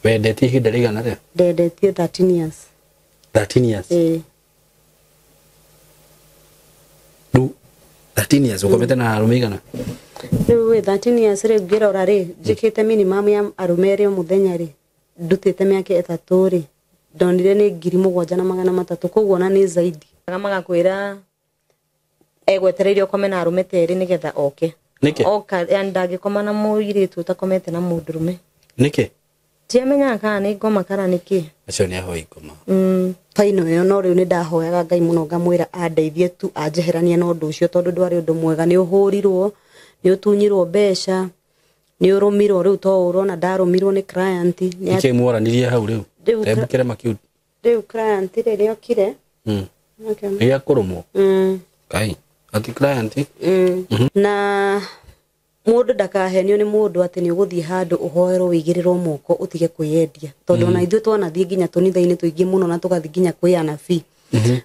Wendetie ihinda rĩigana atĩa? Ndendetie 13 years. 13 years? Ĩĩ. Rĩu 13 years ũkomete na arũme igana? Rĩu ĩ 13 years rĩu ngĩrora rĩ, njĩkĩte minimum ya arũme erĩ o mũthenya rĩ, ndutĩte mĩaka 3 rĩ, ndonire nĩ 7,300, koguo ona nĩ zaidi. Magakwĩra egwetereire ũkome na arũme ta erĩ nĩgetha oke. Nĩkĩ? Oka, yani ndangĩkoma na mũirĩtu ũtakomete na mũndũrũme. Nĩkĩ? Ndiamenyaga kana nĩ ngoma kana nĩ kĩ. Acio nĩ ahoi ngoma. Baino ĩyo no rĩu nĩ ndahoyaga Ngai mũno ngamwĩra andeithie tu anjeheranie na ũndũ ũcio tondũ ndwarĩ ũndũ mwega. Nĩ ũhũrirwo, nĩ ũtunyirwo mbeca, nĩ ũrũmirwo rĩu to ũrona ndarũmirwo nĩ client. Nĩ Nĩkĩ mwaranirie hau rĩu? Rĩu Tembũkĩre makiu. Rĩu client rĩ nĩ okire. Okay. Nĩ gĩa kũrũmwo? Kai, ati client? Na mũndũ ndakahenio nĩ mũndũ atĩ nĩ ũgũthiĩ handũ ũhoerwo wĩigĩrĩrwo moko ũtige kwĩyendia. Tondũ ona ithuĩ twanathiĩ nginya tũnitha-inĩ tũingĩ mũno na tũgathiĩ nginya kwĩ anabii.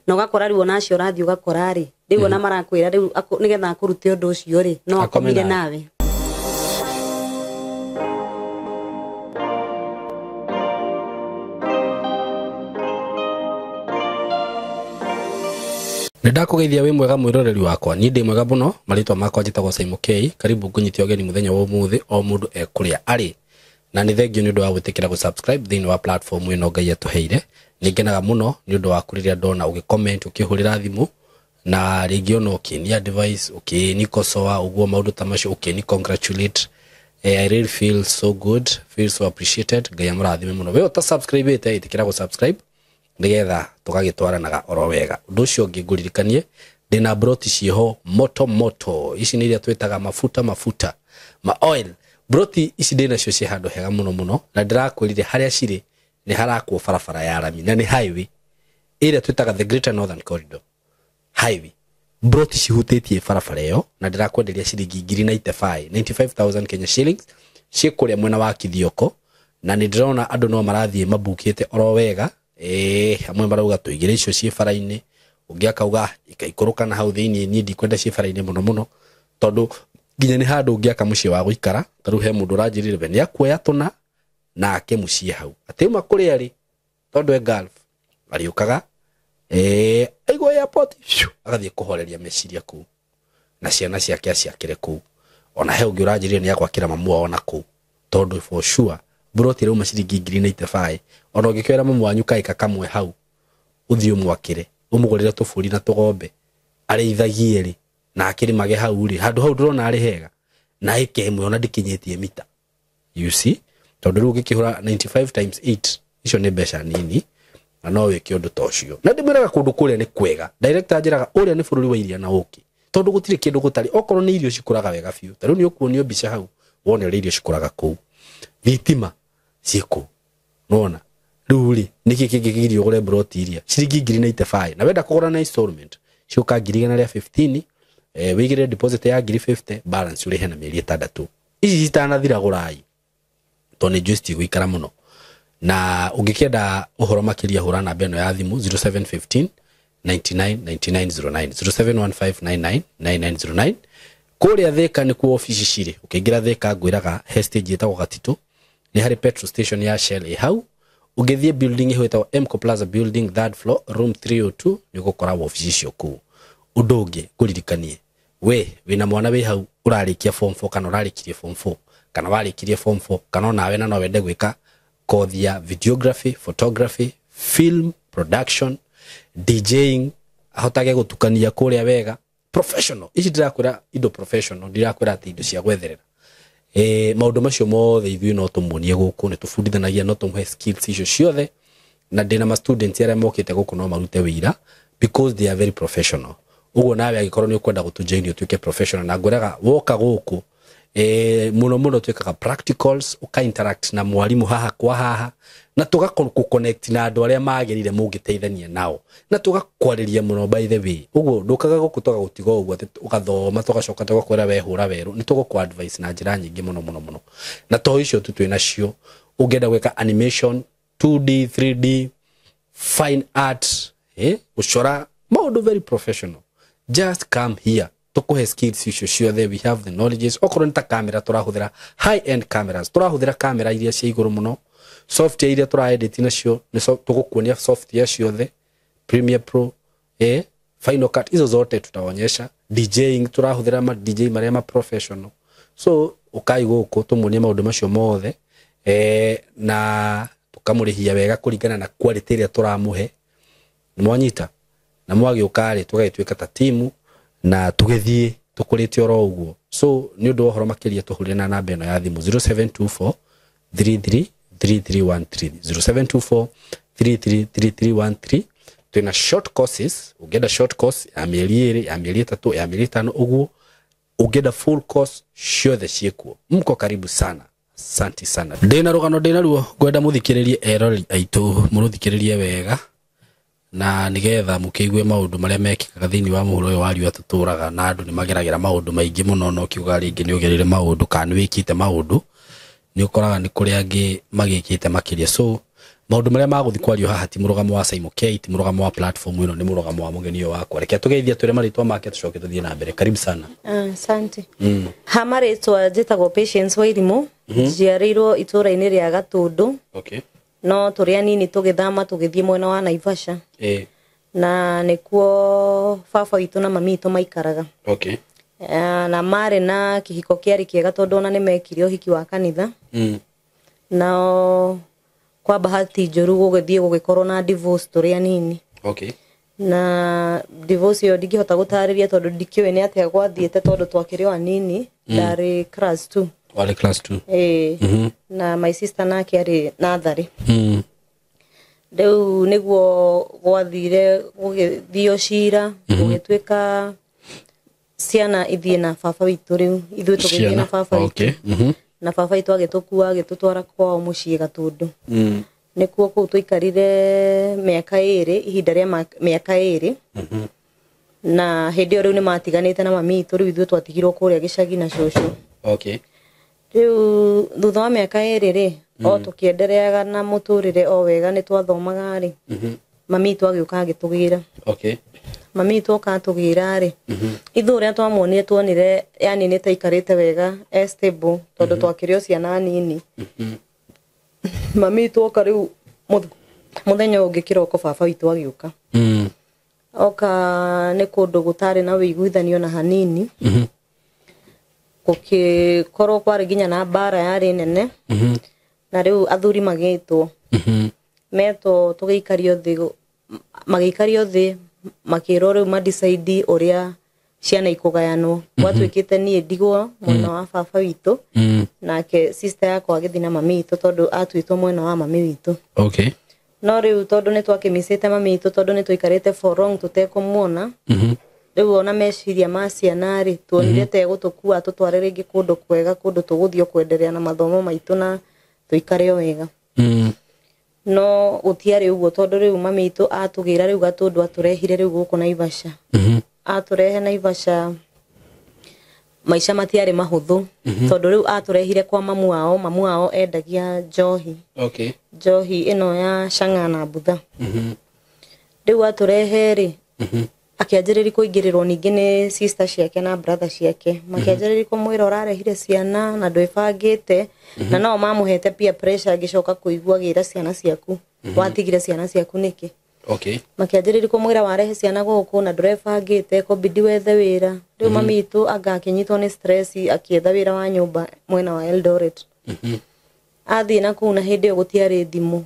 Na ũgakora rĩu ona acio ũrathiĩ ũgakora rĩ, rĩu ona marakwĩra rĩu nĩgetha akũrute ũndũ ũcio rĩ, no Akome akomire nawe. nawe. Nĩ ndakũgeithia wĩ mwega mwĩroreri wakwa, niĩ ndĩ mwega mũno, marĩtwa makwa njĩtagwo Simon K. Karibu ngũnyite ũgeni mũthenya wa ũmũthĩ, o mũndũ ekũrĩa arĩ. Na nĩ thengio nĩ ũndũ wa gwĩtĩkĩra gũ-subscribe thĩinĩ wa platform ĩno Ngai atũheire. Nĩ ngenaga mũno nĩ ũndũ waku rĩrĩa ndona ũgĩ-comment, ũkĩhũrĩra thimũ, na rĩngĩ ona ũkĩni advice, ũkĩni kosoa, ũguo maũndũ ta macio, ũkĩni congratulate. I really feel so good, feel so appreciated. Ngai amũrathime mũno. We ũta-subscribe-ĩte, ĩtĩkĩra gũ-subscribe nĩgetha tũgagĩtwaranaga oro wega. Ũndũ ũcio ũngĩ ngũririkanie, ndĩna broti ciĩho moto moto, ici nĩ iria twĩtaga mafuta mafuta ma oil. Broti ici ndĩnacio ciĩ handũ hega mũno mũno, na ndĩrakwĩrire harĩa cirĩ nĩ harakwo barabara ya rami na nĩ highway ĩrĩa twĩtaga the Greater Northern Corridor highway. Broti cihutĩtie barabara ĩyo na ndĩrakwenderia ciringi ngiri ninety-five, ninety-five thousand Kenya shillings, ciĩ kũrĩa mwena wa Kithioko, na nĩ ndĩrona andũ no marathiĩ mabukĩte oro wega. Amwe marauga tũigĩre icio ciĩ bara-inĩ, ũngĩ akauga ikaikũrũka na hau thĩiniĩ, niĩ ndikwenda ciĩ bara-inĩ mũno mũno, tondũ nginya nĩ handũ ũngĩaka mũciĩ wa gũikara. Ta rĩu he mũndũ ũranjĩrire we nĩ akuoya tũna na ake mũciĩ hau, atĩ auma kũrĩa rĩ, tondũ e Gulf arĩũkaga, aigua airport, phew, agathiĩ kũhoreria meciria kũu na ciana ciake aciakĩre kũu. Ona he ũngĩ ũranjĩrire nĩ agwakĩra mamu wao na kũu, tondũ for sure broti ĩrauma ciringi ngiri ninety-five. Ona ũngĩkĩoera mamu wanyu kaĩka kamwe hau ũthiĩ ũmwakĩre, ũmũgũrĩre tũbũri na tũgombe arĩithagie rĩ, na akĩrĩmage hau rĩ, handũ hau ndĩrona arĩ hega, na ĩka ĩmwe ona ndĩkinyĩtie mita. You see, tondũ rĩu ũngĩkĩhũra 95 times 8, icio nĩ mbeca nini, na no wĩke ũndũ ta ũcio. Na ndĩmwĩraga kũndũ kũrĩa nĩ kwega. Director anjĩraga ũrĩa nĩ bũrũri wa iria na ũkĩ, tondũ gũtirĩ kĩndũ gũtarĩ. Okorwo nĩ irio cikũraga wega biũ, ta rĩu nĩ ũkuonio mbica hau wone ũrĩa irio cikũraga kũu, thitima ciĩ kũu, nĩwona. Rĩu rĩ, nĩkĩ kĩngĩkĩgiria ũgũre broti iria ciringi ngiri ninety-five, na wenda kũgũra na installment ciũka ngiri igana rĩa 15, wĩigĩrĩre deposit ya ngiri 50, balance ũrĩhe na mĩeri 6. Ici citanathira gũrai, tondũ nĩ njũĩ citigũikara mũno. Na ũngĩkĩenda ũhoro makĩria hũra namba ĩno ya thimũ zero seven fifteen ninety-nine ninety-nine zero nine, zero seven one five nine nine nine nine zero nine. Kũrĩa Thĩka nĩkuo obici cirĩ. Ũkĩingĩra Thĩka ngwĩraga he stage ĩtagwo Gatitũ, nĩ harĩ petrol station ya Shell ĩ hau. Ũngĩthiĩ building ĩyo ĩtagwo Emco Plaza building third floor room 302, nĩ ũgũkora wabici icio kũu. Ũndũ ũngĩ ngũririkanie, we wĩna mwana wĩ hau ũrarĩkia form 4 kana ũrarĩkirie form 4 kana warĩkirie form 4 kana onawe na no wende gwĩka kothi ya videography, photography, film production, DJing, ahotage gũtukania kũrĩa wega, professional. Ici ndĩrakwĩra indo professional, ndĩrakwĩra atĩ indo cia gwetherera. Maũndũ macio mothe ithuĩ no tũmuonie gũkũ, nĩ tũbundithanagia, no tũmũhe skills icio ciothe, na ndĩna ma students arĩa mokĩte gũkũ no marute wĩira because they are very professional. Ũguo nawe angĩkorwo nĩ ũkwenda gũtũjoin ũtuĩke professional, na ngwĩraga woka gũkũ, mũno mũno twĩkaga practicals, ũka interact na mwarimũ haha kwa haha, na tũgakorwo kũ connect na andũ arĩa magĩrĩire mũngĩteithania nao, na tũgakwarĩria mũno by the way. Ũguo ndũkaga gũkũ tũgagũtiga ũguo atĩ ũgathoma tũgacoka tũgakwĩra we hũra werũ, nĩ tũgũkũ advice na njĩra nyingĩ mũno mũno mũno. Na to icio tu twĩ nacio, ũngĩenda gwĩka animation, 2D, 3D, fine art, gũcora maũndũ very professional, just come here tũkũhe skills icio ciothe. We have the knowledges. Okorwo nĩ ta camera tũrahũthĩra high end cameras, tũrahũthĩra camera iria cia igũrũ mũno, Software iria tũra edit nacio nĩ tũgũkuonia software ciothe, Premiere Pro, Final Cut, hizo zote tutaonyesha. DJing tũrahũthĩra ma DJ marĩa ma professional. So ukai gũkũ tũmuonie maũndũ macio mothe, na tũkamũrĩhia wega kũringana na quality ĩrĩa tũramũhe. Mwanyita na mwagĩũka rĩ, tũgagĩtuĩka ta timu na tũgĩthiĩ tũkũrĩte oro ũguo. So nĩ ũndũ wa ũhoro makĩria tũhũrĩre na namba ĩno ya thimũ 0724 33 3313, 0724 33 3313. Twĩna short courses, ũngĩenda short course ya mĩeri 2, ya mĩeri 3, ya mĩeri 5 ũguo, ũngĩenda full course ciothe ciĩkuo. Mko karibu sana. Asante sana. Ndĩna rũgano ndĩna ruo ngwenda mũthikĩrĩrie eroreri aitũ, mũrũthikĩrĩrie wega na nigetha mũkĩigue maũndũ marĩa mekĩkaga thĩinĩ wa mũhuro ũyũ wa riũa tũtũraga, na andũ nĩ mageragĩra maũndũ maingĩ mũno, no kiuga rĩngĩ nĩ ũgereire maũndũ kana nĩ wĩkĩte maũndũ, nĩ ũkoraga nĩ kũrĩ angĩ magĩkĩte makĩria. So maũndũ marĩa magũthiĩ kwario haha ti mũrũgamo wa Saimo K, ti mũrũgamo wa platform ĩno, nĩ mũrũgamo wa mũgeni ũyũ wakwa. Reke tũgeithie twĩre marĩtwa make tũcoke tũthiĩ na mbere. Karibu sana. Asante. Ha marĩtwa njĩtagwo Patience Wairimu, njiarĩirwo itũũra-inĩ rĩa Gatũndũ. Okay. No tũrĩ anini tũgĩthama tũgĩthiĩ mwena wa Naivasha. Na nĩkuo baba witũ na mami witũ maikaraga. Okay. Na marĩ na kĩhiko kĩarĩ kĩega tondũ ona nĩ mekire ũhiki wa kanitha. Nao kwa bahati njũru gũgĩthiĩ gũgĩkorwo na divorce tũrĩ anini. Okay. Na divorce ĩyo ndingĩhota gũtarĩria tondũ ndikĩũĩ nĩ atĩa gwathiĩte tondũ twakĩrĩ o anini. Ndarĩ class 2. Warĩ class 2. Na my sister nake arĩ natharĩ. Rĩu nĩguo gwathire gũgĩthio cira, gũgĩtuĩka ciana ithiĩ na baba witũ rĩu, ithuĩ tũgĩthiĩ na baba witũ. Okay. Na baba witũ agĩtũkua agĩtũtwara kwao mũciĩ Gatũndũ. Nĩkuo kũu tũikarire mĩaka 2, ihinda rĩa mĩaka 2. Na hĩndĩ ĩyo rĩu nĩ matiganĩte na mami witũ, rĩu ithuĩ twatigirwo kũrĩa gĩcagi na cũcũ. Okay. Rĩu thutha wa mĩaka 2 rĩ, o tũkĩendereaga na mũtũrĩre o wega, nĩ twathomaga rĩ, mami witũ agĩũka agĩtũgĩra. Okay. Mami witũ oka atũgĩra rĩ, ithuĩ ũrĩa twamuonire tuonire yani nĩ taikarĩte wega, e stable, tondũ twakĩrĩ o ciana nini. Mami witũ oka rĩu mũthenya ũngĩ kĩroko baba witũ agĩũka. Oka nĩ kũndũ gũtarĩ na ũiguithanio na hanini. Gũgĩkorwo kwarĩ nginya na mbara yarĩ nene. Na rĩu athuri magĩtwo. Metwo tũgĩikario thĩ, magĩikario thĩ makĩrwo rĩu madecide ũrĩa ciana ikũgayanwo. Gwatuĩkĩte niĩ ndigwo mwena wa baba witũ, nake sister yakwa agĩthiĩ na mami witũ tondũ atuĩtwo mwena wa mami witũ. Okay. No rĩu tondũ nĩ twakĩmicĩte mami witũ, tondũ nĩ tũikarĩte for long tũtekũmuona, rĩu ona meciria ma ciana rĩ, tuonire ta egũtũkua tũtware rĩngĩ kũndũ kwega, kũndũ tũgũthiĩ kwenderea na mathomo maitũ na tũikare o wega. No gũtiarĩ ũguo tondũ rĩu mami witũ atũgĩra rĩu Gatũndũ atũrehire rĩu gũkũ Naivasha. Atũrehe Naivasha maica matiarĩ mahũthũ, tondũ rĩu atũrehire kwa mamu wao, mamu wao endagia njohi. Okay. Njohi ĩno ya cang'a na mbutha. Rĩu atũrehe rĩ, akĩanjĩrĩria kũingĩrĩrwo ningĩ nĩ sister ciake na brother ciake, makĩanjĩrĩria kũmwĩra ũrarehire ciana na ndwĩbangĩte, na no mamũhete peer pressure, agĩcoka kũigua agĩra ciana ciaku, watigire ciana ciaku nĩkĩ? Okay. Makĩanjĩrĩria kũmwĩra warehe ciana gũkũ na ndũrebangĩte, kũbidi wethe wĩra. Rĩu mami witũ anga akĩnyitwo nĩ stress, akĩetha wĩra wa nyũmba mwena wa Eldoret. Athiĩ na kũu na hĩndĩ ĩyo gũtiarĩ thimũ.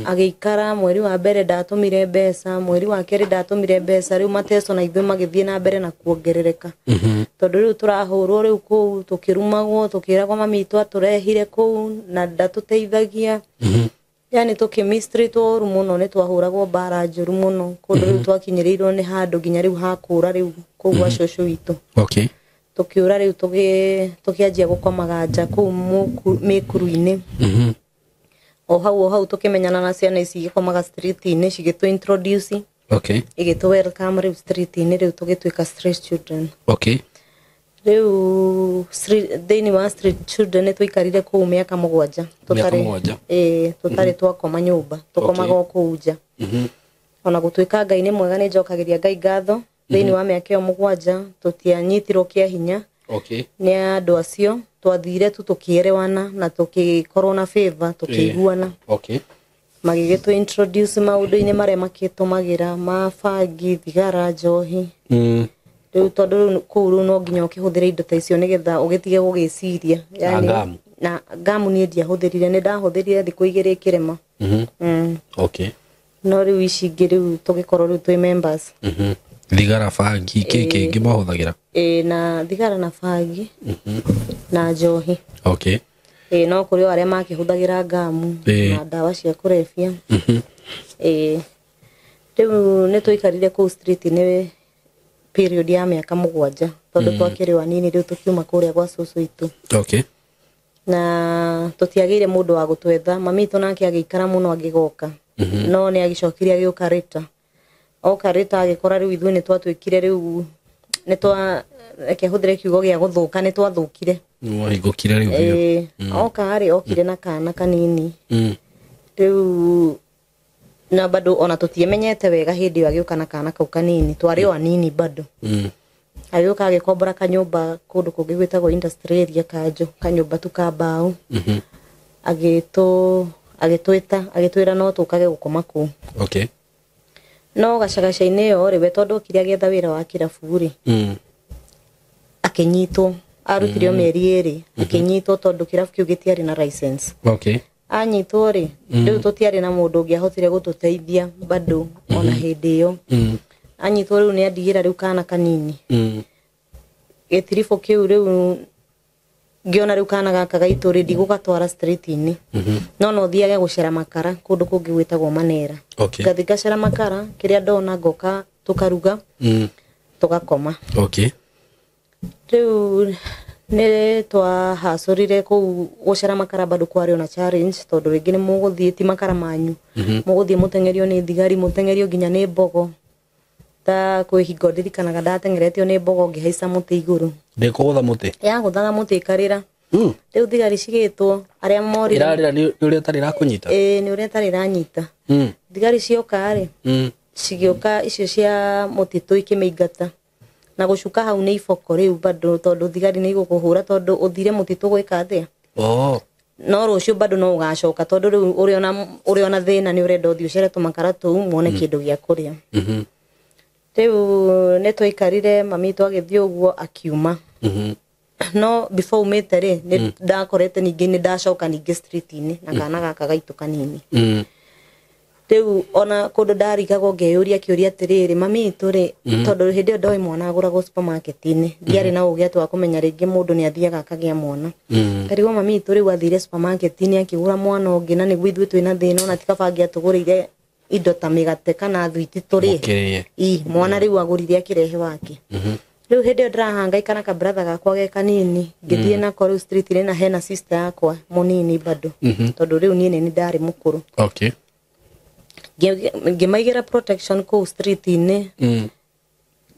Agĩikara mweri wa mbere ndatũmire mbeca, mweri wa kerĩ ndatũmire mbeca, rĩu mateso na ithuĩ magĩthiĩ na mbere na kuongerereka. Tondũ rĩu tũrahũrwo rĩu kũu, tũkĩrumagwo, tũkĩragwo mami witũ atũrehire kũu na ndatũteithagia. Yani tũkĩmistreatwo ũru mũno, nĩ twahũragwo mbara njũru mũno, kũndũ rĩu twakinyĩrĩirwo nĩ handũ nginya rĩu hakũra rĩu kũu gwa cũcũ witũ. Okay. Tũkĩũra rĩu tũkĩanjia gũkomaga nja kũu mĩkuru-inĩ. O hau tũkĩmenyana na ciana ici igĩkomaga street-inĩ, cigĩtũ introduce. Okay. Igĩtũ welcome rĩu street-inĩ, rĩu tũgĩtuĩka street children. Okay. Rĩu thĩinĩ wa street children nĩ tũikarire kũu mĩaka 7. Tũtarĩ twakoma nyũmba, tũkomaga o kũu nja. Ona gũtuĩka Ngai nĩ mwega, nĩ njokagĩria Ngai ngatho, thĩinĩ wa mĩaka ĩyo 7 tũtianyitirwo kĩa hinya. Okay. Nĩ andũ acio twathire tu tũkĩerewana na tũgĩkorwo na favor, tũkĩiguana. Okay. Magĩgĩtũ introduce maũndũ-inĩ marĩa makĩtũmagĩra ma bangi, thigara, njohi. Rĩu tondũ rĩu kũu rĩu no nginya ũkĩhũthĩre indo ta icio nĩgetha ũgĩtige gũgĩciria. Na ngamu? Na ngamu niĩ ndiahũthĩrire, nĩ ndahũthĩrire thikũ igĩrĩ ĩkĩrema. Okay. No rĩu ici ingĩ rĩu tũgĩkorwo rĩu twĩ members. Thigara, bangi, kĩ kĩngĩ mahũthagĩra? Ĩ, na thigara na bangi na njohi. Okay. Ĩ, no kũrĩ o arĩa makĩhũthagĩra ngamu na ndawa cia kũrebia. Ĩ, rĩu nĩ twaikarire kũu street-inĩ period ya mĩaka 7 tondũ twakĩrĩ o anini rĩu tũkiuma kũrĩa gwa cũcũ itũ. Okay. Na tũtiagĩire mũndũ wa gũtwetha, mami itũ nake agĩikara mũno agĩgoka. No nĩ agĩcokire agĩũka rĩta. Oka rĩta agĩkora rĩu ithuĩ nĩ twatuĩkire rĩu nĩ twa, reke hũthĩre kiugo gĩa gũthũka, nĩ twathũkire. Wahingũkire rĩu biũ. Ĩĩ, oka rĩ, okire na kana kanini. Rĩu na bado ona tũtiamenyete wega hĩndĩ ĩyo agĩũka na kana kau kanini, twarĩ o anini bado. Agĩũka agĩkombora kanyũmba kũndũ kũngĩ gwĩtagwo industry area kanjũ, kanyũmba tu ka mbaũ. Agĩtwĩta, agĩtwĩra no tũkage gũkoma kũu. Okay. No gacagaca-inĩ ĩyo rĩ, we tondũ okire agĩetha wĩra wa kĩrabu rĩ, akĩnyitwo, arutire mĩeri 2, akĩnyitwo tondũ kĩrabu kĩu gĩtiarĩ na license. Okay. Anyitwo rĩ, rĩu tũtiarĩ na mũndũ ũngĩahotire gũtũteithia bado ona hĩndĩ ĩyo. Anyitwo rĩu nĩ andigĩra rĩu kana kanini. Gĩtiribũ kĩu rĩu ngĩona rĩu kana gaka gaitũ rĩ, ndigũgatwara street-inĩ. No no thiage gũcera makara kũndũ kũngĩ gwĩtagwo Manera. Okay. Ngathiĩ ngacera makara, kĩrĩa ndona ngoka tũkaruga, tũgakoma. Okay. Rĩu nĩ twahacũrire kũu gũcera makara bado kwarĩ ona challenge tondũ rĩngĩ nĩ mũgũthiĩ ti makara manyu. Mũgũthiĩ mũteng'erio nĩ thigari, mũteng'erio nginya nĩ mbogo. Ta kwĩ hingo ndirikanaga ndateng'eretio nĩ mbogo ngĩhaica mũtĩ igũrũ. Ndĩkũgũtha mũtĩ? Yagũthaga mũtĩ ĩkarĩra. Rĩu thigari cigĩtwo arĩa morire. Ĩrarĩra nĩ ũrĩa ĩtarĩ ĩrakũnyita? Ĩĩ, nĩ ũrĩa ĩtarĩ ĩranyita. Thigari cioka rĩ, cigĩũka icio cia mũtitũ ikĩmĩingata. Na gũcuka hau nĩ iboko rĩu bado tondũ thigari nĩ igũkũhũra tondũ ũthire mũtitũ gwĩka atĩa? No rũciũ bado no ũgacoka tondũ rĩu ũrĩ ona thĩna nĩ ũrenda ũthiĩ ũcere tũmakara tũu muone kĩndũ gĩa kũrĩa. Rĩu nĩ twaikarire, mami witũ agĩthiĩ ũguo akiuma. No before umĩte rĩ, nĩ ndakorete ningĩ nĩ ndacoka ningĩ street-inĩ na kana gaka gaitũ kanini. Rĩu ona kũndũ ndarigagwo ngeyũria kĩũria atĩrĩrĩ, mami witũ rĩ, tondũ hĩndĩ ĩyo ndoĩ mwana agũragwo supermarket-inĩ, ndiarĩ na ũgĩ atĩ wa kũmenya rĩngĩ mũndũ nĩ athiaga akagĩa mwana. Ngarigwo mami witũ rĩu athire supermarket-inĩ akĩgũra mwana ũngĩ, na nĩguo ithuĩ twĩna thĩna, ona ti kaba angĩatũgũrĩire indo ta mĩgate kana thwiti tũrĩe. Mũkĩrĩe. Ĩ, mwana rĩu agũrire akĩrehe wake. Rĩu hĩndĩ ĩyo ndĩrahangaika na kabratha gakwa ge kanini, ngĩthiĩ nako rĩu street-inĩ na hena sister yakwa mũnini bado, tondũ rĩu niĩ nĩ ndarĩ mũkũrũ. Okay. Ngĩmaigĩra protection kũu street-inĩ.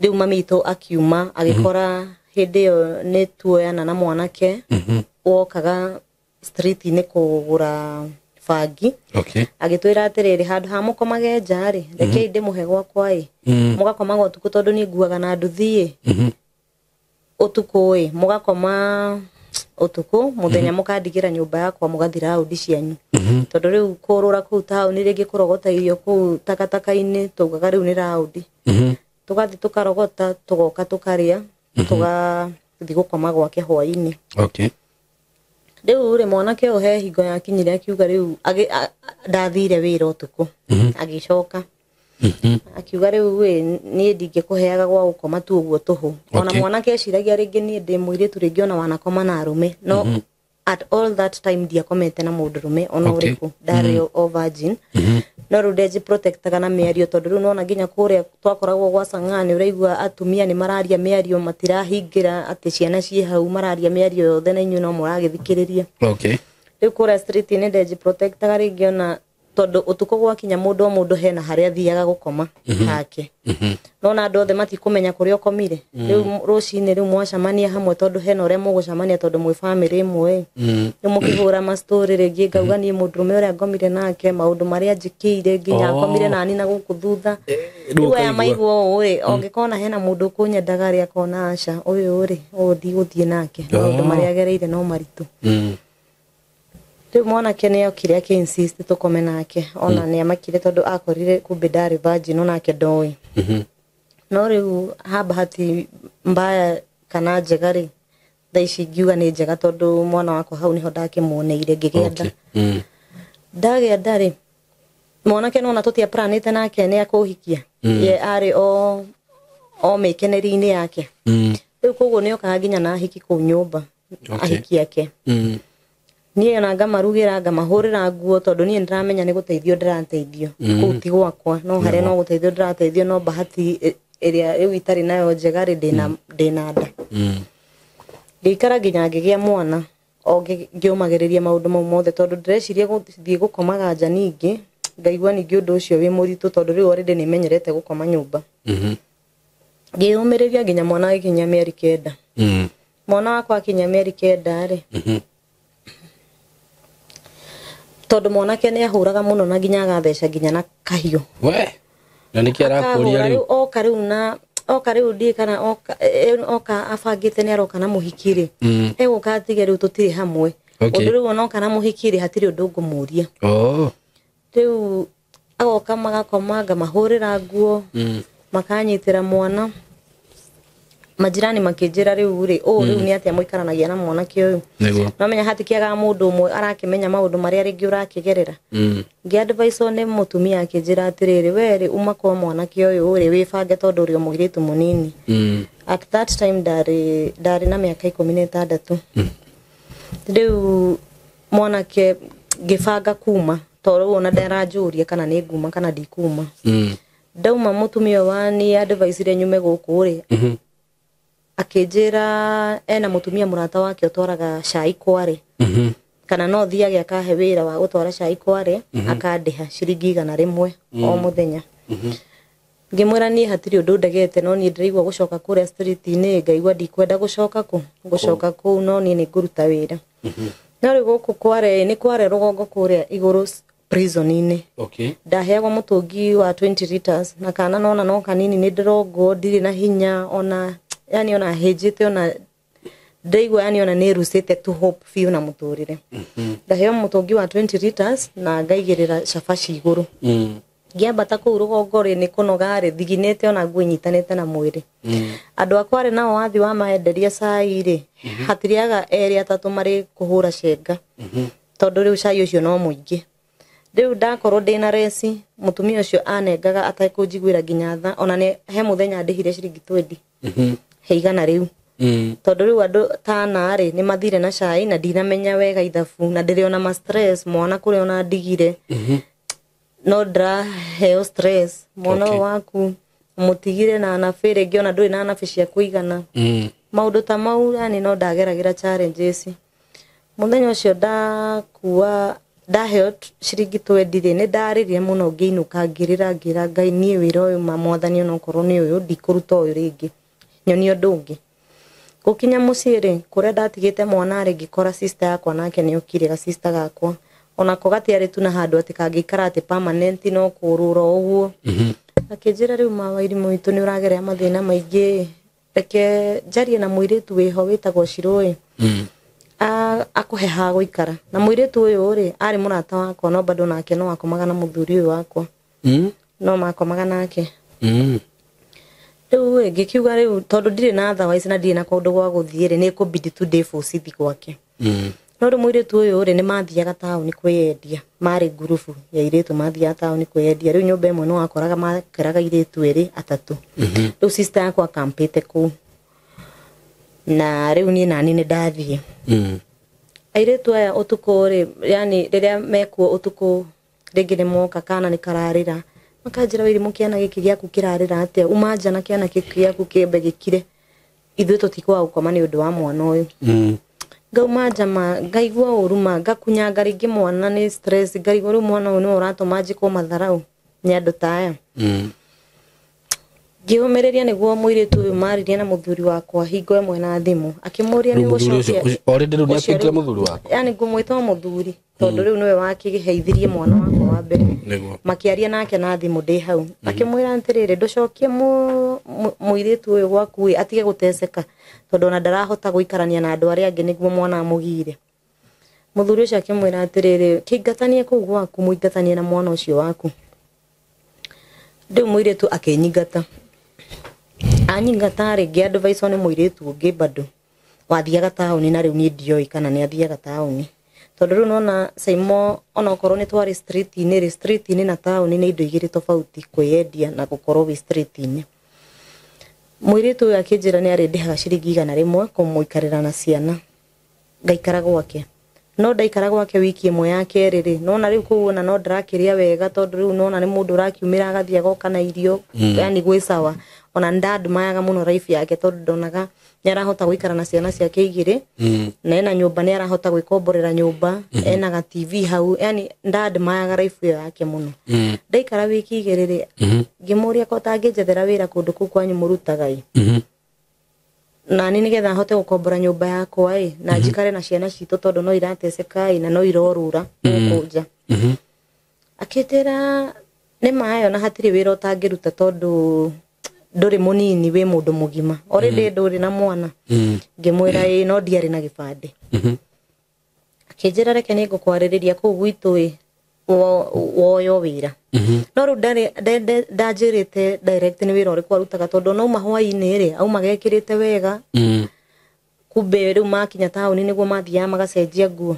Rĩu mami witũ akiuma, agĩkora hĩndĩ ĩyo nĩ tuoyana na mwanake wokaga street-inĩ kũgũra bangi. Okay. Agĩtwĩra atĩrĩrĩ, handũ ha mũkomage nja rĩ, rekei ndĩmũhe gwakwa ĩ, mũgakomaga ũtukũ tondũ niĩ nguaga na nduthi ĩ. Ũtukũ ĩ, mũgakoma ũtukũ, mũthenya mũkandigĩra nyũmba yakwa mũgathiĩ raũndi cianyu. Tondũ rĩu kũrũra kũu taũni rĩngĩ kũrogota irio kũu takataka-inĩ, taugaga rĩu nĩ raũndi. Tũgathiĩ tũkarogota, tũgoka tũkarĩa, tũgathiĩ gũkoma gwake hwaĩ-inĩ. Okay. Rĩu rĩ, mwanake ũyũ he hingo yakinyire akiuga rĩu, ndathire wĩra ũtukũ. Agĩcoka. Akiuga rĩu ĩ, niĩ ndingĩkũheaga gwa gũkoma tu ũguo tũhũ. Ona mwanake eciragia rĩngĩ niĩ ndĩ mũirĩtu rĩngĩ ona wanakoma na arũme. No at all that time ndiakomete na mũndũrũme ona ũrĩkũ, ndarĩ o virgin. No rĩu ndenji protectaga na mĩario tondũ rĩu nona nginya kũrĩa twakoragwo gwa Sang'aa nĩ ũraigua atumia nĩ mararia mĩario matirahingĩra atĩ ciana ciĩ hau, mararia mĩario yothe na inyuĩ no mũragĩthikĩrĩria. Okay. Rĩu kũrĩa street-inĩ ndenji protectaga rĩngĩ ona Tondu utuko gwakinya mundu o mundu hena haria athiaga gukoma hake. Nona andu othe matikumenya kuria ukomire. Riu rucini riu mwacemania hamwe tondu hena uria mugucemania tondu mwi family imwe. Riu mukihura ma story ringi ngauga ni mundurume uria ngomire nake maundu maria njikiire nginya ngomire nani na guku thutha. Riu aya maigua uri ongikona hena mundu kunyendaga ri akona aca uyu uri uthi guthie nake maundu maria agereire no maritu. Riu mwanake nĩ okire akĩ insist tũkome nake ona nĩ amakire tondu akorire kumbe ndarĩ virgin onake ndoĩ. No rĩu ha bahati mbaya kana njega rĩ thaa ici ingiuga nĩ njega tondu mwana wakwa hau niho ndakĩmuoneire ngĩgĩa nda. Ndagĩa nda rĩ mwanake nona tũtiaplanĩte nake nĩ akũhikia ye arĩ o mĩkenerie-inĩ yake. Rĩu koguo nĩ okaga nginya na ahiki kũu nyũmba ahiki ake. Niĩ ona ngamarugira ngamahũrĩra nguo tondu niĩ ndĩramenya nĩ gũteithio ndĩrateithio kũu ti gwakwa no harĩa no gũteithio ndĩrateithio no bahati ĩrĩa rĩu itarĩ nayo njega rĩ ndĩna nda. Ngĩikara nginya ngĩgĩa mwana o ngĩũmagĩrĩria maũndũ mau mothe tondu ndĩreciria gũthiĩ gũkomaga nja ningĩ ngaigua ningĩ ũndũ ũcio wĩ mũritũ tondu rĩu already nĩmenyerete gũkoma nyũmba. Ngĩũmĩrĩria nginya mwana agĩkinyia mĩeri 9. Mwana wakwa akinyia mĩeri 9 rĩ tondu mwanake nĩ ahũraga mũno na nginya agatheca nginya na kahiũ. We na nĩkĩ arakũria rĩu? Oka rĩu na oka rĩu ndiĩ kana oka abangĩte nĩ aroka na mũhiki rĩ egũka atige rĩu tũtirĩ hamwe. Ũndũ rĩu onoka na mũhiki rĩ hatirĩ ũndũ ngũmũria. Rĩu agoka magakoma ngamahũrĩra nguo makanyitĩra mwana. Majirani makĩnjĩra rĩu rĩ ũũ rĩu nĩ atĩa mũikaranagia na mwanake ũyũ. No menya hatikĩagaga mũndũ ũmwe arakĩmenya maũndũ marĩa rĩngĩ ũrakĩgerera. Ngĩ advice nĩ mũtumia akĩnjĩra atĩrĩrĩ we rĩ uma kwa mwanake ũyũ rĩ wĩbange tondũ ũrĩ o mũirĩtu mũnini. At that time ndarĩ na mĩaka 16. Rĩu mwanake ngĩbanga kuma tondũ ona ndaranjũria kana nĩ nguma kana ndikuma. Ndauma mũtumia wa nĩ advice nyume gũkũ rĩ akĩnjĩra ena mũtumia mũrata wake ũtwaraga cai kware kana no thiage akahe wĩra wa gũtwara cai kware akandĩha ciringi 100 o mũthenya. Ngĩmwĩra niĩ hatirĩ ũndũ ndegete no niĩ ndĩraigua gũcoka kũrĩa street-inĩ ngaigua ndikwenda gũcoka kũu no niĩ nĩ ngũruta wĩra. No rĩu gũkũ kware nĩ kware rũgongo kũrĩa igũrũ prison-inĩ. Ndaheagwo mũtũngi wa 20 liters na kana nona no kanini nĩ ndĩrongwo ndirĩ na hinya ona yani ona hejete ona ndaigua yani ona nĩ rucĩte to hope biũ na mũtũrĩre. Ndaheo mũtũngi wa 20 liters na ngaigĩrĩra cabaci igũrũ. Ngĩambata kũu rũgongo rĩ nĩ kũnoga rĩ thiginĩte ona nguo inyitanĩte na mwĩrĩ. Andũ akwa rĩ nao wathi wa maenderia cai rĩ hatirĩaga erĩ atatũ marĩ kũhũra cenga tondũ rĩu cai ũcio no mũingĩ. Rĩu ndakorwo ndĩna reci mũtumia ũcio anengaga atekũnjiguĩra nginya tha ona nĩ he mũthenya ndĩhire ciringi 20 he igana rĩu. Tondũ rĩu andũ tana rĩ nĩ mathire na cai na ndinamenya wega ithabu na ndĩrĩ ona ma stress mwana kũrĩa ona ndigire no ndĩraheo stress mwana waku mũtigire na anabi rĩngĩ ona ndũrĩ na anabi cia kũigana. Maũndũ ta mau yani no ndageragĩra challenges. Mũthenya ũcio ndakua ndaheo ciringi 20 rĩ nĩ ndarĩrire mũno ngĩinũka ngĩrĩra ngĩra Ngai niĩ wĩra ũyũ ma mwathani onokorwo nĩ ũyũ ndikũruta ũyũ rĩngĩ nyonie ũndũ ũngĩ. Gũkinya mũciĩ rĩ kũrĩa ndatigĩte mwana rĩ ngĩkora sister yakwa nake nĩ okire ga sister gakwa onako gatiarĩ tu na handũ atĩ kangĩikara atĩ permanent no kũrũra ũguo. Akĩnjĩra rĩu ma Wairimũ witũ nĩ ũragerera mathĩna maingĩ reke njarie na mũirĩtu wĩho wĩtagwo Shirũĩ akũhe ha gũikara na mũirĩtu ũyũ rĩ arĩ mũrata wakwa no bado nake no akomaga na mũthuri ũyũ wakwa no makomaga nake. Rĩu ngĩkiuga rĩu tondũ ndirĩ na otherwise na ndirĩ na kũndũ gwa gũthiĩ rĩ nĩ kũbidi tu ndĩbũcithi gwake. No rĩu mũirĩtu ũyũ rĩ nĩ mathiaga taũni kwĩyendia marĩ ngurubu ya airĩtu mathiaga taũni kwĩyendia rĩu nyũmba ĩmwe no wakoraga makeraga airĩtu erĩ atatũ. Rĩu sister yakwa akampĩte kũu na rĩu niĩ nani nĩ ndathiĩ. Airĩtu aya ũtukũ rĩ yani rĩrĩa mekuo ũtukũ rĩngĩ nĩ moka kana nĩ kararĩra makanjĩra Wairimũ kĩana gĩkĩ gĩaku kĩrarĩra atĩa uma nja na kĩana gĩkĩ gĩaku kĩambe gĩkire ithuĩ tũtikwaga gũkoma nĩ ũndũ wa mwana ũyũ. Ngauma njama ngaigua ũru ma ngakunyanga rĩngĩ mwana nĩ stress, ngarigwo rĩu mwana ũyũ nĩwe ũratũma njĩkwo matharau nĩ andũ ta aya. Ngĩũmĩrĩria nĩguo mũirĩtu ũyũ maririe na mũthuri wakwa hingo ĩmwe na thimũ, akĩmũria Rĩu nĩ mũthuri ũcio gũcokia already rĩu Ũcio nĩatuĩkire rĩu- mũthuri waku. Yani ngũmwĩta o mũthuri tondũ rĩu nĩwe wakĩheithirie mwana wakwa wa mbere. Nĩguo. Makĩaria nake na thimũ ndĩ hau, akĩmwĩra atĩrĩrĩ, ndũcokie mũirĩtu ũyũ gwaku ĩ, atige gũteceka tondũ ona ndarahota gũikarania na andũ arĩa angĩ nĩguo mwana amũgire. Mũthuri ũcio akĩmwĩra atĩrĩrĩ, kĩingatanie kũu gwaku, mũingatanie na mwana ũcio waku. Rĩu mũirĩtu akĩnyingata, anyingata rĩ, ngĩ advice nĩ mũirĩtu ũngĩ bado wathiaga taũni, na rĩu niĩ ndioĩ kana nĩ athiaga taũni tondũ rĩu nona Saimo onokorwo nĩ twarĩ street-inĩ rĩ, street-inĩ na taũni nĩ indo igĩrĩ tofauti, kwĩyendia na gũkorwo wĩ street-inĩ. Mũirĩtu ũyũ akĩnjĩra nĩ arĩndĩhaga ciringi 100 kũmũikarĩra na ciana, ngaikara gwake. No ndaikara gwake wiki ĩmwe ya kerĩ rĩ, nona rĩu kũu ona no ndĩrakĩrĩa wega tondũ rĩu nona nĩ mũndũ ũrakiumĩra agathiĩ agoka na irio, yani gwĩ sawa. Ona nĩndadmayaga mũno life yake tondũ ndonaga nĩ arahota gũikara na ciana ciake igĩrĩ, na ena nyũmba, nĩ arahota gwĩkomborera nyũmba, ena ga TV hau, yani ndadmayaga life ĩyo yake mũno. Ndaikara wiki igĩrĩ rĩ, ngĩmũria ko tangĩnjethera wĩra kũndũ kũu kwanyu mũrutaga ĩ, nani nĩgetha hote gũkombora nyũmba yakwa ĩ, na njikare na ciana citũ tondũ no irateceka ĩ, na no irorũra gũkũ nja. Akĩnjĩra nĩ mayo na hatirĩ wĩra ũtangĩruta tondũ ndũrĩ mũnini, wĩ mũndũ mũgima already, ndũrĩ na mwana. Ngĩmwĩra ĩ, no ndiarĩ na gĩbandĩ. Akĩnjĩra reke nĩ ngũkwarĩrĩria kũu gwitũ ĩ, woyo wĩra. No rĩu ndanjĩrĩte direct nĩ wĩra ũrĩkũ arutaga tondũ ona auma hwaĩ-inĩ rĩ, auma gekĩrĩte wega, kumbe rĩu makinya taũni nĩguo mathiaga magacenjia nguo.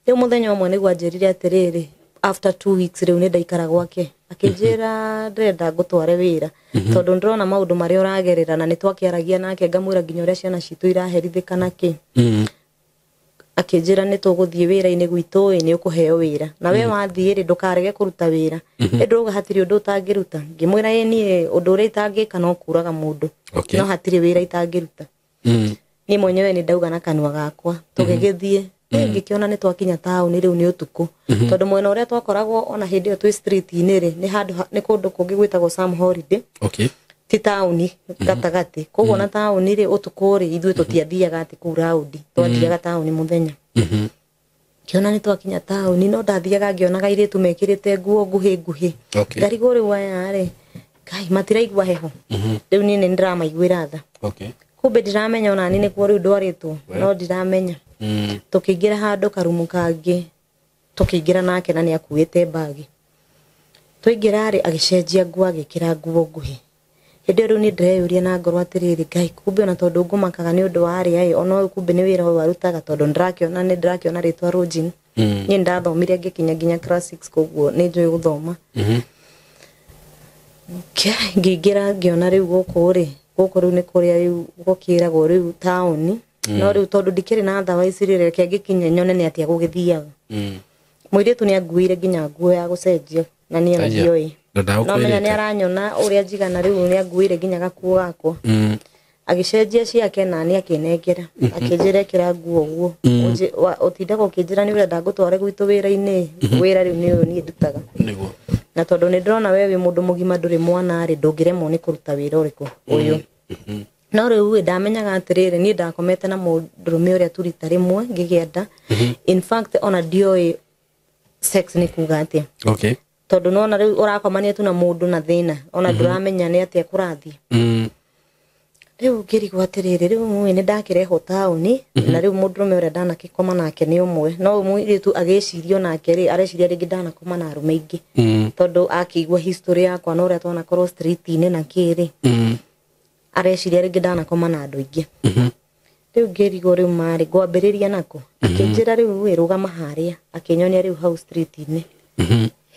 Rĩu mũthenya ũmwe nĩguo anjĩrire atĩrĩrĩ, after 2 weeks rĩu nĩ ndaikara gwake, akĩnjĩra ndĩrenda ngũtware wĩra tondũ ndĩrona maũndũ marĩa ũragerera, na nĩ twakĩaragia nake ngamwĩra nginya ũrĩa ciana citũ iraherithĩka na kĩ. Akĩnjĩra nĩ tũgũthiĩ wĩra-inĩ gwitũ ĩ, nĩ ũkũheo wĩra na we wathiĩ rĩ, ndũkarege kũruta wĩra, ĩ ndũrauga hatirĩ ũndũ ũtangĩruta. Ngĩmwĩra ĩ, niĩ ũndũ ũrĩa itangĩka no kũraga mũndũ, no hatirĩ wĩra itangĩruta. Niĩ mwenyewe nĩ ndauga na kanua gakwa. Tũgĩgĩthiĩ, ngĩkĩona nĩ twakinya taũni rĩu nĩ ũtukũ, tondũ mwena ũrĩa twakoragwo ona hĩndĩ ĩyo twĩ street-inĩ rĩ, nĩ handũ nĩ kũndũ kũngĩ gwĩtagwo Sam Holiday, ti taũni gatagatĩ. Koguo na taũni rĩ, ũtukũ rĩ, ithuĩ tũtiathiaga atĩ kũu raundi, twathiaga taũni mũthenya. Ngĩona nĩ twakinya taũni, no ndathiaga ngĩonaga airĩtu mekĩrĩte nguo nguhĩ nguhĩ. Ngarigwo rĩu aya rĩ, Ngai, matiraigua heho? Rĩu niĩ nĩ ndĩramaiguĩra tha. Kumbe ndiramenya ona niĩ nĩkuo rĩu ndwarĩtwo, no ndiramenya. Tũkĩingĩra handũ karumu kangĩ, tũkĩingĩra nake na nĩ akuĩte mbagi. Twaingĩra rĩ, agĩcenjia nguo, agĩkĩra nguo nguhĩ. Hĩndĩ ĩyo rĩu nĩ ndĩreyũria na ngoro atĩrĩrĩ, Ngai, kumbe ona tondũ ngũmakaga nĩ ũndũ wa arĩa ĩ, ona ũyũ kumbe nĩ wĩra ũyũ arutaga, tondũ nĩ ndĩrakĩona rĩtwa Rojin. Niĩ nĩndathomire ngĩkinya nginya class 6, koguo nĩ njũĩ gũthoma. Ngĩingĩra ngĩona rĩu gũkũ rĩ, gũkũ rĩu nĩ kũrĩa rĩu gũkĩragwo rĩu taũni. No rĩu tondũ ndikĩrĩ na otherwise rĩ, reke ngĩkinye nyone nĩ atĩa gũgĩthiaga. Mũirĩtu nĩ anguĩire nginya nguo ya gũcenjia na niĩ ona Aya. ndioĩ. Na No menya nĩ ndagũkwĩrĩte. aranyona ũrĩa njigana, rĩu nĩ anguĩire nginya gakuo gakwa. Agĩcenjia ciake na niĩ akĩnengera, akĩnjĩra ĩkĩra nguo ũguo. Ũtindaga ũkĩnjĩra nĩ ũrenda ngũtware gwitũ wĩra-inĩ, wĩra rĩu nĩ ũyũ niĩ ndutaga. Nĩguo. Na tondũ nĩ ndĩrona we wĩ mũndũ mũgima ndũrĩ mwana rĩ, ndũngĩremwo nĩ kũruta wĩra ũrĩkũ ũyũ. No rĩu ĩ, ndamenyaga atĩrĩrĩ, niĩ ndakomete na mũndũrũme ũrĩa tu rita rĩmwe ngĩgĩa nda. In fact ona ndioĩ sex nĩ kuga atĩa. Tondũ nona rĩu ũrakomania tu na mũndũ na thĩna, ona ndũramenya nĩ atĩa kũrathiĩ. Rĩu ngĩrigwo atĩrĩrĩ, rĩu nĩ ndakĩrehwo taũni, na rĩu mũndũrũme ũrĩa ndanakĩkoma nake nĩ ũmwe, no mũirĩtu agĩciria onake rĩ, areciria rĩngĩ ndanakoma na arũme aingĩ, tondũ akĩigua history yakwa na ũrĩa twanakorwo street-inĩ na kĩrĩ, areciria rĩngĩ ndanakoma na andũ aingĩ. Rĩu ngĩrigwo rĩu marĩ ngwambĩrĩria nako. Akĩnjĩra rĩu ĩ, rũgama harĩa, akĩnyonia rĩu hau street-inĩ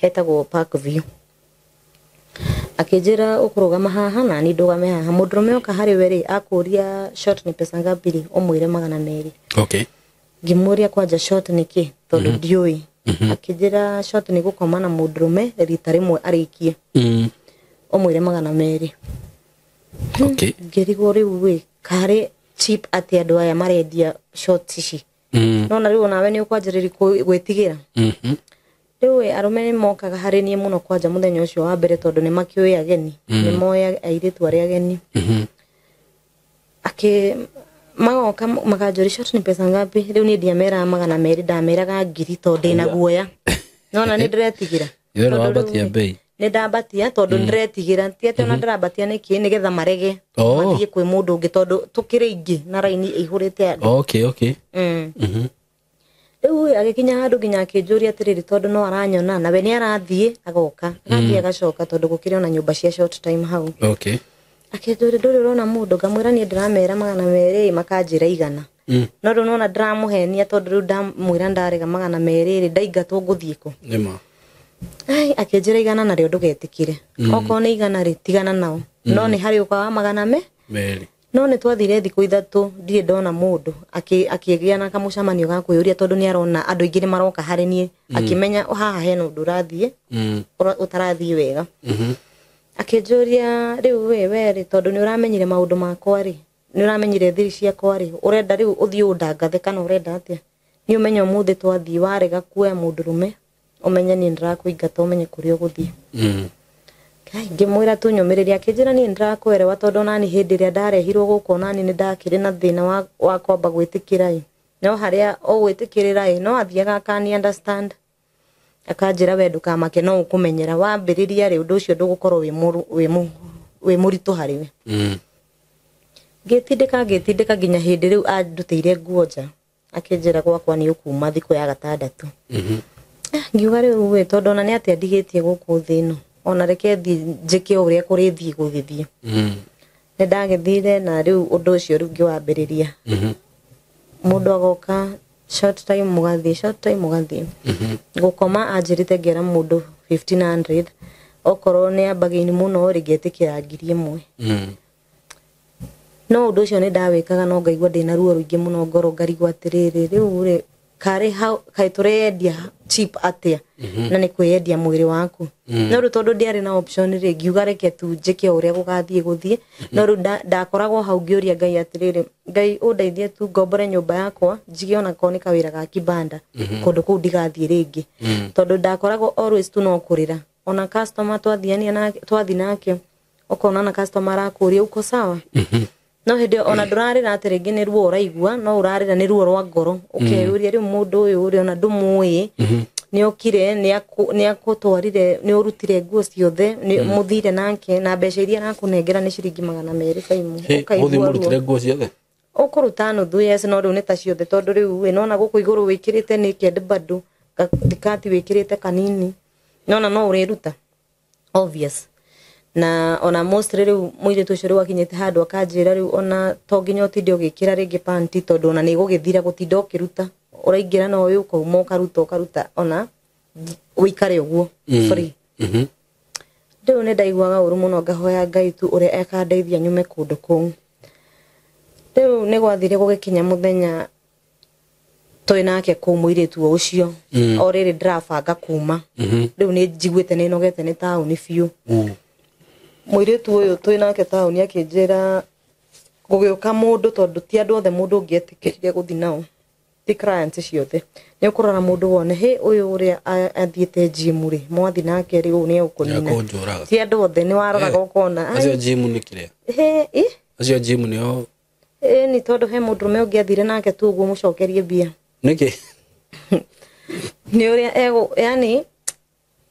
hetagwo Park View. Akĩnjĩra ũkũrũgama haha na niĩ ndũgame haha, mũndũrũme oka harĩ we rĩ, akũria short ni pesa ngapi rĩ, ũmwĩre 200. Ngĩmũria kwanja short nĩ kĩ, tondũ ndiũĩ. Akĩnjĩra short nĩ gũkoma na mũndũrũme rita rĩmwe arĩkie, ũmwĩre 200. Ngĩrigwo rĩu ĩ, karĩ cheap atĩa andũ aya marendia shorts ici. Nona rĩu onawe nĩ ũkwanjĩrĩria gwĩtigĩra. Rĩu ĩ, arũme nĩ mokaga harĩ niĩ mũno kwanja mũthenya ũcio wa mbere tondũ nĩ makĩũĩ ageni, nĩ moĩ airĩtu arĩa ageni. Akĩ magoka makanjũria short ni pesa ngapi. Rĩu niĩ ndiameraga 200, ndameraga 1000 tondũ ndĩna guoya. Nona nĩ ndĩretigĩra. Iwe nĩ wambatia bei. Nĩ ndambatia tondũ ndĩretigĩra, ti atĩ ona ndĩrambatia nĩkĩ, nĩgetha marege mathiĩ kwĩ mũndũ ũngĩ tondũ tũkĩrĩ aingĩ na raini ĩihũrĩte andũ. Okay. Rĩu agĩkinya handũ nginya akĩnjũria atĩrĩrĩ, tondũ no aranyona nawe nĩ arathiĩ agoka, agathiĩ agacoka tondũ gũkĩrĩ ona nyũmba cia short time hau. Akĩnjũria ndũrĩ ũrona mũndũ, ngamwĩra niĩ ndĩramera 200, makanjĩra 100. No rĩu nona ndĩramũhenia tondũ rĩu ndamwĩra ndarega 200 rĩ, ndaingatwo ngũthiĩ kũ? Nĩma. Ai, akĩnjĩra 100 narĩo ndũgetĩkĩre. Okorwo nĩ 100 rĩ, tigana nao. No nĩ harĩ ũka wa 200. No nĩ twathire thikũ 3 ndirĩ ndona mũndũ. Akĩgĩa na kamũcemanio ga kwĩyũria tondũ nĩ arona andũ aingĩ nĩ maroka harĩ niĩ. Akĩmenya haha hena ũndũ ũrathiĩ, ũtarathiĩ wega. Akĩnjũria rĩu we rĩ, tondũ nĩ ũramenyire maũndũ makwa rĩ, nĩ ũramenyire thiri ciakwa rĩ, ũrenda rĩu ũthiĩ ũndangathe kana ũrenda atĩa? Nĩ ũmenye ũmũthĩ twathiĩ warega kuoya mũndũrũme, ũmenye niĩ ndĩrakũingata, ũmenye kũrĩa ũgũthiĩ. Ngai, ngĩmwĩra tu nyũmĩrĩrie, akĩnjĩra niĩ ndĩrakwerewa tondũ onani hĩndĩ ĩrĩa ndarehirwo gũkũ onani nĩ ndakĩrĩ na thĩna wa kwamba gwĩtĩkĩra ĩ. No harĩa ũgwĩtĩkĩrĩra ĩ, no athiaga akani understand. Akanjĩra we ndũkamake, no ũkũmenyera wambĩrĩria rĩ, ũndũ ũcio ndũgũkorwo wĩ mũritũ harĩ we. Ngĩtindĩka nginya hĩndĩ rĩu andutĩire nguo nja, akĩnjĩra gwakwa nĩ ũkuma thikũ ya 6. Ngiuga rĩu we, tondũ ona nĩ atĩa ndigĩtie gũkũ thĩ ĩno, ona reke thiĩ njĩke o ũrĩa kũrĩthiĩ gũgĩthiĩ. Nĩ ndagĩthire na rĩu ũndũ ũcio rĩu ngĩwambĩrĩria. Mũndũ agoka short time mũgathiĩ, short time mũgathiĩ. Gũkoma anjĩrĩte ngera mũndũ 1500, okorwo nĩ ambagĩini mũno rĩ, ngetĩkĩra 1000. No ũndũ ũcio nĩ ndawĩkaga no ngaigua ndĩna ruo rũingĩ mũno ngoro, ngarigwo atĩrĩrĩ, rĩu rĩ, karĩ hau, kaĩ tũreyendia cheap atĩa? Na nĩ kwĩyendia mwĩrĩ waku. No rĩu tondũ ndiarĩ na option rĩ, ngiuga reke tu njĩke o ũrĩa gũgathiĩ gũthiĩ. No rĩu ndakoragwo hau ngĩũria Ngai atĩrĩrĩ, Ngai ũndeithie tu ngombore nyũmba yakwa, njige ona korwo nĩ kawĩra ga kibanda, kũndũ kũu ndigathiĩ rĩngĩ. Tondũ ndakoragwo always tu no kũrĩra. Ona customer twathiania nake, twathiĩ nake, ũkona na customer arakũria uko sawa? No hĩndĩ ona ndũrarĩra atĩ rĩngĩ nĩ ruo ũraigua, no ũrarĩra nĩ ruo rwa ngoro. Ũkeyũria rĩu mũndũ ũyũ ũrĩa ona ndũmũĩ, nĩ okire, nĩ akũtwarire, nĩ ũrutire nguo ciothe, nĩ mũthire nake, na mbeca iria arakũnengera nĩ ciringi 200 baimu. Ũkaigua Mũthiĩ mũrutire ruo. nguo ciothe? Ũkũruta nuthu, yes, no rĩu nĩ ta ciothe, tondũ rĩu ĩ, nona gũkũ igũrũ wĩkĩrĩte naked bado, thikati wĩkĩrĩte kanini, nona no ũrĩruta. Obvious. Na ona mostly rĩu mũirĩtu ũcio rĩu akinyĩte handũ akanjĩra rĩu ona to nginya ũtinde ũgĩkĩra rĩngĩ panty, tondũ ona nĩ ĩgũgĩthira gũtinda ũkĩruta. Ũraingĩra na ũyũ ũkauma ũkaruta, ũkaruta, ona ũikare ũguo, free. Rĩu nĩ ndaiguaga ũru mũno, ngahoya Ngai tu ũrĩa akandeithia nyume kũndũ kũu. Rĩu nĩ gwathire gũgĩkinya mũthenya twĩ nake kũu mũirĩtu ũcio, o rĩrĩ ndĩrabanga kuma. Rĩu nĩ njiguĩte nĩ nogete nĩ taũni biũ. Mũirĩtu ũyũ twĩ nake taũni akĩnjĩra gũgĩũka mũndũ, tondũ ti andũ othe mũndũ ũngĩetĩkĩrire gũthiĩ nao, ti clients ciothe. Nĩ ũkũrora mũndũ wone, hĩ, ũyũ ũrĩa athiĩte gym rĩ, mwathiĩ nake rĩ, ũyũ nĩ egũkũnina. Nĩekũnjũraga. Ti andũ othe, nĩ waroraga ũkona, ai. Acio gym nĩ kĩrĩa? Hĩ, ĩ? Acio gym nĩo? Ĩ, nĩ tondũ he mũndũrũme ũngĩ athire nake tu ũguo mũcokerie mbia. Nĩkĩ? Nĩ ũrĩa egũ, yani,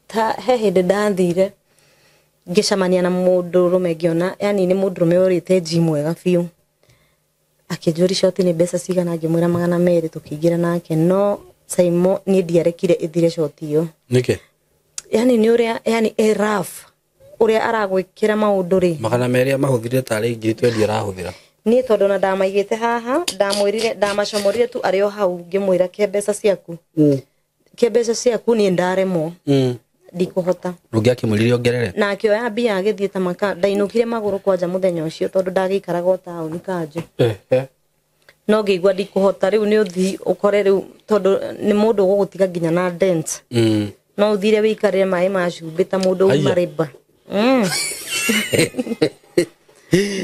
ta he hĩndĩ ndathire ngĩcemania na mũndũrũme ngĩona, yani nĩ mũndũrũme ũrĩte gym wega biũ. Akĩnjũria shoti nĩ mbeca cigana, ngĩmwĩra 200, tũkĩingĩra nake, no Saimo niĩ ndiarekire ĩthire shoti ĩyo. Nĩkĩ? Yani nĩ ũrĩa, yani e rough, ũrĩa aragwĩkĩra maũndũ rĩ. 200 mahũthĩrire tarĩ 20,000 arahũthĩra. Niĩ tondũ na ndamaigĩte haha, ndamwĩrire, ndamacomorire tu arĩ o hau, ngĩmwĩra ke mbeca ciaku. Ke mbeca ciaku niĩ ndaremwo. Ndikũhota. Ũngĩ akĩmwĩrire ongerere? Na akĩoya mbia agĩthiĩ ta maka, ndainũkire magũrũ kwanja mũthenya ũcio tondũ ndagĩikaraga o taũni kanjũ. No ngĩigua ndikũhota, rĩu nĩ ũthiĩ ũkore rĩu tondũ nĩ mũndũ ũgũgũtiga nginya na dent. No ũthire wĩikarĩre maĩ ma cumbĩ ta mũndũ uma Aya. rĩmba.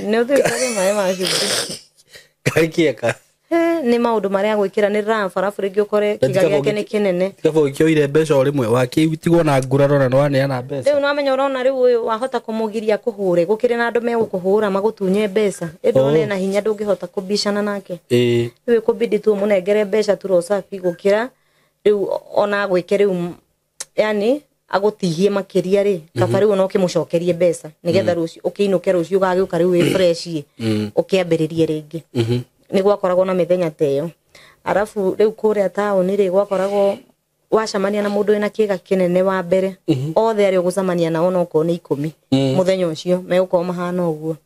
Nĩ ũthiĩ wĩikarĩre maĩ ma cumbĩ. Karĩ kĩeka. Nĩ maũndũ marĩa gwĩkĩra nĩ rabu arabu rĩngĩ ũkore kĩga gĩake nĩ kĩnene. Tikaba ũkĩoire mbeca o rĩmwe wakĩtigwo na nguraro na nĩwaneana mbeca. Rĩu nĩwamenya ũrona rĩu ũyũ wahota kũmũgiria kũhũre gũkĩrĩ na andũ megũkũhũra magũtunye mbeca ĩndĩ Oh. one na hinya ndũngĩhota kũbicana nake. Ĩĩ. Rĩu ĩkũbidi tu ũmũnengere mbeca tu rosafi gũkĩra rĩu ona gwĩke rĩu yani agũtihie makĩria rĩ kaba rĩu ona ũkĩmũcokerie mbeca nĩgetha rũciũ ũkĩinũke rũciũ ũgagĩũka rĩu wĩ fresh ĩ ũkĩambĩrĩrie rĩngĩ. Nĩ gwakoragwo na mĩthenya ta ĩyo arabu rĩu kũrĩa taũni rĩ gwakoragwo wacemania na mũndũ wĩna kĩga kĩnene wa mbere othe arĩa ũgũcemania nao onokorwo nĩ 10 mũthenya ũcio megũkorwo mahana ũguo.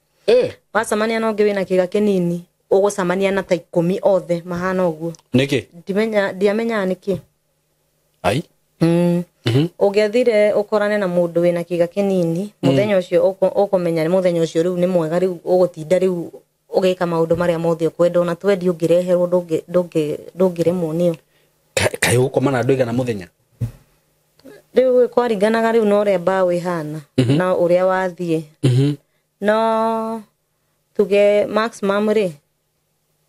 Wacemania na ũngĩ wĩna kĩga kĩnini ũgũcemania na ta 10 othe mahana ũguo. Nĩkĩ? Ndiamenyaga nĩkĩ. Ai. Ũngĩathire ũkorane na mũndũ wĩna kĩga kĩnini mũthenya ũcio ũkũmenya nĩ mũthenya ũcio rĩu nĩ mwega rĩu ũgũtinda rĩu ũgĩka maũndũ marĩa mothe ũkwenda ona twendi ũngĩreherwo ndũngĩremwo nĩyo. Kaĩ ũgũkoma na andũ aigana mũthenya? Rĩu kwaringanaga rĩu na ũrĩa mbaũ ĩhana na ũrĩa wathiĩ. No tuge maximum rĩ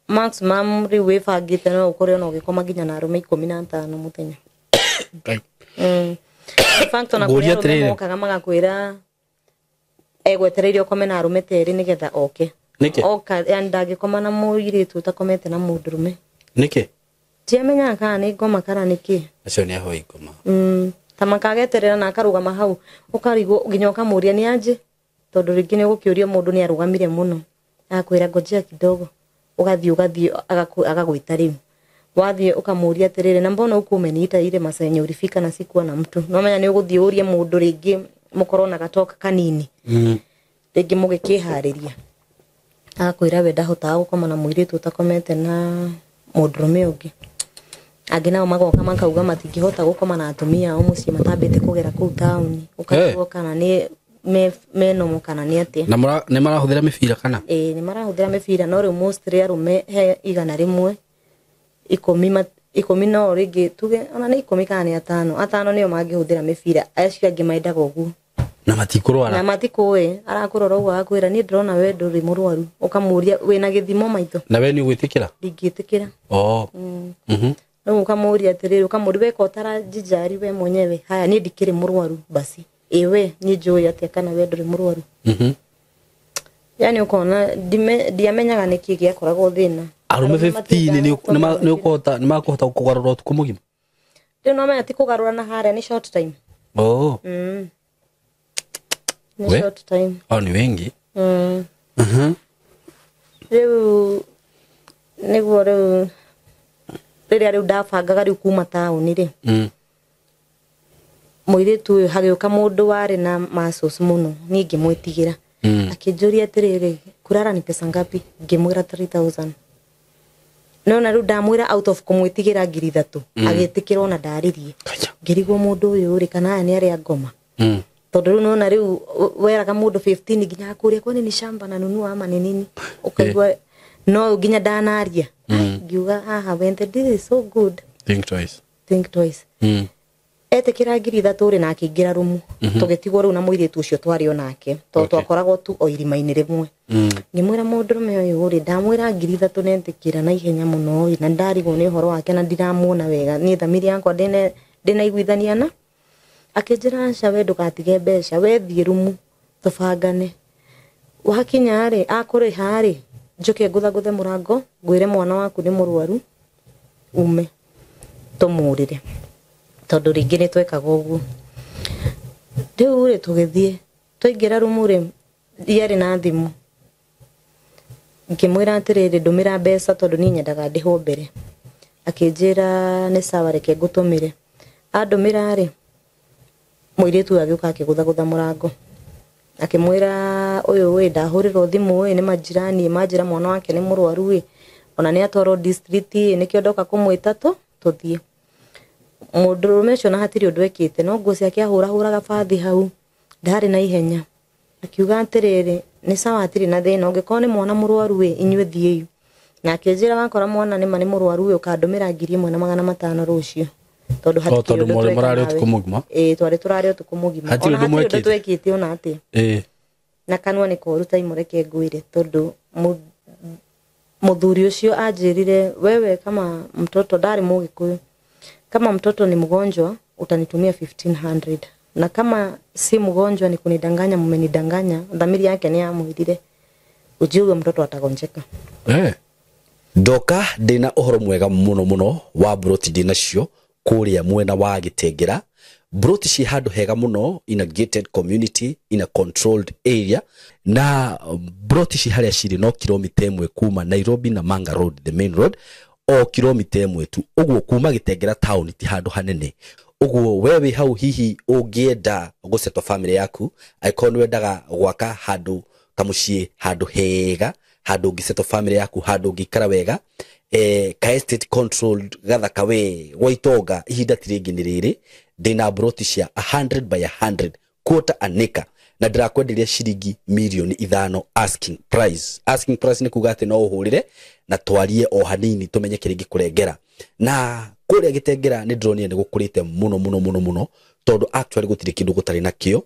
maximum rĩu wĩbangĩte no ũkore ona ũgĩkoma nginya na arũme 15 mũthenya. Ngai. In fact ona kũrĩ Ngũria arũme atĩrĩrĩ. mokaga magakwĩra egwetereire ũkome na arũme ta erĩ nĩgetha oke. Nĩkĩ? Oka yani ndangĩkoma na mũirĩtu ũtakomete na mũndũrũme. Nĩkĩ? Ndiamenyaga kana nĩ ngoma kana nĩkĩ. Acio nĩ ahoi ngoma. Ta makageterera na akarũgama hau ũkarigwo nginya ũkamũria nĩ anjĩ tondũ rĩngĩ nĩ ũgũkĩũria mũndũ nĩ arũgamire mũno agakwĩra ngojea kidogo ũgathiĩ agagwĩta rĩu wathiĩ ũkamũria atĩrĩrĩ na mbona huku umeniita ile masaa yenye ulifika na sikuwa na mtu no menya nĩ ũgũthiĩ ũrie mũndũ rĩngĩ mũkorwo na gatoka kanini rĩngĩ mũgĩkĩharĩria agakwĩra we ndahotaga gũkoma na mũirĩtu ũtakomete na mũndũrũme ũngĩ. Angĩ nao magoka makauga matingĩhota gũkoma na atumia ao mũciĩ matambĩte kũgera kũu taũni ũkarigwo kana nĩ menomo kana nĩ atĩa. Na nĩ marahũthĩra mĩbira kana? Ĩĩ nĩ marahũthĩra mĩbira no rĩu mostly arũme he 100 ikũmi no rĩngĩ tuge ona nĩ 10 kana nĩ 5 nĩo mangĩhũthĩra mĩbira acio angĩ mendaga ũguo. Na matikũrwara. Na matikũĩ arakũrora ũguo agakwĩra niĩ ndĩrona we ndũrĩ mũrwaru ũkamũria wĩna gĩthimo maitho. Na we nĩ ũgwĩtĩkĩra? Ndingĩtĩkĩra. Oh. Rĩu ũkamũria atĩrĩrĩ ũkamũria weka ũtaranjijari we mwenyewe haya niĩ ndikĩrĩ mũrwaru basi ĩ we niĩ njũĩ atĩa kana we ndũrĩ mũrwaru. Yani ũkona ndiamenyaga nĩkĩ gĩakoragwo thĩna. Arũme 15 nĩ ũkũhota nĩ makũhota kũgarũra ũtukũ mũgima? Rĩu no menya ti kũgarũra na harĩa nĩ short time. Oh. Nĩ short time. Hao ni wengi. Rĩu nĩguo rĩu rĩrĩa rĩu ndabangaga rĩu kuma taũni rĩ mũirĩtu ũyũ hagĩũka mũndũ warĩ na muscles mũno niĩ ngĩmwĩtigĩra. Akĩnjũria atĩrĩrĩ kurara ni pesa ngapi ngĩmwĩra 3000. No na rĩu ndamwĩra out of kũmwĩtigĩra 3,000 agĩtĩkĩra ona ndaririe. Ngĩrigwo mũndũ ũyũ rĩ kana aya nĩ arĩa ngoma. Tondũ rĩu nona rĩu weraga mũndũ 15 nginya akũria kwani ni shamba na nunua ama ni nini ũkaigua no nginya ndanaria. Ngiuga haha when the deal is so good think twice. Think twice. Etĩkĩra 3,000 rĩ na akĩingĩra rumu tũgĩtigwo rĩu na mũirĩtu ũcio twarĩ onake tondũ twakoragwo tu o irima-inĩ rĩmwe. Ngĩmwĩra mũndũrũme ũyũ rĩ ndamwĩra 3,000 netĩkĩra na ihenya mũno rĩ na ndarigwo nĩ ũhoro wake na ndiramuona wega niĩ thamiri yakwa ndĩnaiguithania na akĩnjĩra aca we ndũgatige mbeca we thiĩ rumu tũbangane wakinya rĩ akũrĩha rĩ njoke ngũthangũthe mũrango ngwĩre mwana waku nĩ mũrwaru ume tũmũrĩre tondũ rĩngĩ nĩ twekaga ũguo. Rĩu rĩ tũgĩthiĩ twaingĩra rumu rĩ ndiarĩ na thimũ ngĩmwĩra atĩrĩrĩ ndũmĩra mbeca tondũ niĩ nyendaga ndĩhwo mbere. Akĩnjĩra nĩ sawa reke ngũtũmĩre. Andũmĩra rĩ mũirĩtu ũyũ agĩũka akĩgũthagũtha mũrango akĩmwĩra ũyũ ĩ ndahũrĩrwo thimũ ĩ nĩ majirani manjĩra mwana wake nĩ mũrwaru ĩ ona nĩ atwarwo district ĩ nĩkĩo ndoka kũmwĩta tũthiĩ. Mũndũrũme ũcio na hatirĩ ũndũ ekĩte no nguo ciake ahũrahũraga bathi hau ndarĩ na ihenya akiuga atĩrĩrĩ nĩ sawa hatirĩ na thĩna ũngĩkorwo nĩ mwana mũrwaru ĩ inyuĩ thiĩi. Na akĩnjĩra wakora mwana nĩma nĩ mũrwaru ĩ ũkandũmĩra 1,500 rũciũ tondũ hatirĩ ũndũ tondũ mũrarĩ ũtukũ mũgima. Ĩ twarĩ tũrarĩ ũtukũ mũgima hatirĩ ũndũ mwekĩte twekĩte ona atĩa. Na kanua nĩ koru ta imũreke ngwĩre tondũ Muthuri ucio anjirire, wewe kama mtoto ndari Mugikuyu, kama mtoto ni mgonjwa utanitumia 1500, na kama si mgonjwa ni kunidanganya, mmenidanganya. Dhamiri yake ni amwirire ujiuge mtoto atagonjeka. Ndoka ndina uhoro mwega muno muno wa broti ndina cio kuria mwena wa Gitengera. Broti ci handu hega muno, in a gated community, in a controlled area, na broti ci haria ciri no kilomita 1 kuma Nairobi na Manga Road, the main road, o kilomita 1 tu. Uguo kuma Gitengera town ti handu hanene. Uguo wewe hau hihi ungienda gusetwa family yaku, aikorwo ni wendaga gwaka handu kamuciĩ, handu hega, handu ũngĩsetwo family yaku, handu ũngĩikara wega, ka estate controlled gathaka we gwa itonga, ihinda ti rĩngĩ nĩ rĩrĩ. Ndĩna broti cia 100 by 100 quarter an acre, na ndĩrakwenderia ciringi 5 mirioni asking price. Asking price nĩ kuga atĩ no ũhũrĩre na twarie o hanini tũmenye kĩrĩa ingĩkũrengera. Na kũrĩa Gĩtengera nĩ ndĩronire nĩ gũkũrĩte mũno mũno mũno mũno, tondũ actually gũtirĩ kĩndũ gũtarĩ nakĩo.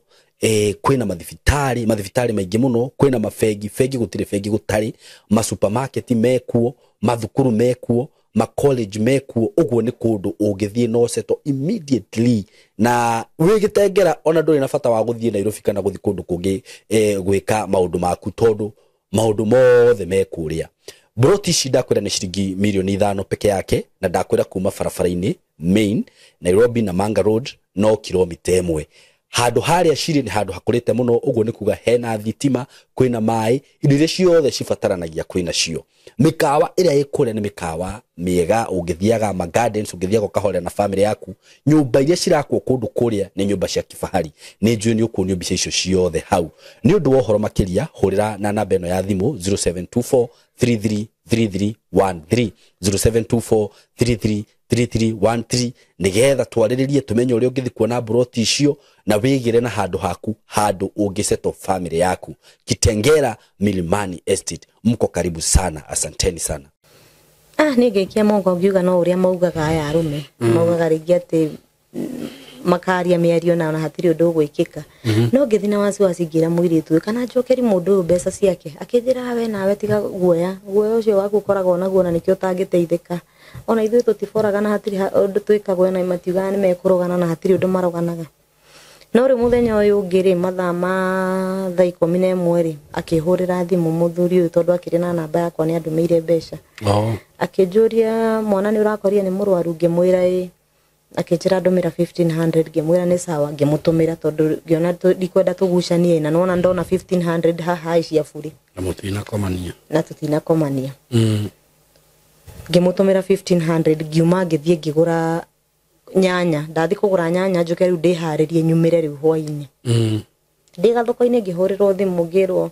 Kwĩna mathibitarĩ, mathibitarĩ maingĩ mũno, kwĩna mabengi, bengi gũtirĩ bengi gũtarĩ, masupermarket mekuo, mathukuru mekuo, ma college mekuo. Ũguo nĩ kũndũ ũngĩthiĩ no settle immediately, na wĩ Gĩtengera ona ndũrĩ na bata wa gũthiĩ Nairobi kana gũthiĩ kũndũ kũngĩ gwĩka maũndũ maku, tondũ maũndũ mothe me kũrĩa. Broti ici ndakwĩra nĩ ciringi 5 mirioni peke yake, na ndakwĩra kuma barabara-inĩ main Nairobi na Manga Road no kilomita 1. Handũ harĩa cirĩ nĩ handũ hakũrĩte mũno, ũguo nĩ kuga hena thitima, kwĩna maĩ, indo iria ciothe cibataranagia kwĩna cio. Mĩkawa ĩrĩa ĩ kũrĩa nĩ mĩkawa mĩega, ũngĩthiaga ma gardens, ũngĩthiaga ũkahorera na family yaku. Nyũmba iria cirakwo kũndũ kũrĩa nĩ nyũmba cia kifahari. Nĩ njũĩ nĩ ũkuonio mbica icio ciothe hau. Nĩ ũndũ wa ũhoro makĩria, hũrĩra na namba ĩno ya thimũ 0724 333313, 0724 333313, nigetha twarĩrĩrie tũmenye ũrĩa ũngĩthiĩ kuona broti icio na wĩgĩre na handũ haku, handũ ũngĩsettle family yaku. Kitengera Milimani Estate, mko karibu sana, asanteni sana. Niĩ ngĩikia moko ngiuga no ũrĩa maugaga aya arũme maugaga rĩngĩ atĩ makaria mĩario na ona hatirĩ ũndũ ũgwĩkĩka. No ngĩthiĩ na wasiwasi ngĩra mũirĩtu ũyũ kana njokeri mũndũ ũyũ mbeca ciake. Akĩnjĩra, we nawe tiga guoya, guoya ũcio waku ũkoragwo naguo na nĩkĩo ũtangĩteithĩka. Ona ithuĩ tũtiboraga na hatirĩ ũndũ twĩkagwo, na matiugaga nĩ mekũrogana na hatirĩ ũndũ maroganaga. No rĩu mũthenya ũyũ ũngĩ rĩ, mathaa ma thaa 11 rĩ, akĩhũrĩra thimũ mũthuri ũyũ, tondũ akĩrĩ na namba yakwa, nĩ andũmĩire mbeca. Akĩnjũria, mwana nĩ ũrakorire nĩ mũrwaru? Ngĩmwĩra ĩ. Akĩnjĩra ndũmĩra 1500. Ngĩmwĩra nĩ sawa, ngĩmũtũmĩra tondũ ngĩona ndikwenda tũgucanie, na nona ndona 1500 haha cia buri. Na mũtinakomania. Na tũtinakomania. Ngĩmũtũmĩra 1500, ngiuma ngĩthiĩ ngĩgũra nyanya. Ndathi kũgũra nyanya njũke rĩu ndĩharĩrie nyumĩre rĩu hwainĩ. Ndĩ gathoko-inĩ ngĩhũrĩrwo thimũ ngĩrwo,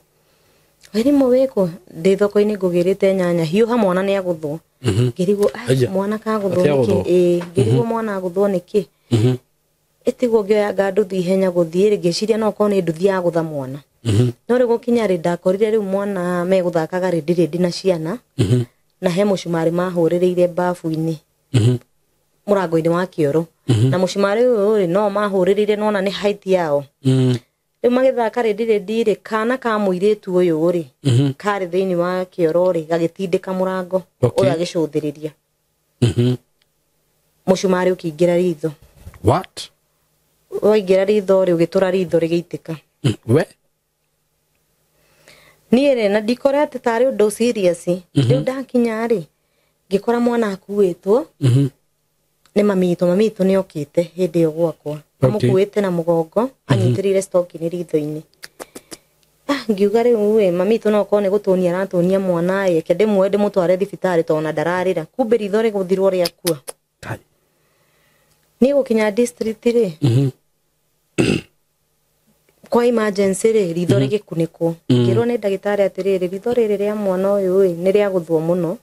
Wairimu wĩkũ? Ndĩ thoko-inĩ ngũgĩrĩte nyanya, hiũha mwana nĩ agũthwo. Ngĩrigwo, "Ai, Aya. mwana kagũthwo Atĩ nĩkĩ?" agũthwo? Ĩĩ, ngĩrigwo mwana agũthwo nĩkĩ. Ĩtigwo ngĩoya nduthi ihenya gũthiĩ rĩ, ngĩciria no korwo nĩ nduthi yagũtha mwana. No rĩu gũkinya rĩ, ndakorire rĩu mwana megũthakaga rĩndĩ rĩndĩ na ciana, na he mũcumarĩ mahũrĩrĩire bafu-inĩ, mũrango-inĩ wa kĩoro, na mũcumarĩ ũyũ rĩ, no mahũrĩrĩire nona nĩ height yao. Rĩu magĩthaka rĩndĩ rĩndĩ rĩ, kana ka mũirĩtu ũyũ rĩ, karĩ thĩinĩ wa kĩoro rĩ, gagĩtindĩka mũrango. Ũyũ agĩcũthĩrĩria, mũcumarĩ ũkĩingĩra ritho. What? Waingĩra ritho rĩ, ũgĩtũra ritho rĩgĩitĩka. We? Niĩ rĩ, na ndikore atĩ tarĩ ũndũ serious. Rĩu ndakinya rĩ, ngĩkora mwana akuĩtwo nĩ mami witũ. Mami witũ nĩ okĩte hĩndĩ ĩyo gwakwa, amũkuĩte na mũgongo, anyitĩrĩire stocking ritho-inĩ. Ngiuga rĩu ĩ, mami witũ no korwo nĩ gũtũnia aratũnia mwana ĩ, reke ndĩmuoe ndĩmũtware thibitarĩ tondũ ona ndararĩra, kumbe ritho rĩgũthirwo rĩakua. Kai. Niĩ gũkinya district rĩ, kwa emergency rĩ, ritho rĩgĩkunĩkwo. Ngĩrwo nĩ ndagĩtarĩ atĩrĩrĩ, ritho rĩrĩ rĩa mwana ũyũ ĩ, nĩ rĩa gũthwo mũno,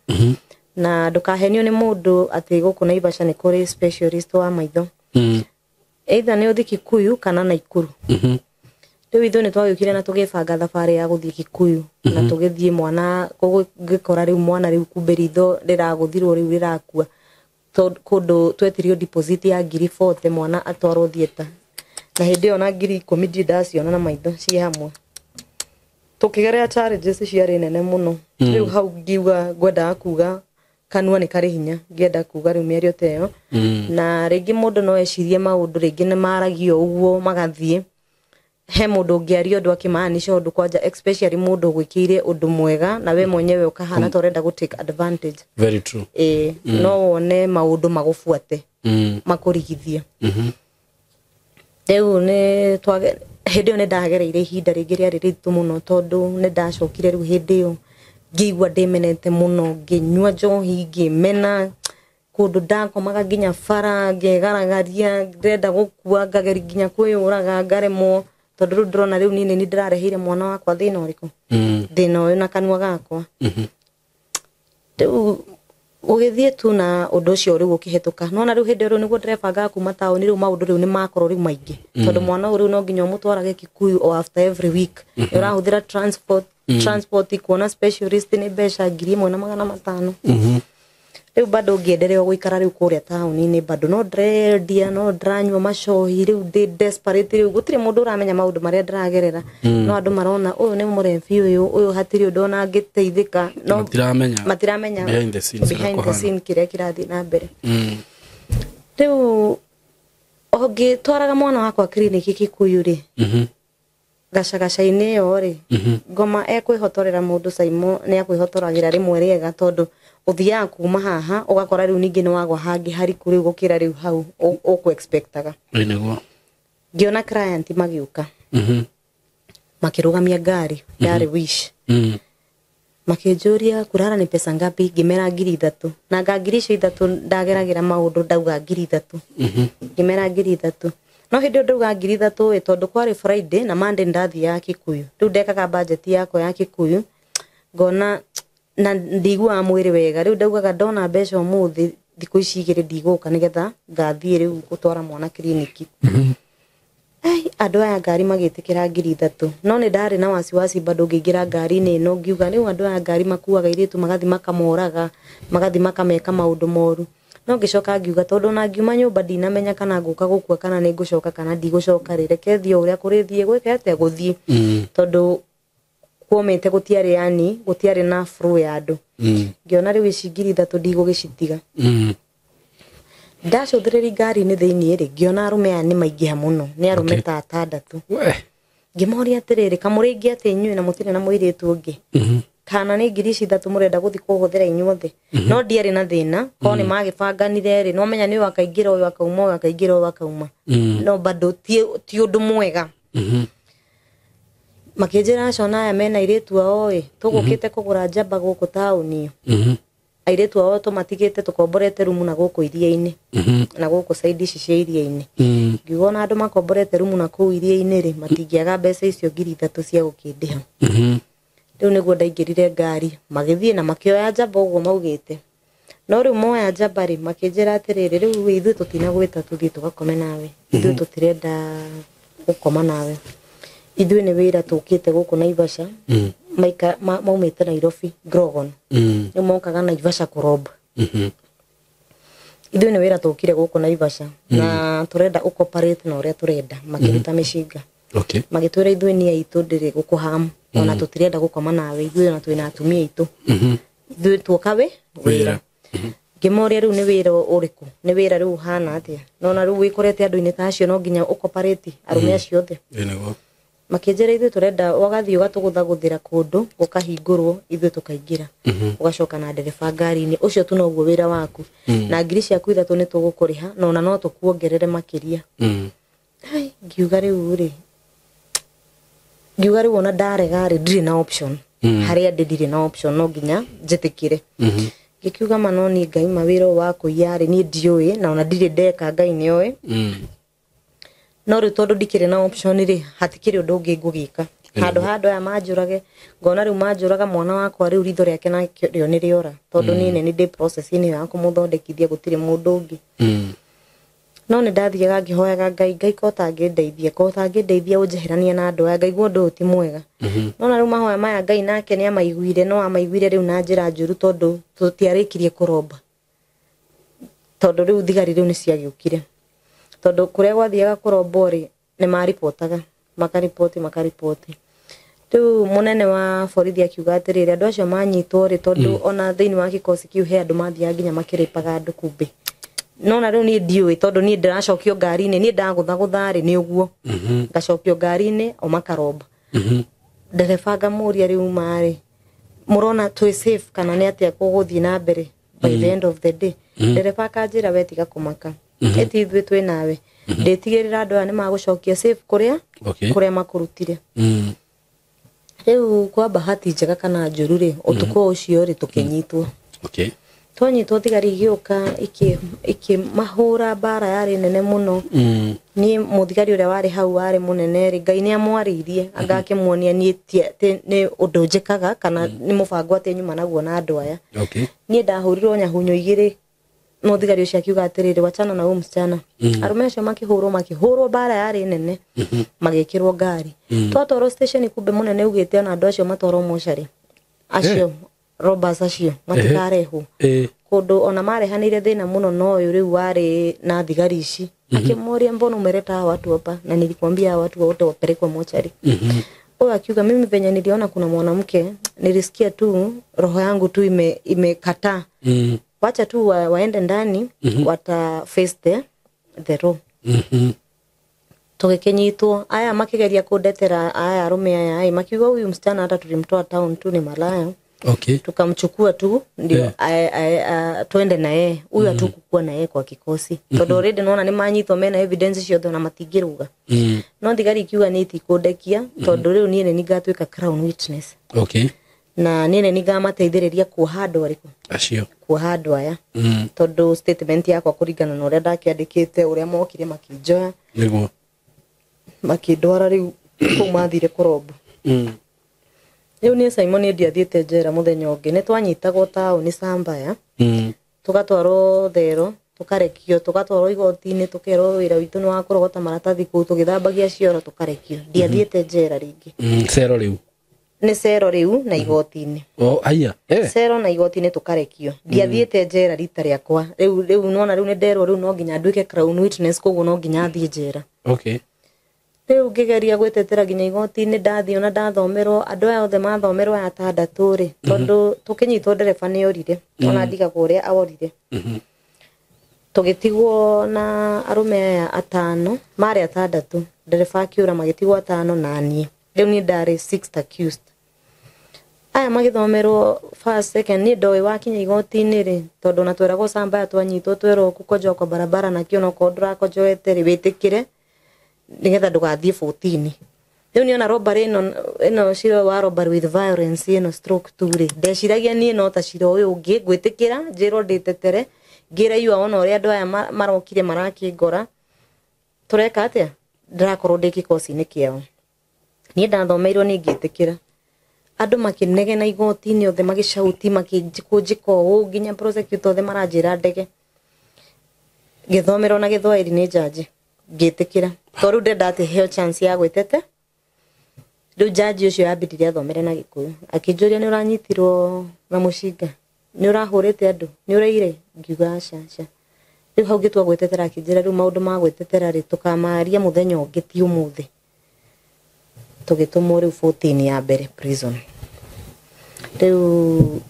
na ndũkahenio nĩ mũndũ atĩ gũkũ Naivasha nĩ kũrĩ specialist wa maitho, either nĩ ũthi Kikuyu kana Naikuru. Rĩu ithuĩ nĩ twagĩũkire na tũgĩbanga thabarĩ ya gũthiĩ Kikuyu na tũgĩthiĩ mwana ngĩkora rĩu mwana rĩu kumbe ritho rĩragũthirwo rĩu rĩrakua. Kũndũ twetirio deposit ya 40,000 mwana atwarwo theatre, na hĩndĩ ĩyo na 10,000 ndirĩ ndaciona na maitho ciĩ hamwe. Tukigerera challenges ciarĩ nene mũno. Rĩu hau ngiuga ngwendaga kuga kanua nĩ karĩ hinya, ngĩenda kuga rĩu mĩario ta ĩyo. Na rĩngĩ mũndũ no ecirie maũndũ rĩngĩ nĩ maragio ũguo magathiĩ. He mũndũ ũngĩaria ũndũ akĩmaanisha ũndũ kwanja, especially mũndũ ũgwĩkĩire ũndũ mwega na we mwenyewe ũkahana ta ũrenda gũ take advantage. Very true. Ĩĩ, no wone maũndũ magũbuate, makũrigithie. Rĩu nĩ twage hĩndĩ ĩyo nĩ ndagereire ihinda rĩngĩ rĩarĩ rĩritũ mũno, tondũ nĩ ndacokire rĩu hĩndĩ ĩyo ngĩigua ndĩmenete mũno, ngĩnyua njohi, ngĩmena kũndũ ndakomaga nginya bara, ngegaragaria ndĩrenda gũkua, ngageria nginya kwĩyũraga ngaremwo, tondũ rĩu ndĩrona rĩu niĩ nĩ ndĩrareheire mwana wakwa thĩna ũrĩkũ, thĩna ũyũ na kanua gakwa. Rĩu ũgĩthiĩ tu na ũndũ ũcio rĩu ũkĩhetũka. Nona rĩu hĩndĩ ĩyo rĩu nĩguo ndĩrebangaga kuma taũni, rĩu maũndũ rĩu nĩ makorwo rĩu maingĩ, tondũ mwana ũyũ rĩu no nginya ũmũtwarage Kikuyu o after every week. Nĩ ũrahũthĩra transport kuona specialist nĩ mbeca 1500. Rĩu bado ngĩenderea gũikara rĩu kũrĩa taũni-inĩ, bado no ndĩrendia, no ndĩranyua macohi, rĩu ndĩ desperate. Rĩu gũtirĩ mũndũ ũramenya maũndũ marĩa ndĩragerera, no andũ marona ũyũ nĩ mũrebi, ũyũ hatirĩ ũndũ ona angĩteithĩka, no matiramenya matiramenya behind the scenes behind the kũhana. scene kĩrĩa kĩrathiĩ na mbere. Rĩu ũngĩtwaraga mwana wakwa kiriniki Kikuyu rĩ, gacagaca-inĩ ĩyo rĩ, ngoma ekwĩhotorera mũndũ Saimo nĩ akwĩhotoragĩra rĩmwe rĩega, tondũ ũthiaga kuma haha ũgakora rĩu ningĩ nĩ wagwa hangĩ hariku rĩu gũkĩra rĩu hau ũkũ expectaga. Ĩ nĩguo. Ngĩona client magĩũka, makĩrũgamia ngari yarĩ Wish, makĩnjũria kurara ni pesa ngapi, ngĩmera 3,000, na nga 3,000 ndageragĩra maũndũ ndauga 3,000, ngĩmera 3,000. No hĩndĩ ĩyo ndauga 3,000 ĩ, tondũ kwarĩ Friday na Monday ndathiaga Kikuyu, rĩu ndekaga budget yakwa ya Kikuyu, ngona na ndiguaga mwĩrĩ wega, rĩu ndaugaga ndona mbeca ũmũthĩ thikũ ici igĩrĩ ndigũka, nĩgetha ngathiĩ rĩu gũtwara mwana kiriniki. Ai, andũ aya ngari magĩtĩkĩra 3,000, no nĩ ndarĩ na wasiwasi bado ngĩingĩra ngari-inĩ ĩno, ngiuga rĩu andũ aya ngari makuaga airĩtu magathi makamoraga, magathi makameka maũndũ moru. No ngĩcoka ngiuga tondũ ona ngiuma nyũmba ndinamenya kana ngũka gũkua kana nĩ ngũcoka kana ndigũcoka rĩ, reke thiĩ o ũrĩa kũrĩthiĩ gwĩke atĩa gũthiĩ, tondũ kuomĩte gũtiarĩ, yani gũtiarĩ na flow ya andũ. Ngĩona rĩu ici 3,000 ndigũgĩcitiga. Ndacũthĩrĩria ngari-inĩ thĩiniĩ rĩ, ngĩona arũme aya nĩ maingĩha mũno, nĩ arũme ta atandatũ. We. Ngĩmoria atĩrĩrĩ, kamũrĩngĩ atĩ inyuĩ na mũtirĩ na mũirĩtu ũngĩ, kana nĩ 3,000 mũrenda gũthiĩ kũhũthĩra inyuothe? No ndiarĩ na thĩna, korwo nĩ magĩbanganire rĩ, no menya nĩ ũyũ akaingĩra, ũyũ akauma, ũyũ akaingĩra, ũyũ akauma, no bado ti ũndũ mwega. Makĩnjĩra aca, ona aya mena airĩtu ao ĩ, tũgũkĩte kũgũra njamba gũkũ taũni, airĩtu ao tũmatigĩte tũkomborete rumu na gũkũ iria-inĩ, na gũkũ side ici cia iria-inĩ. Ngiuga ona andũ makomborete rumu na kũu iria-inĩ rĩ, matingĩaga mbeca icio 3,000 cia gũkĩndĩha. Rĩu nĩguo ndaingĩrire ngari, magĩthiĩ na makĩoya njamba ũguo maugĩte. No rĩu moya njamba rĩ, makĩnjĩra atĩrĩrĩ, rĩu ithuĩ tũtinagwĩta tũthiĩ tũgakome nawe, ithuĩ tũtirenda gũkoma nawe, ithuĩ nĩ wĩra tũkĩte gũkũ Naivasha. Maika maumĩte Nairobi Grogon, rĩu mokaga Naivasha kũromba. Ithuĩ nĩ wĩra tũkire gũkũ Naivasha na tũrenda ũcooperate na ũrĩa tũrenda. Makĩruta mĩcinga, magĩtwĩra ithuĩ nĩ aitũ ndĩrĩ gũkũhamu, ona tũtirenda gũkoma nawe, ithuĩ ona twĩna atumia aitũ, ithuĩ tuoka wĩ wĩra. Ngĩmoria rĩu nĩ wĩra ũrĩkũ, nĩ wĩra rĩu ũhana atĩa? Nona rĩu wĩkorete andũ-inĩ ta acio, no nginya ũcooperate arũme acio othe. Ĩ nĩguo. Makĩnjĩra ithuĩ tũrenda ũgathiĩ ũgatũgũthagũthĩra kũndũ gũkahingũrwo, ithuĩ tũkaingĩra, ũgacoka na ndereba ngari-inĩ ũcio tu, noguo wĩra waku, na 3,000 nĩ tũgũkũrĩha, na ona no tũkuongerere makĩria. Ai, ngiuga rĩu rĩ, ngiuga rĩu ona ndarega rĩ, ndirĩ na option. Harĩa ndĩ ndirĩ na option, no nginya njĩtĩkĩre. Ngĩkiuga ma no niĩ Ngai ma wĩra ũyũ wa kũiya rĩ, niĩ ndiũĩ na ona ndirĩ ndeka, Ngai nĩoĩ. No rĩu tondũ ndikĩrĩ na option rĩ, hatikĩrĩ ũndũ ũngĩ ngũgĩka handũ ha andũ aya manjũrage. Ngona rĩu manjũraga mwana wakwa, rĩu ritho rĩake narĩo nĩ rĩora, tondũ niĩ nĩ ndĩ process-inĩ ya kũmũthondekithia, gũtirĩ mũndũ ũngĩ. No nĩ ndathiaga ngĩhoyaga Ngai, Ngai ko tangĩndeithia, ko tangĩndeithia ũnjeheranie na andũ aya, ngaigua ũndũ ũyũ ti mwega. No na rĩu mahoya maya Ngai nake nĩ amaiguire, no amaiguire rĩu na njĩra njũru, tondũ tũtiarĩkirie kũromba, tondũ rĩu thigari rĩu nĩ ciagĩũkire, tondũ kũrĩa gwathiaga kũrombwo rĩ, nĩ maripotaga, makaripoti, makaripoti. Rĩu mũnene wa borithi akiuga atĩrĩrĩ, andũ acio manyitwo rĩ, tondũ ona thĩinĩ wa gĩkosi kĩu he andũ mathiaga nginya makĩrĩpaga andũ kumbe. No na rĩu niĩ ndiũĩ, tondũ niĩ ndĩracokio ngari-inĩ, niĩ ndagũthagũtha rĩ nĩ ũguo. Ngacokio ngari-inĩ o makaromba. Ndereba ngamũria rĩu marĩ mũrona twĩ safe kana nĩ atĩa gũgũthiĩ na mbere by the end of the day. Ndereba akanjĩra we tiga kũmaka, ĩti ithuĩ twĩ nawe, ndĩtigĩrĩra andũ aya nĩ magũcokia safe kũrĩa kũrĩa makũrutire. Rĩu kwa bahati njega kana njũru rĩ, ũtukũ ũcio rĩ tũkĩnyitwo. Twanyitwo thigari igĩũka ikĩmahũra, mbara yarĩ nene mũno. Niĩ mũthigari ũrĩa warĩ hau warĩ mũnene rĩ, Ngai nĩ amwarĩirie anga akĩmuonia niĩ ti atĩ nĩ ũndũ njĩkaga kana nĩ mũbango atĩ nyuma naguo na andũ aya. Niĩ ndahũrirwo nyahunyo igĩrĩ, mũthigari ũcio akiuga atĩrĩrĩ, wachana na huyu msichana. Arũme acio makĩhũrwo, makĩhũrwo, mbara yarĩ nene, magĩkĩrwo ngari, twatwarwo station. Kumbe mũnene augĩte ona andũ acio matwarwo mocarĩ, acio robbers acio matikarehwo kũndũ, ona marehanĩire thĩna mũno na ũyũ rĩu warĩ na thigari ici. Akĩmoria, mbona umeleta hawa watu hapa na nilikwambia hawa watu wote wapelekwe mochari? Huyo akiuga, mimi venye niliona kuna mwanamke nilisikia tu roho yangu tu imekataa. Wacha tu waende ndani, wata face the law. Tũgĩkĩnyitwo, aya makĩgeria kũndetera aya arũme aya ĩ, makiuga huyu msichana hata tulimtoa town tu, ni malaya, tukamchukua tu ndio twende na yeye huyu, hatukukuwa na yeye kwa kikosi tondũ already nona nĩ manyitwo mena evidence ciothe na matingĩruga. No thigari ikiuga nĩ itikũndekia tondũ rĩu niĩ nĩ ningatuĩka crown witness na niĩ nĩ ningamateithĩrĩria kuoha andũ arĩkũ? Acio. Kuoha andũ aya, tondũ statement yakwa kũringana na ũrĩa ndakĩandĩkĩte, ũrĩa mokire makĩnjoya, makĩndwara rĩu kũu mathire kũromba. Rĩu niĩ Simon ndiathiĩte njera mũthenya ũngĩ, nĩ twanyitagwo taũni Sambaya, tũgatwarwo thero, tũkarekio, tũgatwarwo igoti-inĩ, tũkerwo wĩra witũ nĩ wa kũrogota maratathi kũu, tũgĩthambagia cioro, tũkarekio. Ndiathiĩte njera rĩngĩ. Cero rĩu? Nĩ cero rĩu na igoti-inĩ. Oh, aya. Cero na igoti-inĩ, tũkarekio. Ndiathiĩte njera rita rĩakwa rĩu. Rĩu nona rĩu nĩ nderwo rĩu no nginya nduĩke crown witness, koguo no nginya thiĩ njera. Rĩu ngĩgeria gwĩtetera nginya igoti-inĩ, ndathiĩ ona ndathomerwo, andũ aya othe mathomerwo aya atandatũ rĩ, tondũ tũkĩnyitwo ndereba nĩ orire, ona ndigagwo ũrĩa orire. Tũgĩtigwo na arũme aya atano, marĩ atandatũ, ndereba akĩũra, magĩtigwo atano na niĩ. Rĩu niĩ ndarĩ sixth accused. Aya magĩthomerwo first, second, niĩ ndoĩ wakinya igoti-inĩ rĩ, tondũ ona tweragwo Sambaya twanyitwo, twerwo kũkojoa kwa barabara nakĩo, onokorwo ndũrakojoete rĩ, wĩtĩkĩre nĩgetha ndũgathiĩ 14. Rĩu niĩ ona robbery ĩno ĩno cira wa robbery with violence ĩno stroke 2 rĩ, ndeciragia niĩ no ta cira ũyũ ũngĩ ngwĩtĩkĩra, njĩrwo ndĩtetere, ngĩre yua ona ũrĩa andũ aya marokire marakĩngora, tũreka atĩa, ndĩrakorwo ndĩ kĩkosi-inĩ kĩao. Niĩ ndathomeirwo, niĩ ngĩtĩkĩra. Andũ makĩnegena igoti-inĩ othe, magĩcauti, makĩnjĩka ũũ, nginya prosecutor othe maranjĩra ndege. Ngĩthomerwo na gĩthwaĩri nĩ jaji, ngĩtĩkĩra, tondũ rĩu ndenda atĩ heo chance ya gwĩtete. Rĩu jaji ũcio yambĩrĩria athomere na gĩkũyũ, akĩnjũria, nĩ ũranyitirwo na mũcinga, nĩ ũrahũrĩte andũ, nĩ ũraire? Ngiuga aca, aca. Rĩu hau ngĩtua gwĩtetera, akĩnjĩra rĩu maũndũ ma gwĩtetera rĩ, tũkamaria mũthenya ũngĩ, ti ũmũthĩ. Tũgĩtũmwo rĩu 14 ya mbere prison. Rĩu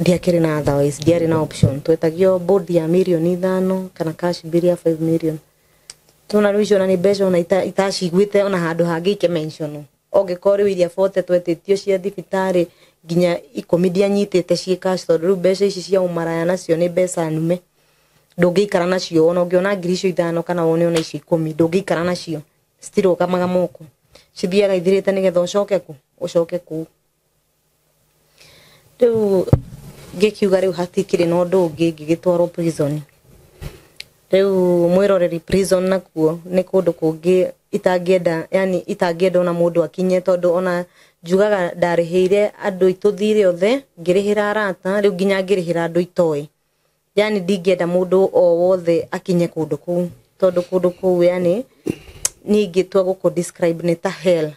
ndiakĩrĩ na otherwise, ndiarĩ na option. Twetagio bond ya mirioni 5 kana cash bill ya 5 million. Tona rĩu icio ona nĩ mbeca ona itaciguĩte ona handũ hangĩ ikĩmentionwo. Ũngĩkorwo rĩu iria 40 twetĩtio cia thibitarĩ nginya 10 ndianyitĩte ciĩ cash, tondũ rĩu mbeca ici cia ũmaraya nacio nĩ mbeca nume, ndũngĩikara nacio. Ona ũngĩona ngiri icio 5 kana wone ona icio 10, ndũngĩikara nacio, citirũgamaga moko, cithiaga ithirĩte nĩgetha ũcoke ku ũcoke kũu. Rĩu ngĩkiuga rĩu hatikĩrĩ na ũndũ ũngĩ, ngĩgĩtwarwo prison. Rĩu mwĩroreri, prison nakuo nĩ kũndũ kũngĩ itangĩenda, yani itangĩenda ona mũndũ akinye, tondũ ona njugaga ndarĩhĩire andũ itũthire othe, ngĩrĩhĩra arata, rĩu nginya ngĩrĩhĩra andũ itoĩ. Yani ndingĩenda mũndũ o wothe akinye kũndũ kũu, tondũ kũndũ kũu, yani niĩ ingĩtua gũkũ describe nĩ ta hell.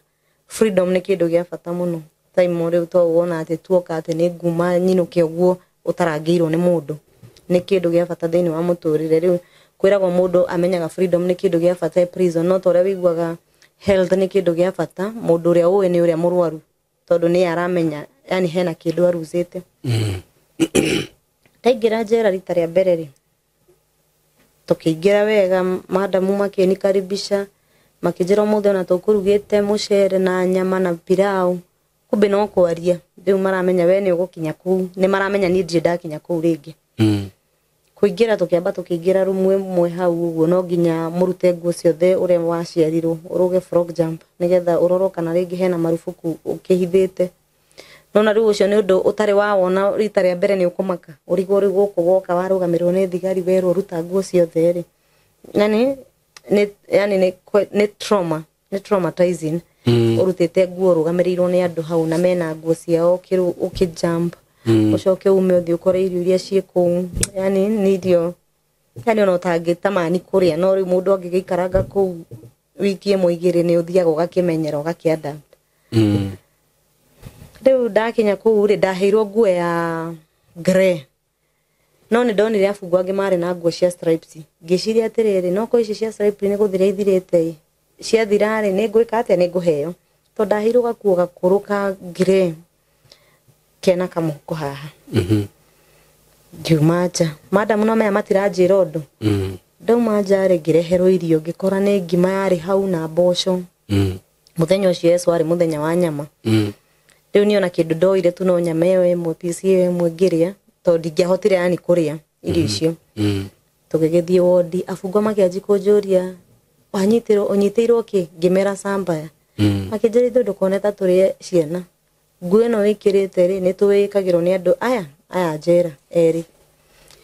Freedom nĩ kĩndũ gĩa bata mũno time rĩu, to wona atĩ tuoka atĩ nĩ nguma nyinũke ũguo ũtarangĩirwo nĩ mũndũ, nĩ kĩndũ gĩa bata thĩinĩ wa mũtũrĩre. Rĩu kwĩragwo mũndũ amenyaga freedom nĩ kĩndũ gĩa bata e prison, no ta ũrĩa wĩiguaga health nĩ kĩndũ gĩa bata, mũndũ ũrĩa ũĩ nĩ ũrĩa mũrwaru. tondu ni aramenya yani hena kindu aruzite. Ndaingĩra njera rita rĩa mbere rĩ, tukiingira wega, madamu makinikaribisha, makĩnjĩra ũmũthĩ ona tũkũrugĩte mũcere na nyama na pilau. Kumbe no kwaria rĩu maramenya we nĩ ũgũkinya kũu, nĩ maramenya niĩ ndirĩ ndakinya kũu rĩngĩ. Kũingĩra tũkĩamba tũkĩingĩra rumu ĩmwe hau ũguo, no nginya mũrute nguo ciothe ũrĩa waciarirwo, ũrũge frog jump nĩgetha ũrorwo kana rĩngĩ hena marubuku ũkĩhithĩte. Nona rĩu ũcio nĩ ũndũ ũtarĩ wawona rita rĩa mbere nĩ ũkũmaka, ũrigwo rĩu gũkũ woka warũgamĩrĩrwo nĩ thigari werwo ruta nguo ciothe rĩ, yani nĩ yani nĩ trauma, nĩ traumatizing. Ũrutĩte nguo ũrũgamĩrĩirwo nĩ andũ hau na mena nguo ciao ũkĩ jump, ũcoke ume ũthiĩ ũkore irio iria ciĩ kũu, yani nĩ irio yani ona ũtangĩtamani kũrĩa, no rĩu mũndũ angĩgĩikaranga kũu wiki ĩmwe igĩrĩ nĩ ũthiaga ũgakĩmenyera ũgakĩ-adapt. Rĩu ndakinya kũu rĩ, ndaheirwo nguo ya grey, no nĩ ndonire abungwa angĩ marĩ na nguo cia stripes, ngĩciria atĩrĩrĩ, no ko ici cia stripes nĩ gũthira ithirĩte ĩ, ciathira rĩ nĩ ngwĩka atĩa, nĩ ngũheo, tondũ ndaheirwo gakuo gakũrũ ka grey kena kamũhuko haha. Ngiuma nja, madamu no maya matiranjĩra ũndũ. Ndauma nja rĩ, ngĩreherwo irio, ngĩkora nĩ ngima yarĩ hau na mboco. Mũthenya ũcio Yesu warĩ mũthenya wa nyama. Rĩu niĩ ona kĩndũ ndoire tu no nyama ĩyo ĩmwe, piece ĩyo ĩmwe ngĩrĩa, tondũ ndingĩahotire yani kũrĩa irio icio. Tũgĩgĩthiĩ wodi, abungwa makĩanjia kũnjũria wanyitĩrwo ũnyitĩirwo kĩ, ngĩmera cambaya. Makĩnjĩra ithuĩ ndũkone ta tũrĩ ciana, nguo ĩno wĩkĩrĩte rĩ nĩ tũwĩkagĩrwo nĩ andũ aya aya njera erĩ,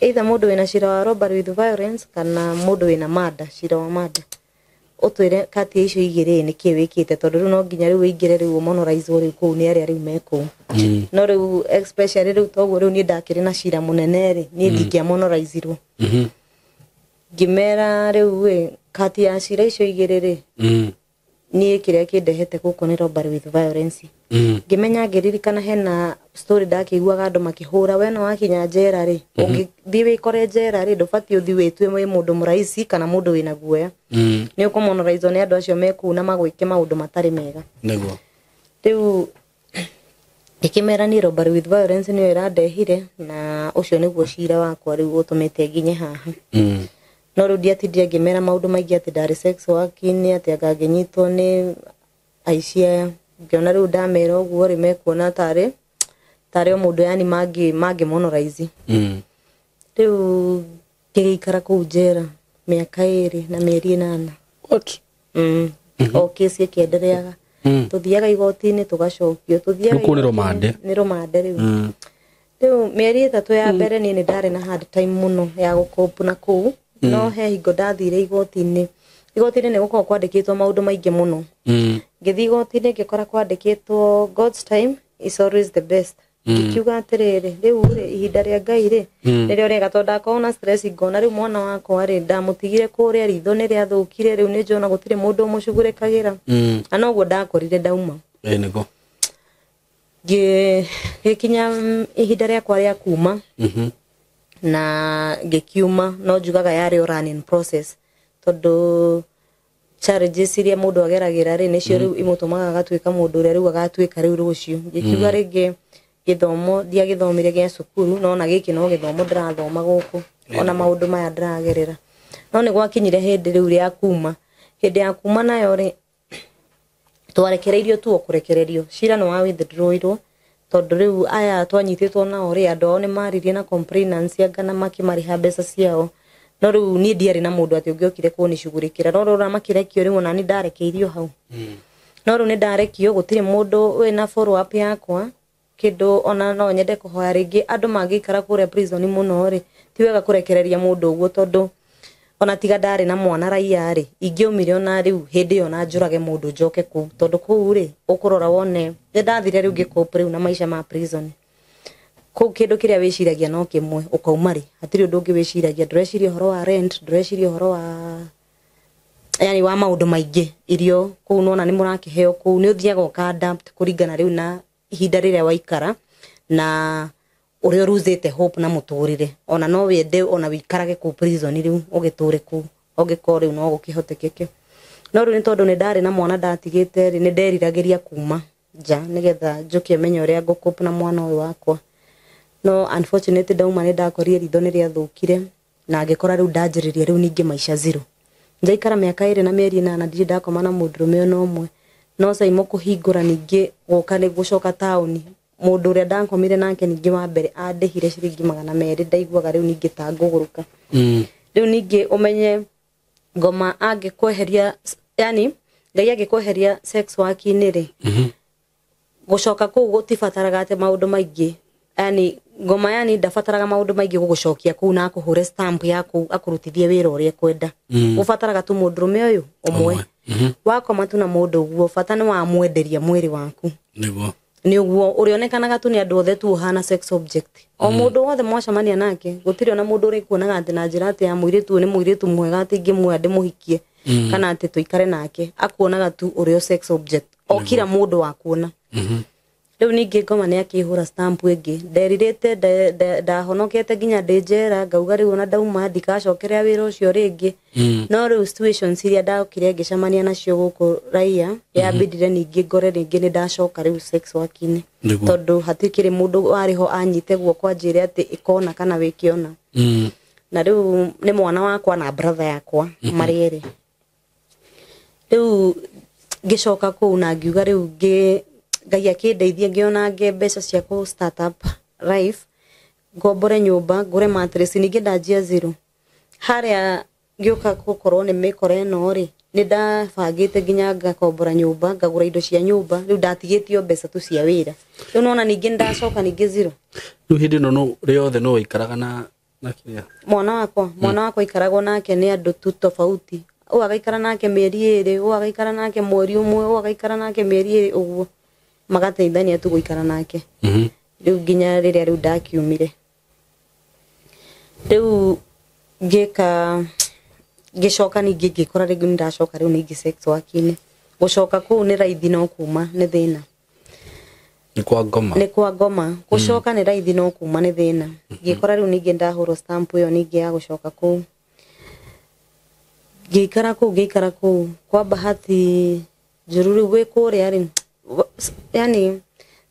either mũndũ wĩna cira wa robbery with violence kana mũndũ wĩna murder, cira wa murder. Ũtwĩre kati ya icio igĩrĩ nĩ kĩ wĩkĩte, tondũ rĩu no nginya rĩu wĩingĩre rĩu ũmonoraizwo rĩu kũu nĩ arĩa rĩu me kũu. No rĩu especially rĩu toguo rĩu niĩ ndakĩrĩ na cira mũnene rĩ, niĩ ndingĩamonoraizirwo. Ngĩmera rĩu ĩ, kati ya cira icio igĩrĩ rĩ, niĩ kĩrĩa kĩndehete gũkũ nĩ robbery with violence. Ngĩmenya ngĩririkana hena story ndakĩiguaga andũ makĩhũra, we no wakinya njera rĩ, ũngĩthiĩ wĩkore njera rĩ, ndũbatiĩ ũthiĩ wĩtue wĩ mũndũ mũraici kana mũndũ wĩna guoya. Nĩ ũkũmonoraizwo nĩ andũ acio me kũu na magwĩke maũndũ matarĩ mega. Nĩguo. Rĩu ngĩkĩmera niĩ robbery with violence nĩyo ĩrandehire, na ũcio nĩguo cira wakwa rĩu ũtũmĩte nginye haha. No rĩu ndiatindire ngĩmera maũndũ maingĩ atĩ ndarĩ sex working, atĩ anga ngĩnyitwo nĩ aici aya. Ngĩona rĩu ndamera ũguo rĩ, mekuona tarĩ o mũndũ yani mangĩmonoraizi. Rĩu ngĩgĩikara kũu njera mĩaka 2 na mĩeri 8. What? O kesi ĩkĩendereaga. Tũthiaga igoti-inĩ tũgacokio, tũthiaga Rĩu kũu nĩ rũmande. Nĩ rũmande rĩu. Rĩu mĩeri 3 ya mbere niĩ nĩ ndarĩ na hard time mũno ya gũkopu na kũu. No he hingo ndathire igoti-inĩ. Igoti-inĩ nĩ gũkoragwo kwandĩkĩtwo maũndũ maingĩ mũno. Ngĩthiĩ igoti-inĩ ngĩkora kwandĩkĩtwo God's time is always the best. Ngĩkiuga atĩrĩrĩ, rĩu rĩ ihinda rĩa Ngai rĩ nĩrĩo rĩega, tondũ ndakorwo na stress ngona rĩu mwana wakwa rĩ ndamũtigire kũrĩa, ritho nĩ rĩathũkire, rĩu nĩ njona gũtirĩ mũndũ ũmũcugurĩkagĩra. Na noguo ndakorire ndauma. Nĩguo. Ngĩkinya ihinda rĩakwa rĩa kuma. Na ngĩkiuma, no njugaga yarĩ o running process, tondũ challenges iria mũndũ ageragĩra rĩ nĩcio rĩu imũtũmaga agatuĩka mũndũ ũrĩa rĩu agatuĩka rĩu rũciũ. Ngĩkiuga rĩngĩ gĩthomo ndiagĩthomire gĩa cukuru, no ona gĩkĩ no gĩthomo ndĩrathoma gũkũ, ona maũndũ maya ndĩragerera. No nĩ gwakinyire hĩndĩ rĩu rĩa kuma. Hĩndĩ ya kuma nayo rĩ, twarekereirio tu o kũrekererio, cira nĩ wa withdrawirwo, tondũ rĩu aya twanyitĩtwo nao rĩ, andũ ao nĩ maririe na complainants anga na makĩmarĩha mbeca ciao. No rĩu niĩ ndiarĩ na mũndũ atĩ ũngĩokire kũnicugurĩkĩra, no rĩu makĩrekio rĩu ona niĩ ndarekeirio hau. No rĩu nĩ ndarekio, gũtirĩ mũndũ wĩna follow up yakwa, kĩndũ ona no nyende kũhoya rĩngĩ andũ mangĩikara kũrĩa prison mũno rĩ, ti wega kũrekereria mũndũ ũguo, tondũ ona tiga ndarĩ na mwana raia rĩ, ingĩaumire ona rĩu hĩndĩ ĩyo na njũrage mũndũ njoke kũu, tondũ kũu rĩ ũkũrora wone nĩ ndathire rĩu ngĩcope rĩu na maica ma prison. Kũu kĩndũ kĩrĩa wĩciragia no kĩmwe, ũkauma rĩ hatirĩ ũndũ ũngĩ wĩciragia, ndũreciria ũhoro wa rent, ndũreciria ũhoro wa yani wa maũndũ maingĩ, irio kũu nona nĩ mũrakĩheo kũu, nĩ ũthiaga ũka adapt kũringana rĩu na ihinda rĩrĩa waikara na ũrĩa ũruzĩte hope na mũtũrĩre. Ona no wende ona wĩikarage kũu prison rĩu ũgĩtũre kũu, ũngĩkorwo rĩu no gũkĩhotekeke. No rĩu nĩ tondũ nĩ ndarĩ na mwana ndatigĩte rĩ, nĩ nderiragĩria kuma. nja nĩgetha njũke menye ũrĩa ngũkũp na mwana ũyũ wakwa. No unfortunately ndauma nĩ ndakorire ritho nĩ rĩathũkire na ngĩkora rĩu ndanjĩrĩria rĩu ningĩ maica zero. Ndaikara mĩaka 2 na mĩeri 8 ndirĩ ndakoma na mũndũrũme ona ũmwe. No Saimo kũhingũra ningĩ gũka nĩ gũcoka taũni, mũndũ ũrĩa ndakomire nake ningĩ wa mbere andĩhire ciringi 200, ndaiguaga rĩu ningĩ ta ngũgũrũka. Rĩu ningĩ ũmenye ngoma angĩkweheria, yani Ngai angĩkweheria sex work-inĩ rĩ, gũcoka kũu gũtibataraga atĩ maũndũ maingĩ, yani ngoma yani ndabataraga maũndũ maingĩ gũgũcokia kũu na akũhũre stamp ya kũu akũrutithie wĩra ũrĩa ekwenda. Ũbataraga tu mũndũrũme ũyũ ũmwe. Wakoma tu na mũndũ ũguo, bata nĩ wamwenderia mwĩrĩ waku. Nĩguo. Nĩ ũguo ũrĩonekanaga tu nĩ andũ othe tu ũhana sex object. O mũndũ wothe mwacemania nake, gũtirĩ ona mũndũ ũrĩkuonaga atĩ na njĩra atĩ ya mũirĩtu ũyũ nĩ mũirĩtu mwega atĩ ingĩmuoya ndĩmũhikie kana atĩ tũikare nake, akuonaga tu ũrĩ o sex object. O kila mũndũ wakuona. Rĩu ningĩ ngoma nĩ akĩhũra stamp ĩngĩ. Nderirĩte ndahonokete nginya ndĩ njera, ngauga rĩu ona ndauma ndikacokerea wĩra ũcio rĩngĩ. No rĩu situations iria ndokire ngĩcemania nacio gũkũ raia, yambindire ningĩ ngore rĩngĩ nĩ ndacoka rĩu sex work-inĩ. Tondũ hatikĩrĩ mũndũ warĩ ho anyite guoko anjĩre atĩ ĩkona kana wĩkĩona. Na rĩu nĩ mwana wakwa na brother yakwa marĩ erĩ. Rĩu ngĩcoka kũu na ngiuga rĩu Ngai akĩndeithia ngĩona nge mbeca cia kũ start up life, ngombore nyũmba, ngũre mattress, ningĩ ndanjia zero. Harĩa ngĩũka gũkorwo nĩ mĩkora ĩno rĩ, nĩ ndabangĩte nginya ngakombora nyũmba, ngagũra indo cia nyũmba, rĩu ndatigĩtio mbeca tu cia wĩra. Rĩu nona ningĩ ndacoka ningĩ zero. Rĩu hĩndĩ ĩno no rĩothe no waikaraga na kĩrĩa? Mwana wakwa aikaragwo nake nĩ andũ tu tofauti. Ũyũ agaikara nake mĩeri 2, ũyũ agaikara nake mweri ũmwe, ũyũ agaikara nake mĩeri 2 ũguo. Magateithania tu gũikara nake. Rĩu nginya rĩrĩa rĩu ndakiumire. Rĩu ngĩka ngĩcoka ningĩ ngĩkora rĩngĩ nĩ ndacoka rĩu ningĩ sex work-inĩ. Gũcoka kũu nĩ raithi no kuma nĩ thĩna. Nĩ kwa ngoma. Nĩ kwa ngoma. Gũcoka nĩ raithi no kuma nĩ thĩna. Ngĩkora rĩu ningĩ ndahũrwo stamp ĩyo ningĩ ya gũcoka kũu. Ngĩikara kũu kwa bahati njũru rĩu wĩ kũrĩa rĩ, yani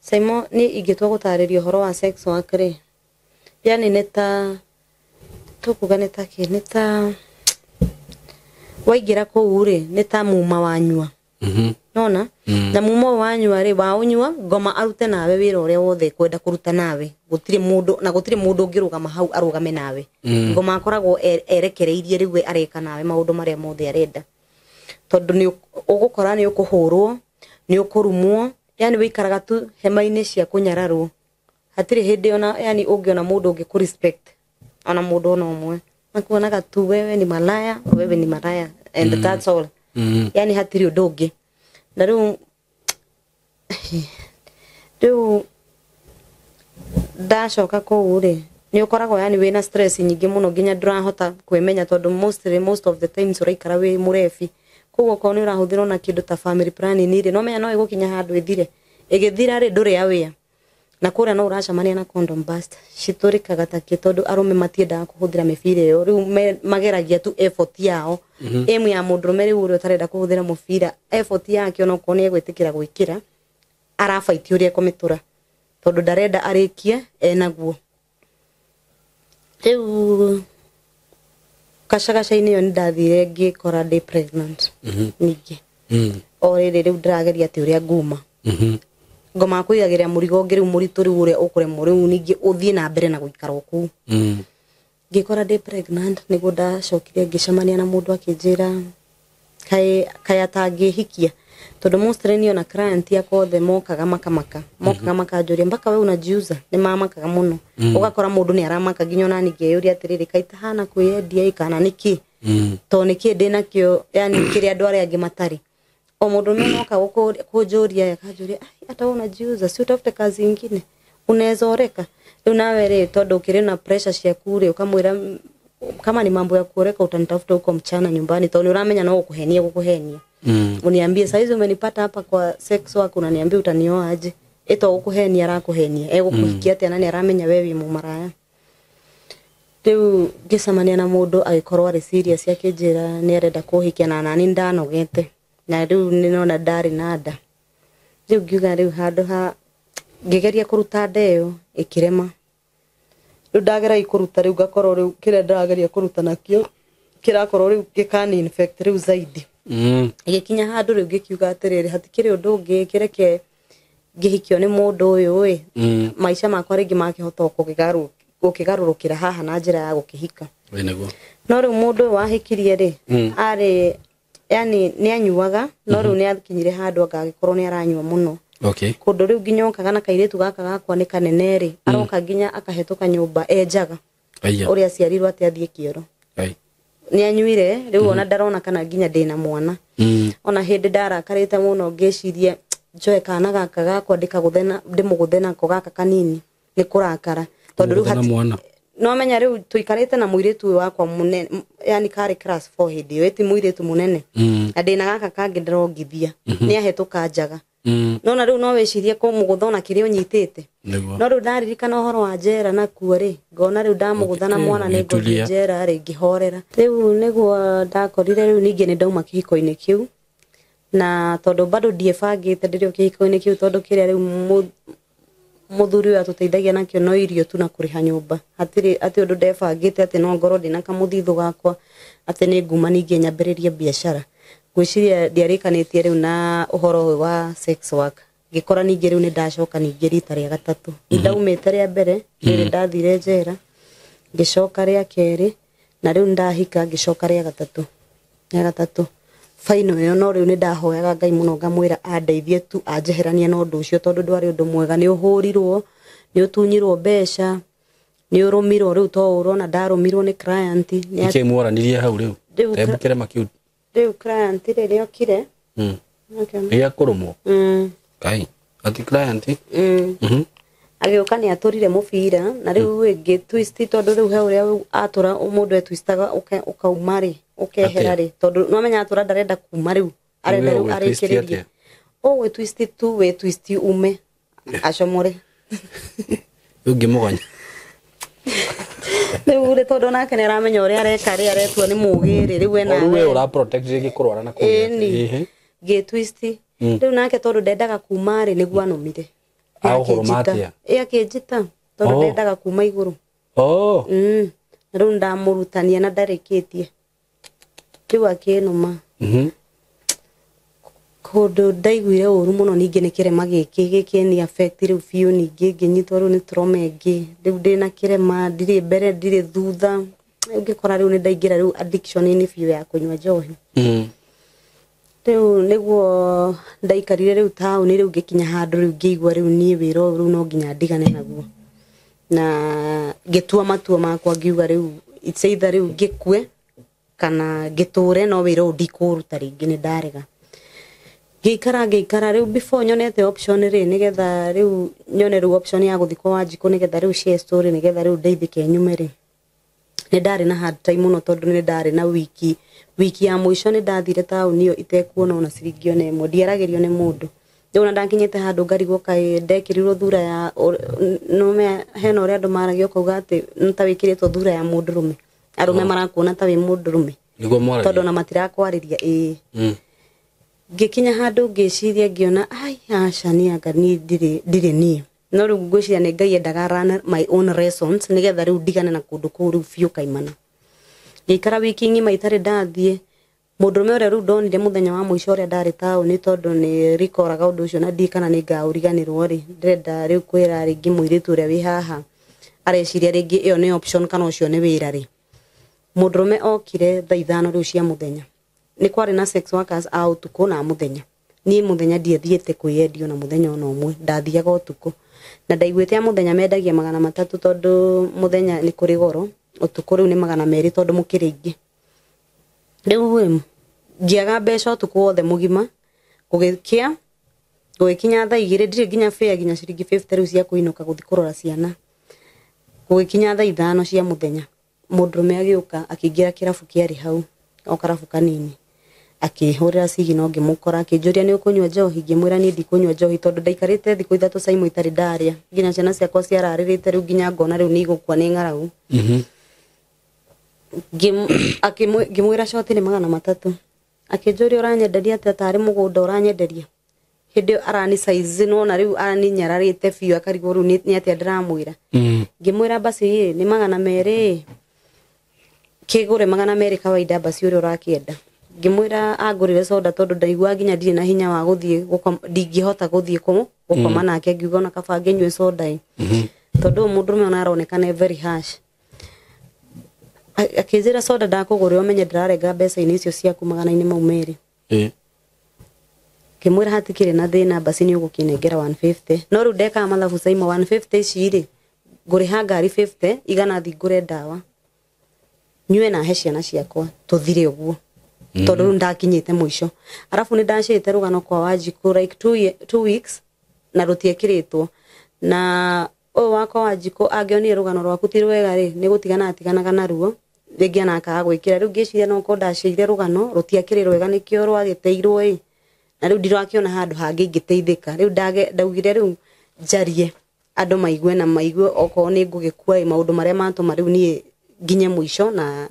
Saimo nĩ ingĩtua gũtarĩria ũhoro wa sex work rĩ, yani nĩ ta tũkuga nĩ ta kĩ, nĩ ta waingĩra kũu rĩ, nĩ ta muma wanyua. Nona? Na muma ũyũ wanyua rĩ, waũnyua ngoma arute nawe wĩra ũrĩa wothe ekwenda kũruta nawe. Gũtirĩ mũndũ, na gũtirĩ mũndũ ũngĩrũgama hau arũgame nawe. Ngoma akoragwo erekereirie rĩu we areka nawe maũndũ marĩa mothe arenda. Tondũ nĩ ũgũkora nĩ ũkũhũrwo, nĩ ũkũrumwo, yani wĩikaraga tu hema-inĩ cia kũnyararwo. Hatirĩ hĩndĩ ona, yani ũngĩona mũndũ ũngĩ kũ respect ona mũndũ ona ũmwe. Makuonaga tu wewe ni malaya, wewe ni malaya and that's all. Yani hatirĩ ũndũ ũngĩ. Na rĩu ndacoka kũu rĩ, nĩ ũkoragwo yani wĩna stress nyingĩ mũno nginya ndũrahota kwĩmenya tondũ most of the times ũraikara wĩ mũrebi. Koguo okorwo nĩ ũrahũthĩra ona kĩndũ ta family planning rĩ, no menya no ĩgũkinya handũ ĩthire. Ĩgĩthira rĩ, ndũrĩ aware. Na kũrĩa no ũracemania na condom burst. Citũrĩkaga ta kĩ tondũ arũme matiendaga kũhũthĩra mĩbira ĩyo. Rĩu mageragia tu effort yao. Aim ya mũndũrũme rĩu ũrĩa ũtarenda kũhũthĩra mũbira, effort yake ona okorwo nĩ egwĩtĩkĩra gwĩkĩra, arabaiti ũrĩa ekũmĩtũra. Tondũ ndarenda arĩkie enaguo. Rĩu gacagaca-inĩ ĩyo nĩ ndathire ngĩkora ndĩ pregnant. Ningĩ. O rĩrĩ rĩu ndĩrageria atĩ ũrĩa nguma. Ngoma kũigagĩrĩra mũrigo ũngĩ rĩu mũritũ rĩu ũrĩa ũkũremwo rĩu ningĩ ũthiĩ na mbere na gũikara o kũu. Ngĩkora ndĩ pregnant nĩguo ndacokire ngĩcemania na mũndũ akĩnjĩra kaĩ atangĩhikia. Tondũ mostly niĩ ona client yakwa othe mokaga makamaka. Mokaga makanjũria mpaka we unajiuza, nĩ mamakaga mũno. Ũgakora mũndũ nĩ aramaka nginya ona niĩ ngeyũria atĩrĩrĩ, kaĩ itahana kwĩyendia ĩ kana nĩkĩ? Tondũ nĩkĩ ndĩnakĩo, yani kĩrĩa andũ arĩa angĩ matarĩ. O mũndũ ũmwe noka kũnjũria akanjũria, ai hata wewe unajiuza, si utafute kazi ingine, unaweza oreka. Rĩu nawe rĩ, tondũ ũkĩrĩ na pressure ciaku rĩ, ũkamwĩra kama ni mambo ya kuoreka utanitafuta huko mchana nyumbani, tondũ nĩ ũramenya no gũkũhenia gũkũhenia. Uniambie saizi umenipata hapa kwa sex work, unaniambia utanioa aje? Ito gũkũhenia arakũhenia, egũkũhikia atĩa na nĩ aramenya we wĩ mũmaraya. Rĩu ngĩcemania na mũndũ agĩkorwo arĩ serious akĩnjĩra nĩ arenda kũhikia na nani ndanogete. Na rĩu nĩ nona ndarĩ na nda. Rĩu ngiuga rĩu handũ ha ngĩgeria kũruta nda ĩyo ĩkĩrema. Rĩu ndageragia kũruta rĩu ngakorwo rĩu kĩrĩa ndĩrageria kũruta nakĩo kĩrakorwo rĩu gĩkani infect rĩu zaidi. Gĩkinya handũ rĩu ngĩkiuga atĩrĩrĩ hatikĩrĩ ũndũ ũngĩ kĩreke ngĩhikio nĩ mũndũ ũyũ ĩ maica makwa rĩngĩ makĩhota gũkĩgarũrũkĩra haha na njĩra ya gũkĩhika. No rĩu mũndũ ũyũ wahikirie rĩ arĩ yani nĩ anyuaga no rĩu nĩ akinyire handũ angagĩkorwo nĩ aranyua mũno. Okay. Kũndũ rĩu nginya okaga na kairĩtu gaka gakwa nĩ kanene rĩ aroka nginya akahĩtũka nyũmba enjaga ũrĩa aciarirwo atĩ athiĩ kĩoro. Nĩ anyuire rĩu ona ndarona kana nginya ndĩna mwana. Ona hĩndĩ ndarakarĩte mũno ngĩciria njoe kana gaka gakwa ndĩmũgũthe nako gaka kanini nĩ kũrakara tondũ rĩu no menya rĩu tũikarĩte na mũirĩtu ũyũ wakwa mũnene yani karĩ class 4 hĩndĩ ĩyo ĩti mũirĩtu mũnene na ndĩna gaka kangĩ ndĩrongithia nĩ ahĩtũka njaga. No na rĩu no wĩcirie kũmũgũtha ona kĩrĩa ũnyitĩte. No rĩu ndaririkana ũhoro wa njera nakuo rĩ ngona rĩu ndamũgũtha na mwana nĩ ngũthiĩ njera rĩ ngĩhorera. Rĩu nĩguo ndakorire rĩu ningĩ nĩ ndauma kĩhiko-inĩ kĩu na tondũ bado ndiebangĩte ndĩrĩ o kĩhiko-inĩ kĩu tondũ kĩrĩa rĩu mũthuri ũyũ atũteithagia nakĩo no irio tu na kũrĩha nyũmba. Hatirĩ atĩ ũndũ ndebangĩte atĩ no ngorwo ndĩna kamũthithũ gakwa atĩ nĩ nguma ningĩ nyambĩrĩrie biacara. Ngwĩciria ndiarĩkanĩtie rĩu na ũhoro ũyũ wa sex work. Ngĩkora ningĩ rĩu nĩ ndacoka ningĩ rita rĩa gatatũ. Ndaumĩte rĩa mbere rĩrĩ ndathire njera ngĩcoka rĩa kerĩ na rĩu ndahika ngĩcoka rĩa gatatũ. Rĩa gatatũ faino ĩyo no rĩu nĩ ndahoyaga Ngai mũno ngamwĩra andeithie tu anjeheranie na ũndũ ũcio tondũ ndwarĩ ũndũ mwega. Nĩ ũhũrirwo, nĩ ũtunyirwo mbeca, nĩ ũrũmirwo rĩu to ũrona ndarũmirwo nĩ client. Nĩkĩ mwaranirie hau rĩu? Hebu kĩrema kĩu. Rĩu client rĩ nĩokire. Nĩ kũrũmwo. Kai ati client. Agĩũka nĩ atũrire mũbira na rĩu ĩngĩ twist tondũ rĩu he ũrĩa atũra mũndũ etwistaga ũkauma rĩ ũkehera rĩ tondũ no menya atũra ndarenda kuma rĩu arenda rĩu arĩkĩrĩrie. Ũgwĩ twist tu wĩ twist ume acomore. Rĩu ngĩmũgonya. Rĩu rĩ tondũ nake nĩ aramenya ũrĩa areka rĩ aretua nĩ mũgĩ rĩ rĩu ena. Rĩu we ũra protect rĩngĩ kũrwara na kũrĩa. Ngĩ twist rĩu nake tondũ ndendaga kuma rĩ nĩguo anũmire. Ĩ akĩnjĩta tondũ ndendaga kuma igũrũ. Na rĩu ndamũrutania na ndarĩkĩtie. Rĩu akĩnũma. Kũndũ ndaiguire ũru mũno ningĩ nĩ kĩrema gĩkĩ gĩkĩ ni affect rĩu biũ ningĩ ngĩnyitwo rĩu nĩ trauma ĩngĩ. Rĩu ndĩna kĩrema ndirĩ mbere ndirĩ thutha. Rĩu ngĩkora rĩu nĩ ndaingĩra rĩu addiction-inĩ biũ ya kũnyua njohi. Rĩu nĩguo ndaikarire rĩu taũni rĩu ngĩkinya handũ rĩu ngĩigua rĩu niĩ wĩra ũyũ rĩu no nginya ndigane naguo. Na ngĩtua matua makwa ngiuga rĩu it's either rĩu ngĩkue kana ngĩtũre no wĩra ũyũ ndikũũruta rĩngĩ nĩ ndarega. Ngĩikara rĩu before nyonete option rĩ nĩgetha rĩu nyone rĩu option ya gũthiĩ kwa Wanjikũ nĩgetha rĩu share story nĩgetha rĩu ndeithĩke nyume rĩ. Nĩ ndarĩ na hard time mũno tondũ nĩ ndarĩ na wiki ya mũico nĩ ndathire taũni ĩyo itekuona ona ciringi ona ĩmwe ndiaragĩrio nĩ mũndũ. Rĩu ona ndakinyĩte handũ ngarigwo kaĩ ndekĩrirwo thura ya nũme hena ũrĩa andũ maragia ũkauga atĩ nĩ ta wĩkĩrĩtwo thura ya mũndũrũme. Arũme marakuona ta wĩ mũndũrũme. Tondũ ona matirakwarĩria ĩĩ. Ngĩkinya handũ ngĩciria ngĩona ai aca nĩ anga niĩ ndirĩ niĩ. No rĩu ngwĩciria nĩ Ngai endaga run my own lessons nĩgetha rĩu ndigane na kũndũ kũu rĩu biũ kaimana. Ngĩikara wiki ng'ima itarĩ ndathiĩ. Mũndũrũme ũrĩa rĩu ndonire mũthenya wa mũico ũrĩa ndarĩ taũni tondũ nĩ rikoraga ũndũ ũcio na ndiĩ kana nĩ ngaũriganĩrwo rĩ ndĩrenda rĩu kwĩra rĩngĩ mũirĩtu ũrĩa wĩ haha areciria rĩngĩ ĩyo nĩ option kana ũcio nĩ wĩra rĩ. Mũndũrũme okire thaa 5 rĩu cia mũthenya. Nĩ kwarĩ na sex workers a ũtukũ na mũthenya. Niĩ mũthenya ndiathiĩte kwĩyendia ona mũthenya ona ũmwe ndathiaga ũtukũ. Na ndaiguĩte a mũthenya mendagia 300 tondũ mũthenya nĩ kũrĩ goro ũtukũ rĩu nĩ 200 tondũ mũkĩrĩ aingĩ. Rĩu ngĩaga mbeca ũtukũ wothe mũgima gũgĩkĩa gũgĩkinya thaa 2 ndirĩ nginya fare nginya ciringi 50 rĩu cia kũinũka gũthiĩ kũrora ciana. Gũgĩkinya thaa 5 cia mũthenya mũndũrũme agĩũka akĩingĩra kĩrabu kĩarĩ hau o karabu kanini akĩhũrĩra cigino ngĩmũkora akĩnjũria nĩ ũkũnyua njohi ngĩmwĩra niĩ ndikũnyua njohi tondũ ndaikarĩte thikũ 3 Saimo itarĩ ndarĩa nginya ciana ciakwa ciararĩrĩte rĩu nginya ngona rĩu nĩ igũkua nĩ ng'aragu. Ngĩmwĩra coti nĩ 300 akĩnjũria ũranyenderia atĩa tarĩ mũgũnda ũranyenderia Hĩndĩ ĩyo arani size nona rĩu araninyararĩte biũ akarigwo rĩu nĩ atĩa ndĩramwĩra. Ngĩmwĩra basi ĩ nĩ 200 kĩgũre 200 kawaida basi ũrĩa ũrakĩenda. Ngĩmwĩra angũrĩre soda tondũ ndaigua nginya ndirĩ na hinya wa gũthiĩ ndingĩhota gũthiĩ gũkoma nake ngiuga ona kaba ngĩnyue soda ĩ. Tondũ mũndũrũme ona aronekana very harsh. Akĩnjĩra soda ndakũgũrĩra ũmenye ndĩrarenga mbeca-inĩ icio ciaku 200. Ngĩmwĩra hatikĩrĩ na thĩna basi nĩ ũgũkĩnengera 150. No rĩu ndekaga mathabu Saimo 150 ici rĩ ngũrĩha ngari 50 igana thi ngũre ndawa nyue na he ciana ciakwa tũthire ũguo. Tondũ rĩu ndakinyĩte mũico. Arabu nĩ ndacĩte rũgano kwa Wanjikũ like 2 weeks na rũtiekĩrĩtwo. Na ũyũ wakwa Wanjikũ angĩonire rũgano rwaku ti rwega rĩ nĩ gũtigana atiganaga naruo rĩngĩ ona akaga gwĩkĩra. Rĩu ngĩciria no korwo ndacĩire rũgano rũtiakĩrĩ rwega nĩkĩo rwagĩteirwo ĩ. Na rĩu ndirakĩona handũ hangĩ ingĩteithĩka. Rĩu ndaugire rĩu njarie andũ maigue na maigue okorwo nĩ ngũgĩkua ĩ maũndũ marĩa matũma rĩu niĩ nginye mũico na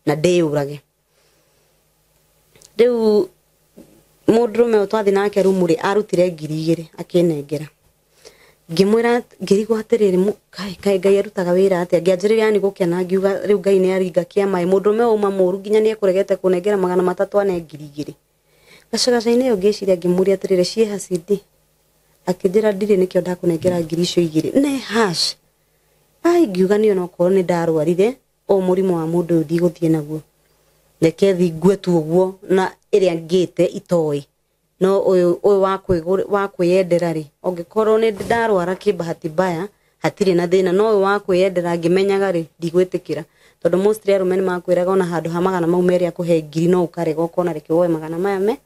ndĩyũrage. Rĩu mũndũrũme ũyũ twathiĩ nake rumu rĩ arutire 2,000 akĩnengera. Ngĩmwĩra ngĩrigwo atĩrĩrĩ kaĩ Ngai arutaga wĩra atĩa. Ngĩanjĩrĩria yani gũkena ngiuga rĩu Ngai nĩ aringa kĩama ĩ mũndũrũme ũyũ auma mũru nginya nĩ ekũregete kũnengera 300 ane 2,000. Gacagaca-inĩ ĩyo ngĩciria ngĩmũria atĩrĩrĩ ciĩha CD. Akĩnjĩra ndirĩ nĩkĩo ndakũnengera 2,000. Ne hash. Ai ngiuga niĩ onokorwo nĩ ndarwarire o mũrimũ wa mũndũ ũyũ ndigũthiĩ naguo. Reke thi ngue tu ũguo na ĩrĩa ngĩte itoĩ. No ũyũ wa kwĩyendera rĩ ũngĩkorwo nĩ ndarwara kĩbahati mbaya hatirĩ na thĩna no ũyũ wa kwĩyendera ngĩmenyaga rĩ ndigwĩtĩkĩra. Tondũ mostly arũme nĩ makwĩraga ona handũ ha 200 akũhe 1,000 no ũkarega ũkona reke woe 200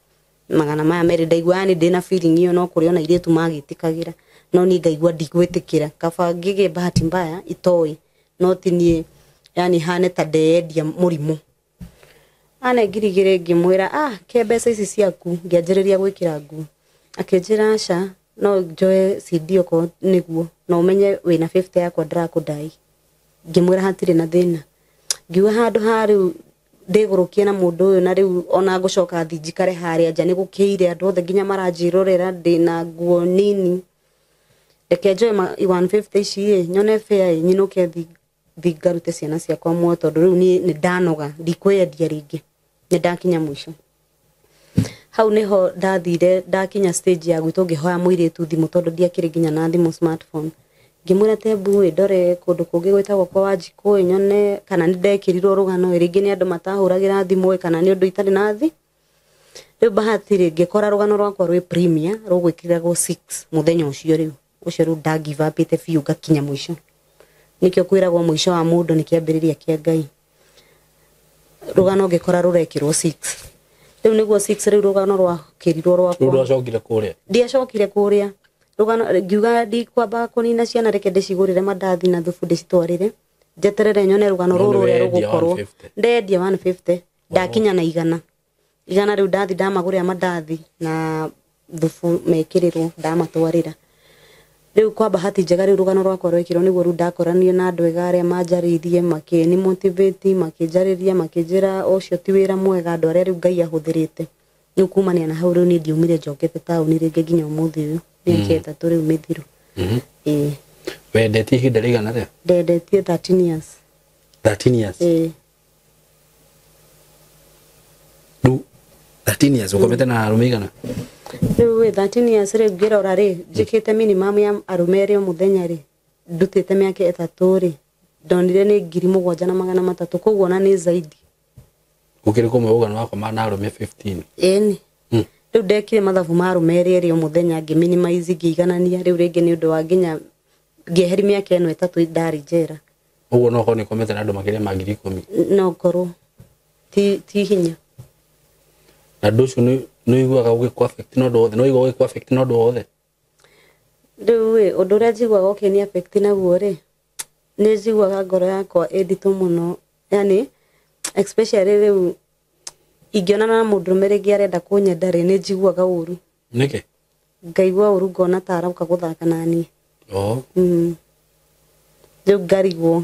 ndaigua yani ndĩna feeling ĩyo no kũrĩ ona airĩtu magĩtĩkagĩra no niĩ ngaigua ndigwĩtĩkĩra kaba ngĩgĩe bahati mbaya itoĩ no ti niĩ yani hane ta ndeyendia mũrimũ. Ane 2,000 ngĩmwĩra ke mbeca ici ciaku ngĩanjĩrĩria gwĩkĩra nguo. Akĩnjĩra aca no njoe CD okorwo nĩguo na ũmenye wĩna 50 yakwa ndĩrakũndai. Ngĩmwĩra hatirĩ na thĩna. Ngiuga handũ ha rĩu ndĩgũrũkie na mũndũ ũyũ na rĩu ona ngũcoka thi njikare harĩa nja nĩ gũkĩire andũ othe nginya maranjĩrorera ndĩna nguo nini. Reke njoe 150 ici ĩ nyone fare ĩ nyinũke thi ngarute ciana ciakwa muoyo tondũ rĩu niĩ nĩ ndanoga ndikwĩyendia rĩngĩ nĩ ndakinya mũico. Hau nĩho ndathire ndakinya stage ya gwitũ ngĩhoya mũirĩtu thimũ tondũ ndiakĩrĩ nginya na thimũ smartphone. Ngĩmwĩra tebu ĩ ndore kũndũ kũngĩ gwĩtagwo kwa Wanjikũ ĩ nyone kana nĩ ndekĩrirwo rũgano ĩ rĩngĩ nĩ andũ matahũragĩra thimũ ĩ kana nĩ ũndũ itarĩ na thi. Rĩu bahati rĩ ngĩkora rũgano rwakwa rwĩ premier rũgwĩkĩragwo 6 mũthenya ũcio rĩu ũcio rĩu nda give up ĩte biũ ngakinya mũico. Nĩkĩo kwĩragwo mũico wa mũndũ nĩ kĩambĩrĩria kĩa Ngai. Rũgano ngĩkora rũrekĩrwo 6. Rĩu nĩguo 6 rĩu rũgano rwakĩrirwo rwakwa. Rĩu ndwacokire kũrĩa? Ndiacokire kũrĩa. Rũgano ngiuga ndikwamba kũnina ciana reke ndĩcigũrĩre mandathi na thubu ndĩcitwarĩre. Njeterere nyone rũgano rũrũ ũrĩa rũgũkorwo. Ndendia 150 ndakinya na 100. 100 rĩu ndathi ndamagũrĩra mandathi na thubu mekĩrĩrwo ndamatwarĩra. Rĩu kwa bahati njega rĩu rũgano rwakwa rwekĩrwo nĩguo rĩu ndakoranire na andũ ega arĩa manjarĩirie makĩni motivate makĩnjarĩria makĩnjĩra ũcio ti wĩra mwega andũ arĩa rĩu Ngai ahũthĩrĩte. Rĩu kumania na hau rĩu niĩ ndiumire njokete taũni rĩngĩ nginya ũmũthĩ ũyũ mĩaka 3 rĩu mĩthiru. Ĩĩ. Wendetie ihinda rĩigana atĩa? Ndendetie 13 years. 13 years? Ĩĩ. Rĩu 13 years ũkomete na arũme aigana? Rĩu ĩ 13 years rĩu ngĩrora rĩ njĩkĩte minimum ya arũme erĩ o mũthenya rĩ ndutĩte mĩaka 3 rĩ ndonire nĩ 7,300 koguo ona nĩ zaidi. Gũkĩrĩ kũmwe ũgana wakoma na arũme 15. Ĩni. Rĩu ndekire mathabu ma arũme erĩ o mũthenya ngĩ minimize ngĩiganania rĩu rĩngĩ nĩ ũndũ wa nginya ngĩeheri mĩaka ĩno 3 ndarĩ njera. Ũguo no ũkorwo nĩ ũkomete na andũ makĩria ma 10,000. No ngorwo ti hinya. Na ũndũ ũcio nĩ ũiguaga ũgĩkũ affect na ũndũ wothe? Nĩ ũiguaga ũgĩkũ affect na ũndũ wothe? Rĩu ĩ ũndũ ũrĩa njiguaga ũkĩni affect naguo rĩ nĩ njiguaga ngoro yakwa ĩ nditũ mũno yani especially rĩu ingĩonana na mũndũrũme rĩngĩ arenda kũnyenda rĩ nĩ njiguaga ũru. Nĩkĩ? Ngaigua ũru ngona ta arauka gũthaka naniĩ. Rĩu ngarigwo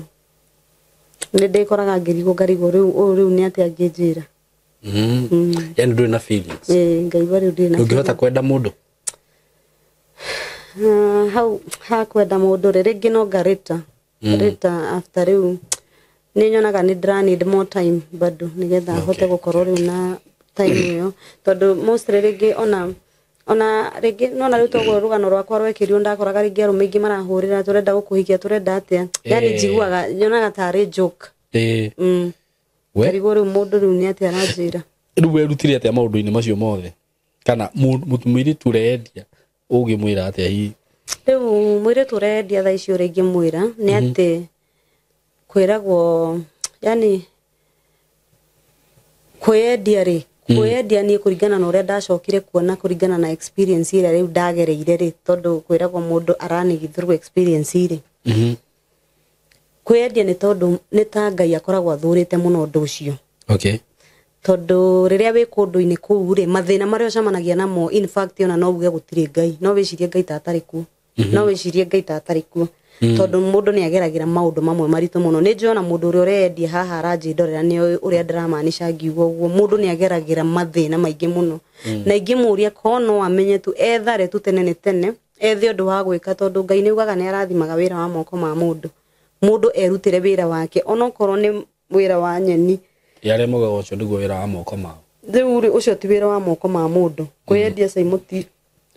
nĩ ndĩkoraga ngĩrigwo ngarigwo rĩu ũyũ rĩu nĩ atĩa angĩnjĩra. Yani ndũrĩ na feelings. Ĩĩ ngaigua rĩu ndirĩ na Ndũngĩhota kwenda mũndũ? Hau hakwenda mũndũ rĩ rĩngĩ no ngarĩta rĩta after rĩu nĩ nyonaga nĩ ndĩra need more time bado nĩgetha hote gũkorwo rĩu na time ĩyo tondũ mostly rĩngĩ ona rĩngĩ nona rĩu toguo rũgano rwakwa rwekĩrirwo ndakoraga rĩngĩ arũme aingĩ marahũrĩra tũrenda gũkũhikia tũrenda atĩa yani njiguaga nyonaga tarĩ joke. Ngarigwo rĩu mũndũ rĩu nĩ atĩa aranjĩra. Rĩu werutire atĩa maũndũ-inĩ macio mothe kana mũirĩtu ũrendia ũngĩmwĩra atĩa hihi? Rĩu mũirĩtu ũrendia thaa ici ũrĩa ingĩmwĩra nĩ atĩ kwĩragwo yani kwĩyendia rĩ kwĩyendia niĩ kũringana na ũrĩa ndacokire kuona kũringana na experience ĩrĩa rĩu ndagereire rĩ tondũ kwĩragwo mũndũ aranigi through experience rĩ kwĩyendia nĩ tondũ nĩ ta Ngai akoragwo athũrĩte mũno ũndũ ũcio. Tondũ rĩrĩa wĩ kũndũ-inĩ kũu rĩ mathĩna marĩa ũcemanagia namo in fact ona no uge gũtirĩ Ngai no wĩcirie Ngai ta atarĩ kuo no wĩcirie Ngai ta atarĩ kuo tondũ mũndũ nĩ ageragĩra maũndũ mamwe maritũ mũno. Nĩ njũĩ ona mũndũ ũrĩa ũreyendia haha aranjĩndorera nĩ ũrĩa ndĩramaanisha ngiuga ũguo mũndũ nĩ ageragĩra mathĩna maingĩ mũno na ingĩmũria korwo no amenye tu ethare tu tene nĩ tene ethe ũndũ wa gwĩka tondũ Ngai nĩ ugaga nĩ arathimaga wĩra wa moko ma mũndũ mũndũ erutĩre wĩra wake onokorwo nĩ wĩra wa nyeni arĩa maugaga ũcio nĩguo wĩra wa moko mao. Rĩu rĩ ũcio ti wĩra wa moko ma mũndũ kwĩyendia caimũ ti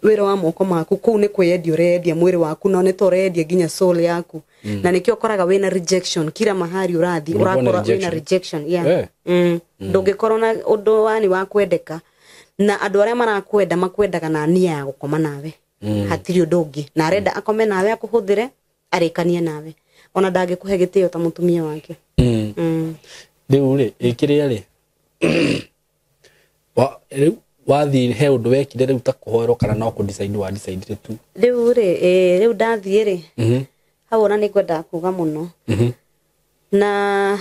wĩra wa moko maku kũu nĩ kwĩyendia ũreyendia mwĩrĩ waku na nĩ ta ũreyendia nginya soul yaku na nĩkĩo ũkoraga wĩna rejection kila mahali ũrathiĩ ũrakora wĩna rejection yeah. Ndũngĩkorwo na ũndũ wani wa kwendeka na andũ arĩa marakwenda makwendaga na nia ya gũkoma nawe hatirĩ ũndũ ũngĩ na arenda akome nawe akũhũthĩre arĩkanie nawe ona ndangĩkũhe gĩtĩo ta mũtumia wake. Rĩu rĩ ĩkĩrĩa rĩ rĩu wathiĩ he ũndũ wekire rĩu ta kũhoerwo kana no kũ decide wa decide tu? Rĩu rĩ rĩu ndathiĩ rĩ hau ona nĩ ngwendaga kuga mũno na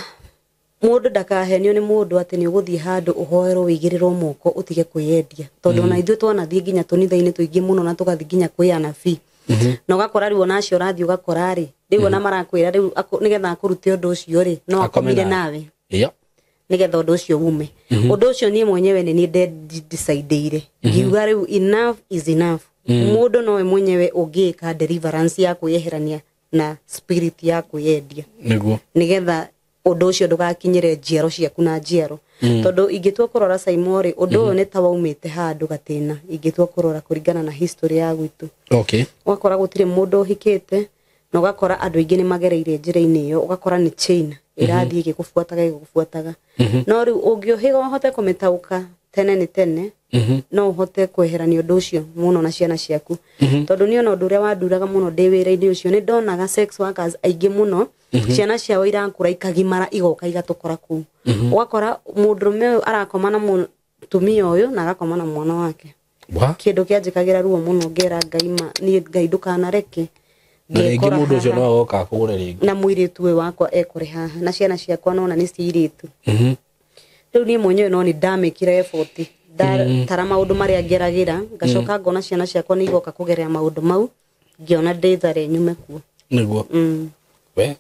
mũndũ ndakahenio nĩ mũndũ atĩ nĩ ũgũthiĩ handũ ũhoerwo wĩigĩrĩrwo moko ũtige kwĩyendia tondũ ona ithuĩ twanathiĩ nginya tũnitha-inĩ tũingĩ mũno na tũgathiĩ nginya kwĩ anabii na ũgakora rĩu ona acio ũrathiĩ ũgakora rĩ rĩu ona marakwĩra rĩu nĩgetha akũrute ũndũ ũcio rĩ no akomire nawe nĩgetha ũndũ ũcio ume. Ũndũ ũcio niĩ mwenyewe nĩ niĩ ndecideire ngiuga rĩu enough is enough. Mũndũ nowe mwenyewe ũngĩka deliverance ya kwĩyeherania na spirit ya kwĩyendia nĩguo nĩgetha ũndũ ũcio ndũgakinyĩre njiaro ciaku na njiaro tondũ ingĩtua kũrora Saimo rĩ ũndũ ũyũ nĩ ta waumĩte handũ gatĩna ingĩtua kũrora kũringana na history ya gwitũ. Ũgakora gũtirĩ mũndũ ũhikĩte na ũgakora andũ aingĩ nĩ magereire njĩra-inĩ ĩyo ũgakora nĩ chain ĩrathiĩ ĩgĩkũbuataga no rĩu ũngĩũhĩga ũhote kũmĩtaũka tene nĩ tene no ũhote kweherania ũndũ ũcio mũno na ciana ciaku tondũ niĩ ona ũndũ ũrĩa wanduraga mũno ndĩ wĩra-inĩ ũcio nĩ ndonaga sex workers aingĩ mũno ciana ciao irakũra ikagimara igoka igatũkora kũu ũgakora mũndũrũme ũyũ arakoma na mũtumia ũyũ na agakoma na mwana wake kĩndũ kĩanjĩkagĩra ruo mũno ngera Ngai ma niĩ Ngai ndũkanareke na rĩngĩ mũndũ ũcio no agoka akũgũre rĩngĩ na mũirĩtu ũyũ wakwa ekũre haha na ciana ciakwa nona nĩ cia airĩtu. Rĩu niĩ mwenyewe no nĩ ndamĩkire effort ndatara maũndũ marĩa ngeragĩra ngacoka ngona ciana ciakwa nĩ igoka kũgerera maũndũ mau ngĩona ndĩthare nyume kuo nĩguo we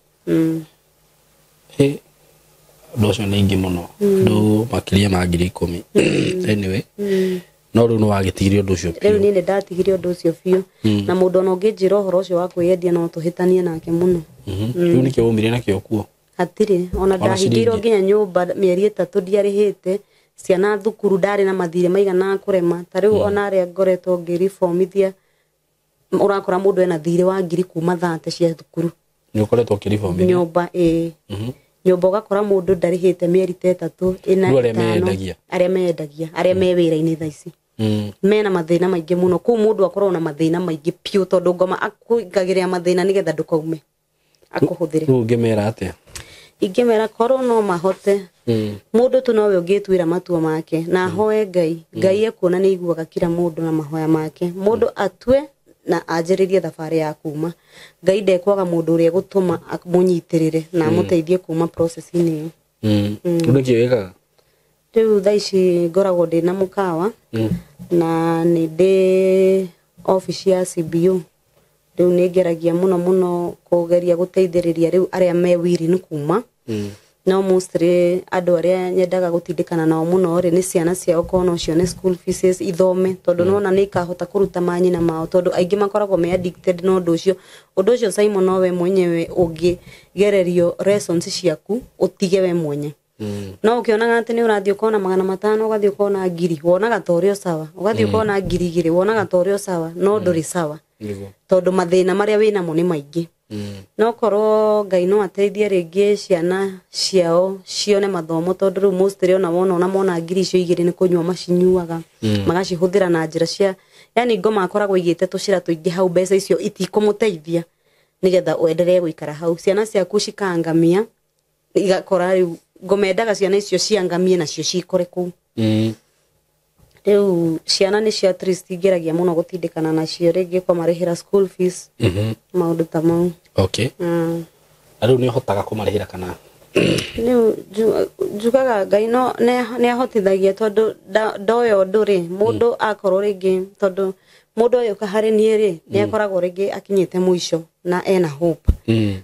ũndũ ũcio nĩ aingĩ mũno andũ makĩria ma 10,000 anyway no rĩu nĩ wagĩtigire ũndũ ũcio biũ. Rĩu niĩ nĩ ndatigire ũndũ ũcio biũ na mũndũ ona ũngĩnjĩra ũhoro ũcio wa kwĩyendia no tũhĩtanie nake mũno. Rĩu nĩkĩo waumire nakĩo kuo? Hatirĩ ona ndahingĩirwo nginya nyũmba mĩeri 3 ndiarĩhĩte ciana thukuru ndarĩ na mathirĩ maigana kũrema ta rĩu ona arĩa ngoretwo ngĩribomithia ũrakora mũndũ ena thirĩ wa ngiri kuma 30 cia thukuru. Nĩ ũkoretwo ũkĩribomithia nyũmba? Ĩĩ nyũmba ũgakora mũndũ ndarĩhĩte mĩeri ta 3 4 5 arĩa meyendagia arĩa me wĩra-inĩ thaa ici mena mathĩna maingĩ mũno kũu mũndũ akoragwo na mathĩna maingĩ piũ tondũ ngoma akũingagĩrĩra mathĩna nĩgetha ndũkaume akũhũthĩre. Rĩu ũngĩmera atĩa? Ingĩmera korwo no mahote mũndũ tu nowe ũngĩtuĩra matua make na ahoe Ngai Ngai ekuona nĩ aiguaga kila mũndũ na mahoya make mũndũ atue na anjĩrĩrie thabarĩ ya kuma Ngai ndekwaga mũndũ ũrĩa gũtũma amũnyitĩrĩre na amũteithie kuma process-inĩ ĩyo. Ũndũ kĩ wĩkaga? Rĩu thaa ici ngoragwo ndĩ na mũkawa na nĩ ndĩ obici ya CBO rĩu nĩ ngeragia mũno mũno kũgeria gũteithĩrĩria rĩu arĩa me willing kuma No mostly andũ arĩa nyendaga gũtindĩkana nao mũno rĩ nĩ ciana ciao, korwo no cione school fees ithome, tondũ nona nĩ ikahota kũruta manyina mao, tondũ aingĩ makoragwo me addicted na ũndũ ũcio. Ũndũ ũcio Simon, no we mwenyewe ũngĩgererio lessons ciaku ũtige we mwenye. No ũkĩonaga atĩ nĩ ũrathiĩ ũkona 500, ũgathiĩ ũkona 1000, wonaga ta ũrĩ o sawa, ũgathiĩ ũkona 2000, wonaga ta ũrĩ o sawa, no ndũrĩ sawa. Nĩguo. Tondũ mathĩna marĩa wĩnamo nĩ maingĩ. No korwo Ngai no ateithie rĩngĩ ciana ciao cione mathomo, tondũ rĩu mostly ona wona ona mona ngiri icio igĩrĩ nĩ kũnyua macinyuaga, magacihũthĩra na njĩra cia yani ngoma, akoragwo aigĩte tũcĩra tũingĩ hau, mbeca icio itikũmũteithia nĩgetha ũendelee gũikara hau. Ciana ciaku cikangamia, igakora rĩu ngoma endaga ciana icio ciangamie nacio cikore kũu. Rĩu ciana nĩcio at least ingeragia mũno gũtindĩkana nacio, rĩngĩ kũmarĩhĩra school fees, maũndũ ta mau. Okay. Na rĩu nĩ ũhotaga kũmarĩhĩra kana? Rĩu njugaga Ngai no nĩ ahotithagia, tondũ ndoya ũndũ rĩ, mũndũ akorwo rĩngĩ, tondũ mũndũ agĩũka harĩ niĩ rĩ, nĩ akoragwo rĩngĩ akinyĩte mũico na ena hope.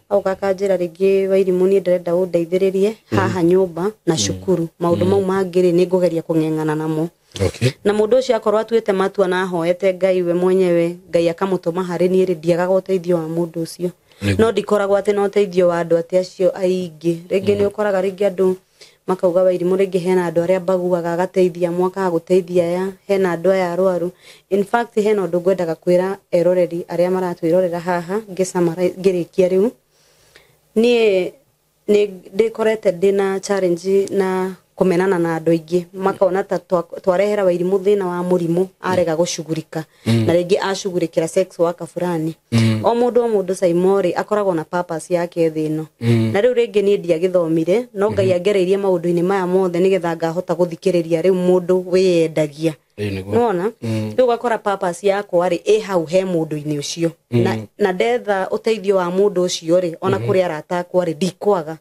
Auka akanjĩra rĩngĩ, "Wairimũ, niĩ ndĩrenda ũndeithĩrĩrie haha nyũmba na cukuru, maũndũ mau mangĩ rĩ, nĩ ngũgeria kũng'eng'ana namo." Na mũndũ ũcio akorwo atuĩte matua na ahoete Ngai we mwenyewe, Ngai akamũtũma harĩ niĩ rĩ, ndiagaga ũteithio wa mũndũ ũcio. No ndikoragwo atĩ na ũteithio wa andũ atĩ acio aingĩ. Rĩngĩ nĩ ũkoraga rĩngĩ andũ makauga Wairimũ, rĩngĩ hena andũ arĩa mbaguaga agateithia mwakaga gũteithia aya, hena andũ aya arwaru. In fact, hena ũndũ ngwendaga kwĩra eroreri arĩa maratwĩrorera haha ngĩrĩkia. Rĩu niĩ nĩ ndĩkorete ndĩna challenge na kũmenana na andũ aingĩ, makona ta twarehera Wairimũ thĩna wa mũrimũ arega gũcugurika, na rĩngĩ acugurikĩra sex worker fulani. O mũndũ o mũndũ, Saimori, akoragwo na purpose yake thĩ ĩno. Na rĩu rĩngĩ niĩ ndiagĩthomire, no Ngai angereirie maũndũ-inĩ maya mothe nĩgetha ngahota gũthikĩrĩria rĩu mũndũ wĩyendagia. Ĩĩ, nĩguo. Nĩwona rĩu ũgakora purpose yakwa rĩ ĩ hau he mũndũ-inĩ ũcio, na ndetha ũteithio wa mũndũ ũcio rĩ, ona kũrĩ arata akwa rĩ, ndikwaga.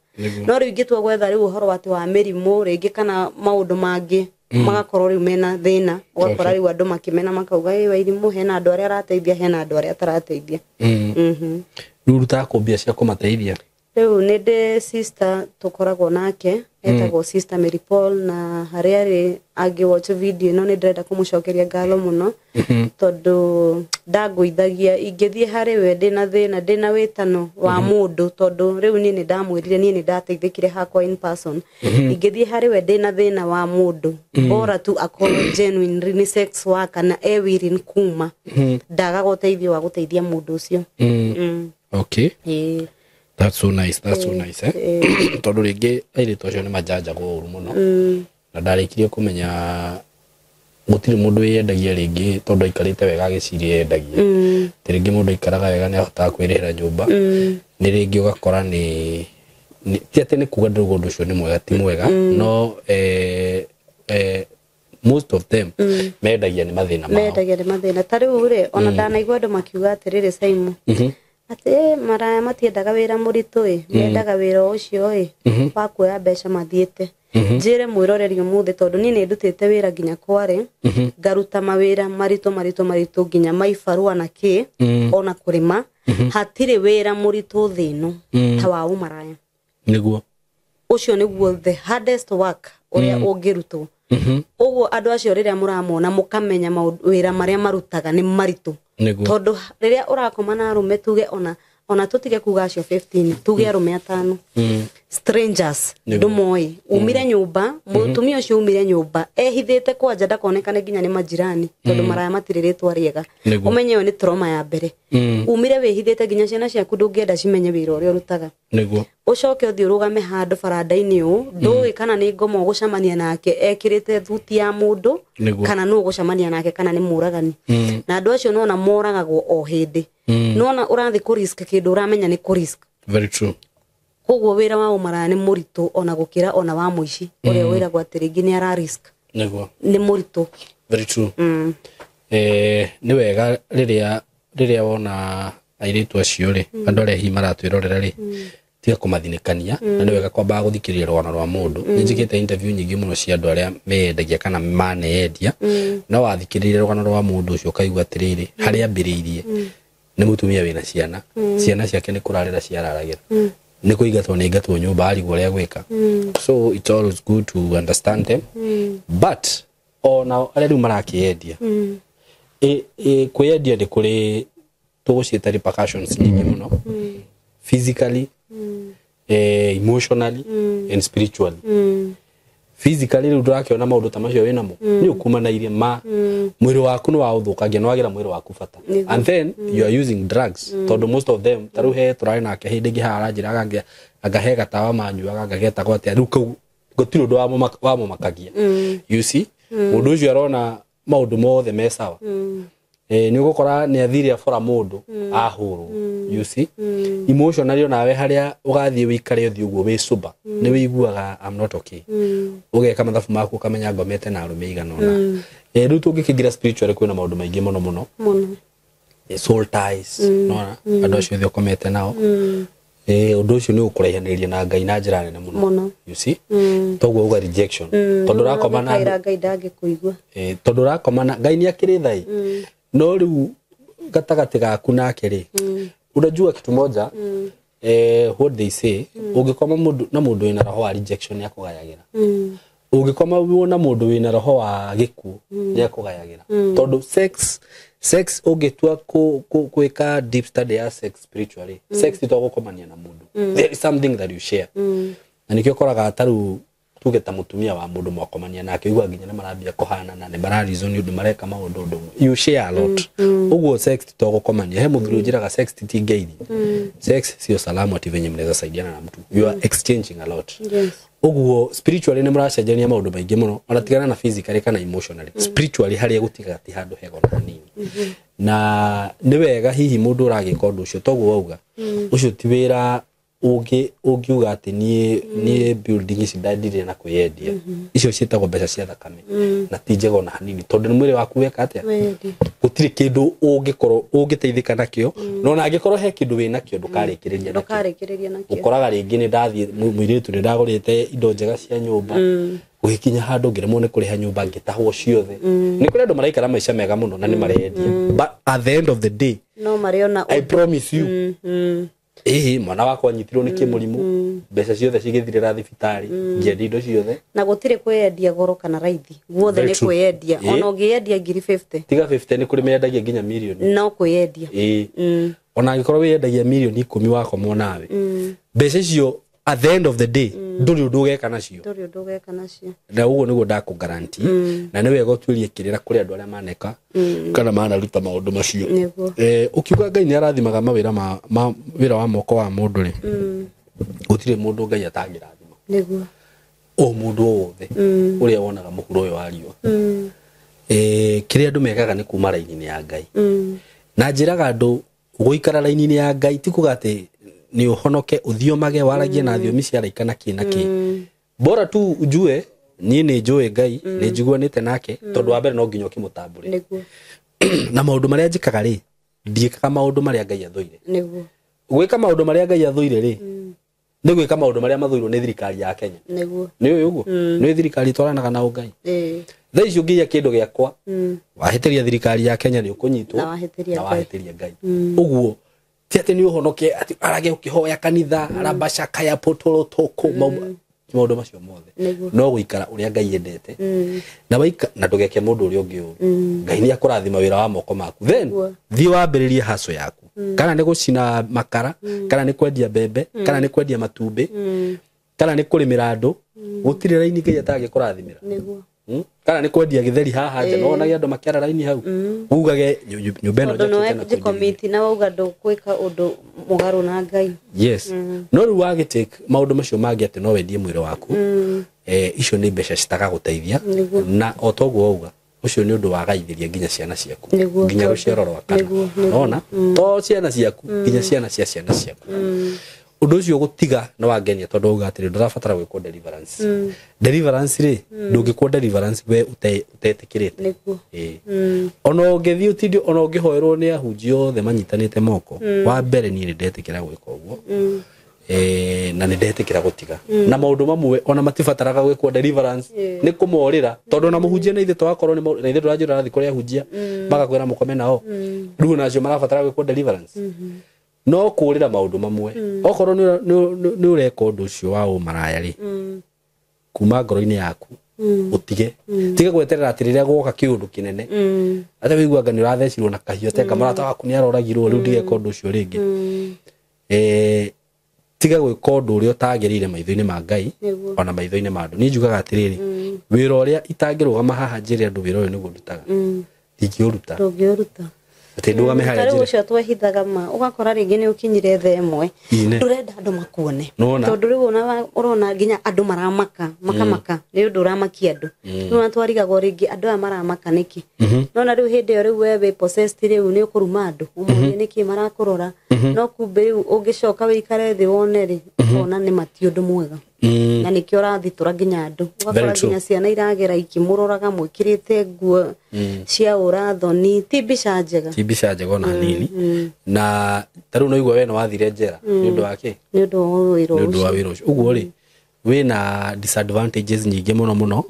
No rĩu ingĩtua gwetha rĩu ũhoro atĩ wa mĩrimũ rĩngĩ kana maũndũ mangĩ, magakorwo rĩu mena thĩna, ũgakora rĩu andũ makĩmena, makauga, "Ĩ Wairimũ hena andũ arĩa arateithia, hena andũ arĩa atarateithia." Rĩu ũrutaga kũ mbia cia kũmateithia? Rĩu nĩ ndĩ sister tũkoragwo nake, etagwo Sister Mary Paul, na harĩa arĩ angĩ watch video ĩno, nĩ ndĩrenda kũmũcokeria ngatho mũno, tondũ ndangũithagia ingĩthiĩ harĩ we ndĩna thĩna, ndĩna wĩtano wa mũndũ, tondũ rĩu niĩ nĩ ndamwĩrire niĩ nĩ ndateithĩkire hakwa in person. Ingĩthiĩ harĩ we ndĩna thĩna wa mũndũ, bora tu akorwo genuinely nĩ sex worker na e willing kuma, ndagaga ũteithio wa gũteithia mũndũ ũcio. Okay. Ĩĩ. That's so nice, that's so nice, eh? Tondũ rĩngĩ airĩtu acio nĩ manjanjagwo ũru mũno, na ndarĩkirie kũmenya gũtirĩ mũndũ wĩyendagia rĩngĩ tondũ aikarĩte wega agĩciria yendagia. Atĩ rĩngĩ mũndũ aikaraga wega nĩ ahotaga kwĩrĩhĩra nyũmba, nĩ rĩngĩ ũgakora nĩ ti atĩ nĩ kuga ndĩrauga ũndũ ũcio nĩ mwega, ti mwega, no most of them mendagia nĩ mathĩna mao. Mendagia nĩ mathĩna. Ta rĩu rĩ, ona ndanaigua andũ makiuga atĩrĩrĩ, Saimu, atĩ maraya matiendaga wĩra mũritũ ĩ, mendaga wĩra o ũcio ĩ wa kuoya mbeca mathiĩte. Njĩre mwĩroreri ũmũthĩ, tondũ niĩ nĩ ndutĩte wĩra nginya kwarĩ, ngaruta mawĩra maritũ maritũ maritũ, nginya maibarũa na kĩ, ona kũrĩma. Hatirĩ wĩra mũritũ thĩ ĩno ta wa ũmaraya. Ũcio nĩguo the hardest work ũrĩa ũngĩrutwo. Ũguo andũ acio rĩrĩa mũramona, mũkamenya wĩra marĩa marutaga nĩ maritũ, tondũ rĩrĩa ũrakoma na arũme, tuge ona tũtige kuga acio 15, tuge arũme atano, strangers, ndũmoĩ, umire nyũmba, mũtumia ũcio umire nyũmba ehithĩte kwanja ndakonekane nginya nĩ majirani, tondũ maraya matirĩ rĩtwa rĩega. Ũmenye ĩyo nĩ trauma ya mbere. Umire wĩhithĩte, nginya ciana ciaku ndũngĩenda cimenye wĩra ũrĩa ũrutaga. Ũcoke ũthiĩ ũrũgame handũ baranda-inĩ, ũũ ndũĩ kana nĩ ngoma ũgũcemania nake ekĩrĩte thuti ya mũndũ, kana nũ ũgũcemania nake, kana nĩ mũragani. Na andũ acio nona moragagwo o hĩndĩ. Nona ũrathiĩ kũ risk kĩndũ ũramenya nĩ kũ risk. Very true. Koguo wĩra wa ũmaraya nĩ mũritũ ona gũkĩra ona wa mũici ũrĩa wĩragwo atĩ rĩngĩ nĩ ara risk. Nĩ mũritũ. Very true. Nĩ wega rĩrĩa wona airĩtu acio rĩ, andũ arĩa hihi maratwĩrorera rĩ, tiga kũmathinĩkania, na nĩ wega kwambaga gũthikĩrĩria rũgano rwa mũndũ. Nĩ njĩkĩte interview nyingĩ mũno cia andũ arĩa meyendagia kana maneyendia, no wathikĩrĩria rũgano rwa mũndũ ũcio ũkaigua atĩrĩrĩ, harĩa ambĩrĩirie nĩ mũtumia wĩna ciana, ciana ciake nĩ kũrarĩra ciararagĩra. Nĩ kũingatwo nĩ ingatwo nyũmba arigwo ũrĩa gwĩka. So it's always good to understand them. But ona arĩa rĩu marakĩendia, kwĩyendia nĩ kũrĩ tũgũciĩta repercussions nyingĩ mũno, physically, emotionally and spiritually. Physically rĩu ndũrakĩona maũndũ ta macio wĩnamo nĩ ũkumanairie ma mwĩrĩ waku nĩ waũthũkangia, nĩ wagĩra mwĩrĩ waku bata. And then you are using drugs, tondũ most of them, ta rĩu he tũrarĩ nake hĩndĩ ĩngĩ haha aranjĩra anga anga he gatawa manyuaga anga getagwo atĩa, rĩu kau gũtirĩ ũndũ wamũmakagia. You see, mũndũ ũcio arona maũndũ mothe me sawa. Nĩ ũgũkora nĩ athire abora mũndũ ahũrwo. You see, emotionally onawe harĩa ũgathiĩ wĩikare ũthiĩ ũguo wĩ sober, nĩ wĩiguaga I'm not okay. Ũgeka mathabu maku ũkamenya ngomete na arũme igana ũna. Rĩu tũngĩkĩingĩra spiritually kwĩna maũndũ maingĩ mũno mũno. Mũno. Soul ties, nona andũ acio othe ũkomete nao, ũndũ ũcio nĩ ũkũraihanĩrĩria na Ngai na njĩra nene mũno. Mũno. You see, toguo uga rejection, tondũ ũrakoma na andũ Kaira Ngai ndangĩkũigua. Tondũ ũrakoma na Ngai nĩ akĩrĩ thai, no rĩu gatagatĩ gaku nake rĩ, unajua kitu moja, what they say, ũngĩkoma mũndũ na mũndũ wĩna roho wa rejection nĩ akũgayagĩra. Ũngĩkoma na mũndũ wĩna roho wa gĩkuũ nĩ akũgayagĩra, tondũ sex ũngĩtua gwĩka deep study ya sex spiritually, sex ti to gũkomania na mũndũ, there is something that you share. Na nĩkĩo ũkoraga ta rĩu tuge ta mũtumia wa mũndũ mwakomania nake, ũigua nginya nĩ marambia kũhanana, nĩ marareason ũndũ mareka maũndũ ũndũ ũmwe. You share a lot. Ũguo sex ti to gũkomania. He mũthuri ũnjĩraga sex ti ngeithi, sex sio salamu ati venye mnaweza saidiana na mtu, you are exchanging a lot. Ũguo spiritually nĩ mũracenjania maũndũ maingĩ mũno, ona tigana na physically kana emotionally, spiritually harĩa gũtigaga ti handũ hega ona hanini. Na nĩ wega hihi mũndũ ũragĩka ũndũ ũcio, toguo wauga ũcio ti wĩra ũngiuga atĩ niĩ building ici ndandire na kwĩyendia, icio ciĩtagwo mbeca cia thakame na ti njega ona hanini, tondũ nĩ mwĩrĩ waku weka atĩa. Wendi. Gũtirĩ kĩndũ ũngĩkorwo ũngĩteithĩka nakĩo, no ona angĩkorwo he kĩndũ wĩ nakĩo ndũkarĩkĩrĩria nakĩo. Ndũkarĩkĩrĩria nakĩo. Ũkoraga rĩngĩ nĩ ndathiĩ mũirĩtu nĩ ndagũrĩte indo njega cia nyũmba, gũgĩkinya handũ ngĩremwo nĩ kũrĩha nyũmba, ngĩtahwo ciothe. Nĩ kũrĩ andũ maraikara maica mega mũno na nĩ marendia, but at the end of the day no marĩona. I promise you, ĩhĩ mwana wakwa anyitirwo nĩ kĩmũrimũ, mbeca ciothe cigĩthirĩra thibitarĩ, ngĩendia indo ciothe. Na gũtirĩ kwĩyendia goro kana raithi, guothe Very nĩ true. kwĩyendia. Ona ũngĩyendia ngiri 50. Tiga 50, nĩ kũrĩ mendagia nginya mirioni. No kwĩyendia. Ĩĩ, ona angĩkorwo wĩyendagia mirioni 10 wakomwo nawe, mbeca icio at the end of the day ndũrĩ ũndũ ũgeka nacio. Ndũrĩ ũndũ ũgeka nacio. Na ũguo nĩguo ndakũ guarantee. Na nĩ wega ũtuĩrie kĩrĩra kũrĩ andũ arĩa maneka kana manaruta maũndũ macio. Nĩguo. Ũkiuga Ngai nĩ arathimaga mawĩra ma wĩra wa moko wa mũndũ rĩ, gũtirĩ mũndũ Ngai atangĩrathima. Nĩguo. O mũndũ o wothe ũrĩa wonaga mũhuro ũyũ wa riũa, kĩrĩa andũ mekaga nĩ kuma raini-inĩ ya Ngai. Na njĩraga andũ gũikara raini-inĩ ya Ngai ti kuga atĩ nĩ ũhonoke ũthiomage waragie na thiomi cia raika na kĩ na kĩ, bora tu ujue niĩ nĩ njũĩ Ngai, nĩ njiguanĩte nake, tondũ wa mbere no nginya ũkĩmũtambũre. Nĩguo. Na maũndũ marĩa njĩkaga rĩ, ndiĩkaga maũndũ marĩa Ngai athũire. Nĩguo. Gwĩka maũndũ marĩa Ngai athũire rĩ, nĩ gwĩka maũndũ marĩa mathũirwo nĩ thirikari ya Kenya. Nĩguo. Nĩ ũĩ ũguo nĩ thirikari itwaranaga na ũngai. Thaa ici ũngĩiya kĩndũ gĩakwa, wahĩtĩria thirikari ya Kenya nĩ ũkũnyitwo. Na wahĩtĩria na Ngai. Wahĩtĩria Ngai. Ũguo ti atĩ nĩ ũhonoke atĩ arage ũkĩhoya kanitha arabacakaya potoro toko maũndũ macio mothe. Nĩguo. No gũikara ũrĩa Ngai endete na waika na ndũgeke mũndũ ũrĩa ũngĩ ũru, Ngai nĩ akũrathima wĩra wa moko maku. Then Nĩguo. thiĩ wambĩrĩrie haco yaku, kana nĩ gũcina makara, kana nĩ kwendia mbembe, kana nĩ kwendia matumbĩ, kana nĩ kũrĩmĩra andũ, gũtirĩ raini Ngai atangĩkũrathimĩra. Nĩguo. Kana nĩ kwendia gĩtheri haha nja, no wonage andũ makĩara raini hau, ugage nyũmba ĩno tondũ njakĩte na nĩwe kwenderia. Commit na wauga ndũgwĩka ũndũ mũgarũ na Ngai. Yes, no rĩu wagĩtake maũndũ macio mangĩ atĩ no wendie mwĩrĩ waku, icio nĩ mbeca citagagũteithia. Nĩguo. Na o toguo wauga, ũcio nĩ ũndũ wagaithĩria nginya ciana ciaku, Nĩguo, nginya tondũ- rũciaro rwa kana. nĩguo, nĩguo. Ona to ciana ciaku, nginya ciana cia ciana ciaku. Ũndũ ũcio gũtiga nĩ wangenia, tondũ wauga atĩrĩ ndũrabatara gwĩkwo deliverance. Deliverance rĩ, ndũngĩkwo deliverance we ũtetĩkĩrĩte. Nĩguo. Ĩĩ. Ona ũngĩthiĩ ũtinde, ona ũngĩhoerwo nĩ ahunjia othe manyitanĩte moko, wa mbere niĩ nĩ ndetĩkĩra gwĩka ũguo. Na nĩ ndetĩkĩra gũtiga na maũndũ mamwe ona matibataraga gwĩkwo deliverance, nĩ kũmorĩra, tondũ ona mũhunjia na ithuĩ twakorwo nĩ na ithuĩ tũranjĩra rathiĩ kũrĩ ahunjia magakwĩra mũkome nao, rĩu onacio marabatara gwĩkwo deliverance. No kũrĩra maũndũ mamwe. Okorwo nĩ ũreka ũndũ ũcio wa ũmaraya rĩ, kuma ngoro-inĩ yaku ũtige. Tiga gweterera atĩ rĩrĩa gwoka kĩũndũ kĩnene. Ate wĩigua anga nĩ ũrathecirwo na kahiũ, ate anga mũrata waku nĩ aroragirwo, rĩu ndigeka ũndũ ũcio rĩngĩ. Tiga gwĩka ũndũ ũrĩa ũtagĩrĩire maitho-inĩ ma Ngai ona maitho-inĩ ma andũ. Niĩ njugaga atĩrĩrĩ, wĩra ũrĩa itangĩrũgama haha njĩre andũ wĩra ũyũ nĩguo ndutaga, ndingĩũruta. Ndũngĩũruta. Atĩ ndũgame harĩa Tarĩu njĩre. ũcio twehithaga ma ũgakora rĩngĩ nĩ ũkinyire thaa ĩmwe, Ine. ndũrenda andũ makuone, Nĩwona? tondũ rĩu ona ũrona nginya andũ maramaka makamaka nĩ ũndũ ũramakia andũ. Rĩu ona twarigagwo rĩngĩ andũ aya maramaka nĩkĩ. Nona rĩu hĩndĩ ĩyo rĩu we wĩ possessed, rĩu nĩ ũkũruma andũ ũmorie nĩkĩ marakũrora, no kumbe rĩu ũngĩcoka wĩikare thĩ wone rĩ, ũkona nĩ mati ũndũ mwega. Na nĩkĩo ũrathitũra nginya andũ, ũgakora nginya ciana iragera ikĩmũroraga mwĩkĩrĩte nguo cia ũrathoni, ti mbica njega. Ti mbica njega ona hanini. Na ta rĩu no igua we nĩ wathire njera nĩ ũndũ wa kĩ? Nĩ ũndũ wa wĩra Nĩ ũndũ wa ũcio. wĩra ũcio. Ũguo rĩ, wĩna disadvantages nyingĩ mũno mũno,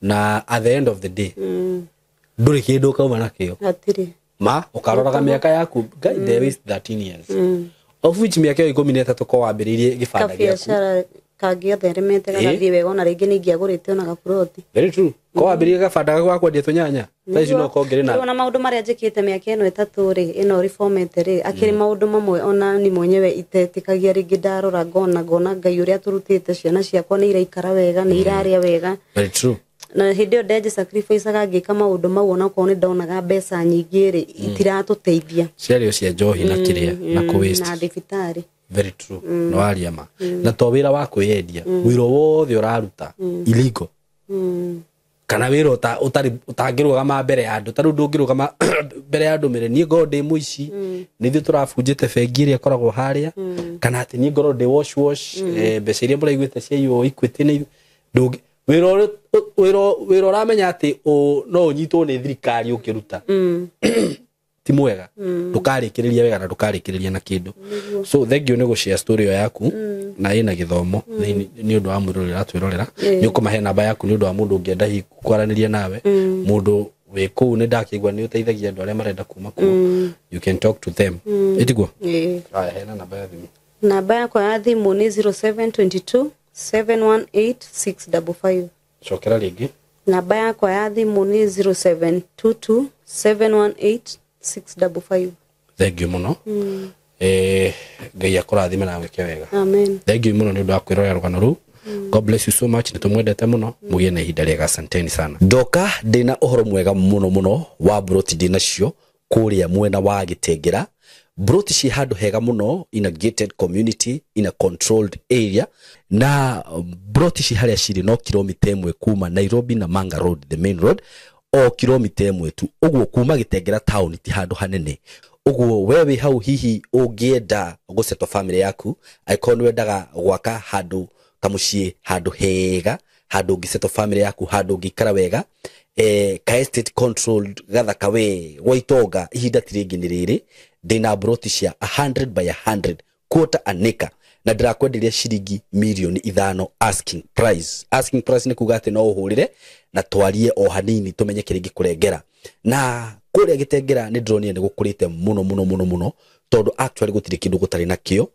na at the end of the day ndũrĩ kĩndũ ũkauma nakĩo. Hatirĩ. Ma ũkaroraga mĩaka yaku, Ngai, there is 13 years, of which mĩaka ĩyo 13 ko wambĩrĩirie gĩbanda gĩaku, Kabiacara kangĩatheremete gagathiĩ wega, ona rĩngĩ nĩ ingĩagũrĩte ona gaburoti. Very true. Ko wambĩrĩirie gabanda gaku ga kwendia tũnyanya, thaa ici no kongerĩ Rĩu na ona maũndũ marĩa njĩkĩte mĩaka ĩno 3 rĩ, ĩno reformete rĩ, akĩrĩ maũndũ mamwe ona ni mwenyewe itetĩkagia rĩngĩ. Ndarora ngona Ngai ũrĩa tũrutĩte, ciana ciakwa nĩ iraikara wega, nĩ irarĩa wega. Very true. Na hĩndĩ ĩyo ndenji sacrifice-aga ngĩka maũndũ mau, onakorwo nĩ ndonaga mbeca nyingĩ rĩ, itiratũteithia. Ciario cia njohi na kĩrĩa na kũ waste. Na thibitarĩ. Very true. No waria ma. Na to wĩra wa kwĩyendia, wĩra wothe ũraruta illegal, kana wĩra ũtarĩ ũtangĩrũgama mbere ya andũ, ta rĩu ndũngĩrũgama mbere ya andũ mere niĩ ngorwo ndĩ mũici, nĩ ithuĩ tũrabunjĩte bengi ĩrĩa ĩkoragwo harĩa, kana atĩ niĩ ngorwo ndĩ wash wash, mbeca iria mũraiguĩte ciaiywo Equity nĩ ndũngĩ wĩra wĩra ũramenya atĩ no ũnyitwo nĩ thirikari ũkĩruta ti mwega, ndũkarĩkĩrĩria wega na ndũkarĩkĩrĩria na kĩndũ. So thank you nĩ gũshare story ĩyo yaku na ĩna gĩthomo nĩ ũndũ wa mwĩroreri ũratwĩrorera. Nĩ ũkũmahe namba yaku nĩ ũndũ wa mũndũ ũngĩenda hihi kwaranĩria nawe, mũndũ wĩ kũu nĩ ndakĩigua nĩ ũteithagia andũ arĩa marenda kuma kũu, you can talk to them, ĩtiguo? Ĩĩ. Haya, heana namba ya thimũ. Namba yakwa ya thimũ nĩ 0722 718 655. Cokera rĩngĩ. Namba yakwa ya thimũ nĩ 0722 718 655. Thank you mũno. Ngai akũrathime na gwĩke wega. Amen. Thank you mũno nĩ ũndũ wa kwĩrorera rũgano rũu. God bless you so much. Nĩ tũmwendete mũno, mũgĩe na ihinda rĩega, asanteni sana. Ndoka ndĩna ũhoro mwega mũno mũno wa mburoti ndĩnacio kũrĩa mwena wa Gĩtengera. Mburoti ciĩ handũ hega mũno, in a gated community, in a controlled area, na mburoti ci harĩa cirĩ no kilomita 1 kuma Nairobi na Manga Road, the main road, o kilomita 1 tu. Ũguo kuma Gĩtengera town ti handũ hanene. Ũguo we wĩ hau hihi ũngĩenda gũsettle family yaku, angĩkorwo nĩ wendaga gwaka handũ kamũciĩ, handũ hega, handũ ũngĩsettle family yaku, handũ ũngĩikara wega, ka estate controlled gathaka we gwa itonga, ihinda ti rĩngĩ nĩ rĩrĩ. Ndĩna mburoti cia 100 by 100 quarter an acre, na ndĩrakwenderia ciringi 5 mirioni asking price. Asking price nĩ kuga atĩ no ũhũrĩre na twarie o hanini tũmenye kĩrĩa ingĩkũrengera. Na kũrĩa Gĩtengera nĩ ndĩronire nĩ gũkũrĩte mũno mũno mũno mũno, tondũ actually gũtirĩ kĩndũ gũtarĩ nakĩo.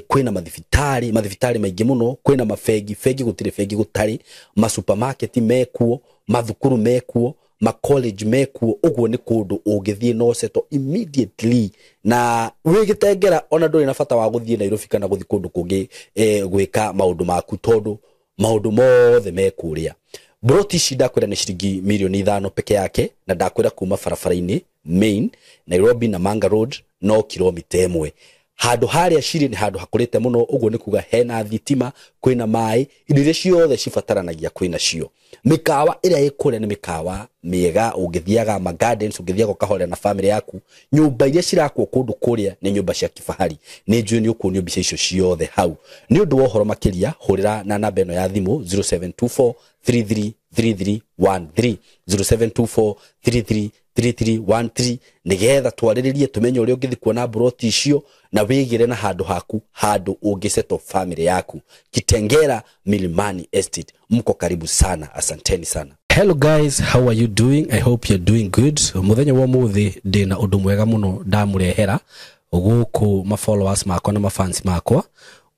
Kwĩna mathibitarĩ maingĩ mũno, kwĩna mabengi, bengi gũtirĩ bengi gũtarĩ, masupermarket mekuo, mathukuru mekuo, ma college mekuo. Ũguo nĩ kũndũ ũngĩthiĩ no settle immediately na wĩ Gĩtengera, ona ndũrĩ na bata wa gũthiĩ Nairobi kana gũthiĩ kũndũ kũngĩ gwĩka maũndũ maku, tondũ maũndũ mothe me kũrĩa. Mburoti ici ndakwĩra nĩ ciringi 5 mirioni peke yake, na ndakwĩra kuma barabara-inĩ main Nairobi na Manga Road no kilomita 1. Handũ harĩa cirĩ nĩ handũ hakũrĩte mũno, ũguo nĩ kuga hena thitima, kwĩna maĩ, indo iria ciothe cibataranagia kwĩna cio. Mĩkawa ĩrĩa ĩ kũrĩa nĩ mĩkawa mĩega, ũngĩthiaga ma gardens, ũngĩthiaga ũkahorera na family yaku. Nyũmba iria cirakwo kũndũ kũrĩa nĩ nyũmba cia kifahari, nĩ njũĩ nĩ ũkuonio mbica icio ciothe hau. Nĩ ũndũ wa ũhoro makĩria, hũrĩra na namba ĩno ya thimũ 0724 333313, 0724 333313, nĩgetha twarĩrĩrie tũmenye ũrĩa ũngĩthiĩ kuona mburoti icio na wĩgĩre na handũ haku, handũ ũngĩsettle family yaku. Kitengera Milimani Estate, mko karibu sana, asanteni sana. Hello guys, how are you doing? I hope you're doing good. Muthenya wa muthi ndina undu mwega muno ndamurehera Gũkũ ma followers makwa na ma fans makwa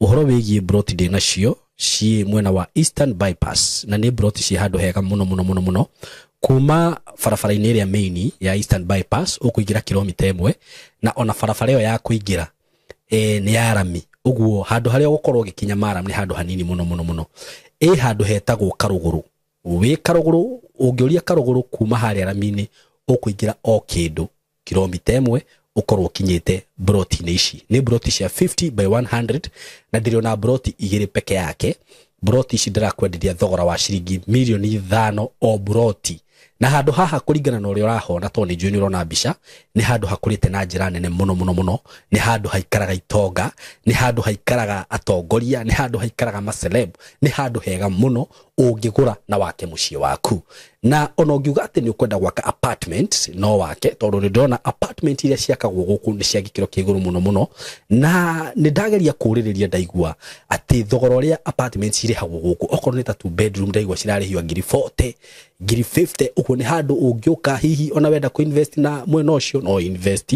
ũhoro wĩgiĩ broti ndĩ nacio ciĩ mwena wa Eastern Bypass, na nĩ broti ciĩ handũ hega mũno mũno mũno mũno. Kuma barabara-inĩ ĩrĩa main ya Eastern Bypass ũkũingĩra kilomita 1, na ona barabara ĩyo ya kũingĩra nĩ ya rami. Ũguo handũ harĩa ũgũkorwo ũgĩkinya maram nĩ handũ hanini mũno mũno mũno. Ĩ handũ hetagwo Karũgũrũ. Wĩ Karũgũrũ, ũngĩũria Karũgũrũ kuma harĩa rami-inĩ ũkũingĩra o kĩndũ kilomita 1 ũkorwo ũkinyĩte broti-inĩ ici. Nĩ broti cia 50 by 100 na ndĩrĩ ona broti 2 peke yake. Broti ici ndĩrakwenderia thogora wa ciringi mirioni 5 o broti. Na handũ haha kũringana na ũrĩa ũrahona, tondũ nĩ njũĩ nĩ ũrona mbica, nĩ handũ hakũrĩte na njĩra nene mũno mũno mũno. Nĩ handũ haikaraga itonga, nĩ handũ haikaraga atongoria, nĩ handũ haikaraga maceleb, nĩ handũ hega mũno ũngĩgũra na wake mũciĩ waku. Na ona ũngiuga atĩ nĩ ũkwenda gwaka apartment no wake, tondũ nĩ ndĩrona apartment iria ciakagwo gũkũ nĩ cia gĩkĩro kĩa igũrũ mũno mũno. Na nĩ ndageria kũũrĩrĩria ndaigua atĩ thogora ũrĩa apartment cirĩhagwo gũkũ, okorwo nĩ ta 2 bedroom ndaigua cirarĩhio ngiri 40, ngiri 50. Ũguo nĩ handũ ũngĩũka hihi ona wenda kũ invest na mwena ũcio no invest.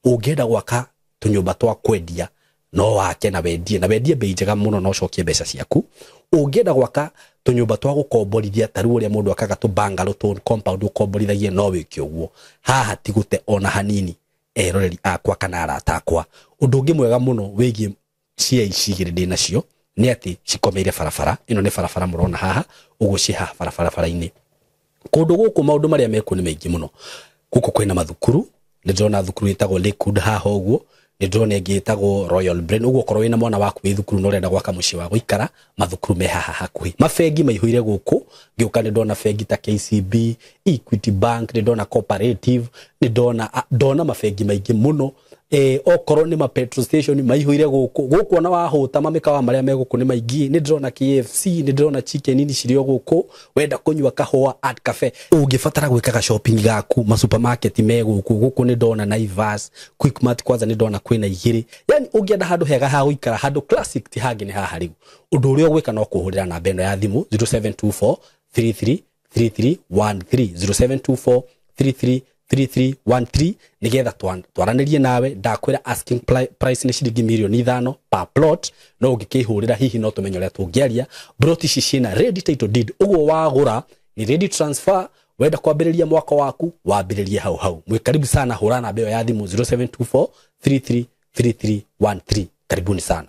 Ũngĩenda gwaka tũnyũmba twa kwendia no wake na wendie, na wendie bei njega mũno na ũcokie mbeca ciaku. Ũngĩenda gwaka tũnyũmba twa gũkomborithia ta rĩu ũrĩa mũndũ akaga tũ bungalow tũ compound ũkomborithagie no wĩke ũguo. Haha ti gũte ona hanini, eroreri akwa kana arata akwa. Ũndũ ũngĩ mwega mũno wĩgiĩ cia ici igĩrĩ ndĩ nacio nĩ atĩ cikomeire barabara. Ĩno nĩ barabara mũrona haha, ũguo ciĩ haha barabara-inĩ. Kũndũ gũkũ maũndũ marĩa mekuo nĩ maingĩ mũno. Gũkũ kwĩna mathukuru, nĩ ndĩrona thukuru ĩtagwo Lakewood haha ũguo, nĩ ndĩrona ĩngĩ ĩtagwo Royal Brain. Ũguo okorwo wĩna mwana waku wĩ thukuru na ũrenda gwaka mũciĩ wa gũikara, mathukuru me haha hakuhĩ. Mabengi maihũire gũkũ, ngĩũka nĩ ndona bengi ta KCB, Equity Bank, nĩ ndona Cooperative, nĩ ndona mabengi maingĩ mũno. Okorwo nĩ ma petrol station maihũire gũkũ. Gũkũ ona wahũta mamĩkawa marĩa me gũkũ nĩ maingĩ. Nĩ ndĩrona KFC, nĩ ndĩrona chicken ini cirĩ o gũkũ. Wenda kũnyua kahũa at cafe, ũngĩbatara gwĩkaga shopping gaku, ma supermarket me gũkũ. Gũkũ nĩ ndona Naivas, Quickmart kwanza nĩ ndona kwĩna 2. Yani ũngĩenda handũ hega ha gũikara, handũ classic ti hangĩ nĩ haha rĩu. Ũndũ ũrĩa ũgwĩka no kũhũrĩra namba ĩno ya thimũ 0724 33 3313, 0724 33 3313, nigetha twaranĩrie nawe. Ndakwĩra asking price nĩ ciringi mirioni 5 per plot, no ũngĩkĩhũrĩra hihi no tũmenye ũrĩa tũngĩaria. Broti ici ciĩna ready title deed, ũguo wagũra ni ready transfer. Wenda kwambĩrĩria mwaka waku wambĩrĩrie hau hau. Mwĩ karibu sana, hũra namba ĩyo ya thimũ 0724 33 3313. Karibuni sana.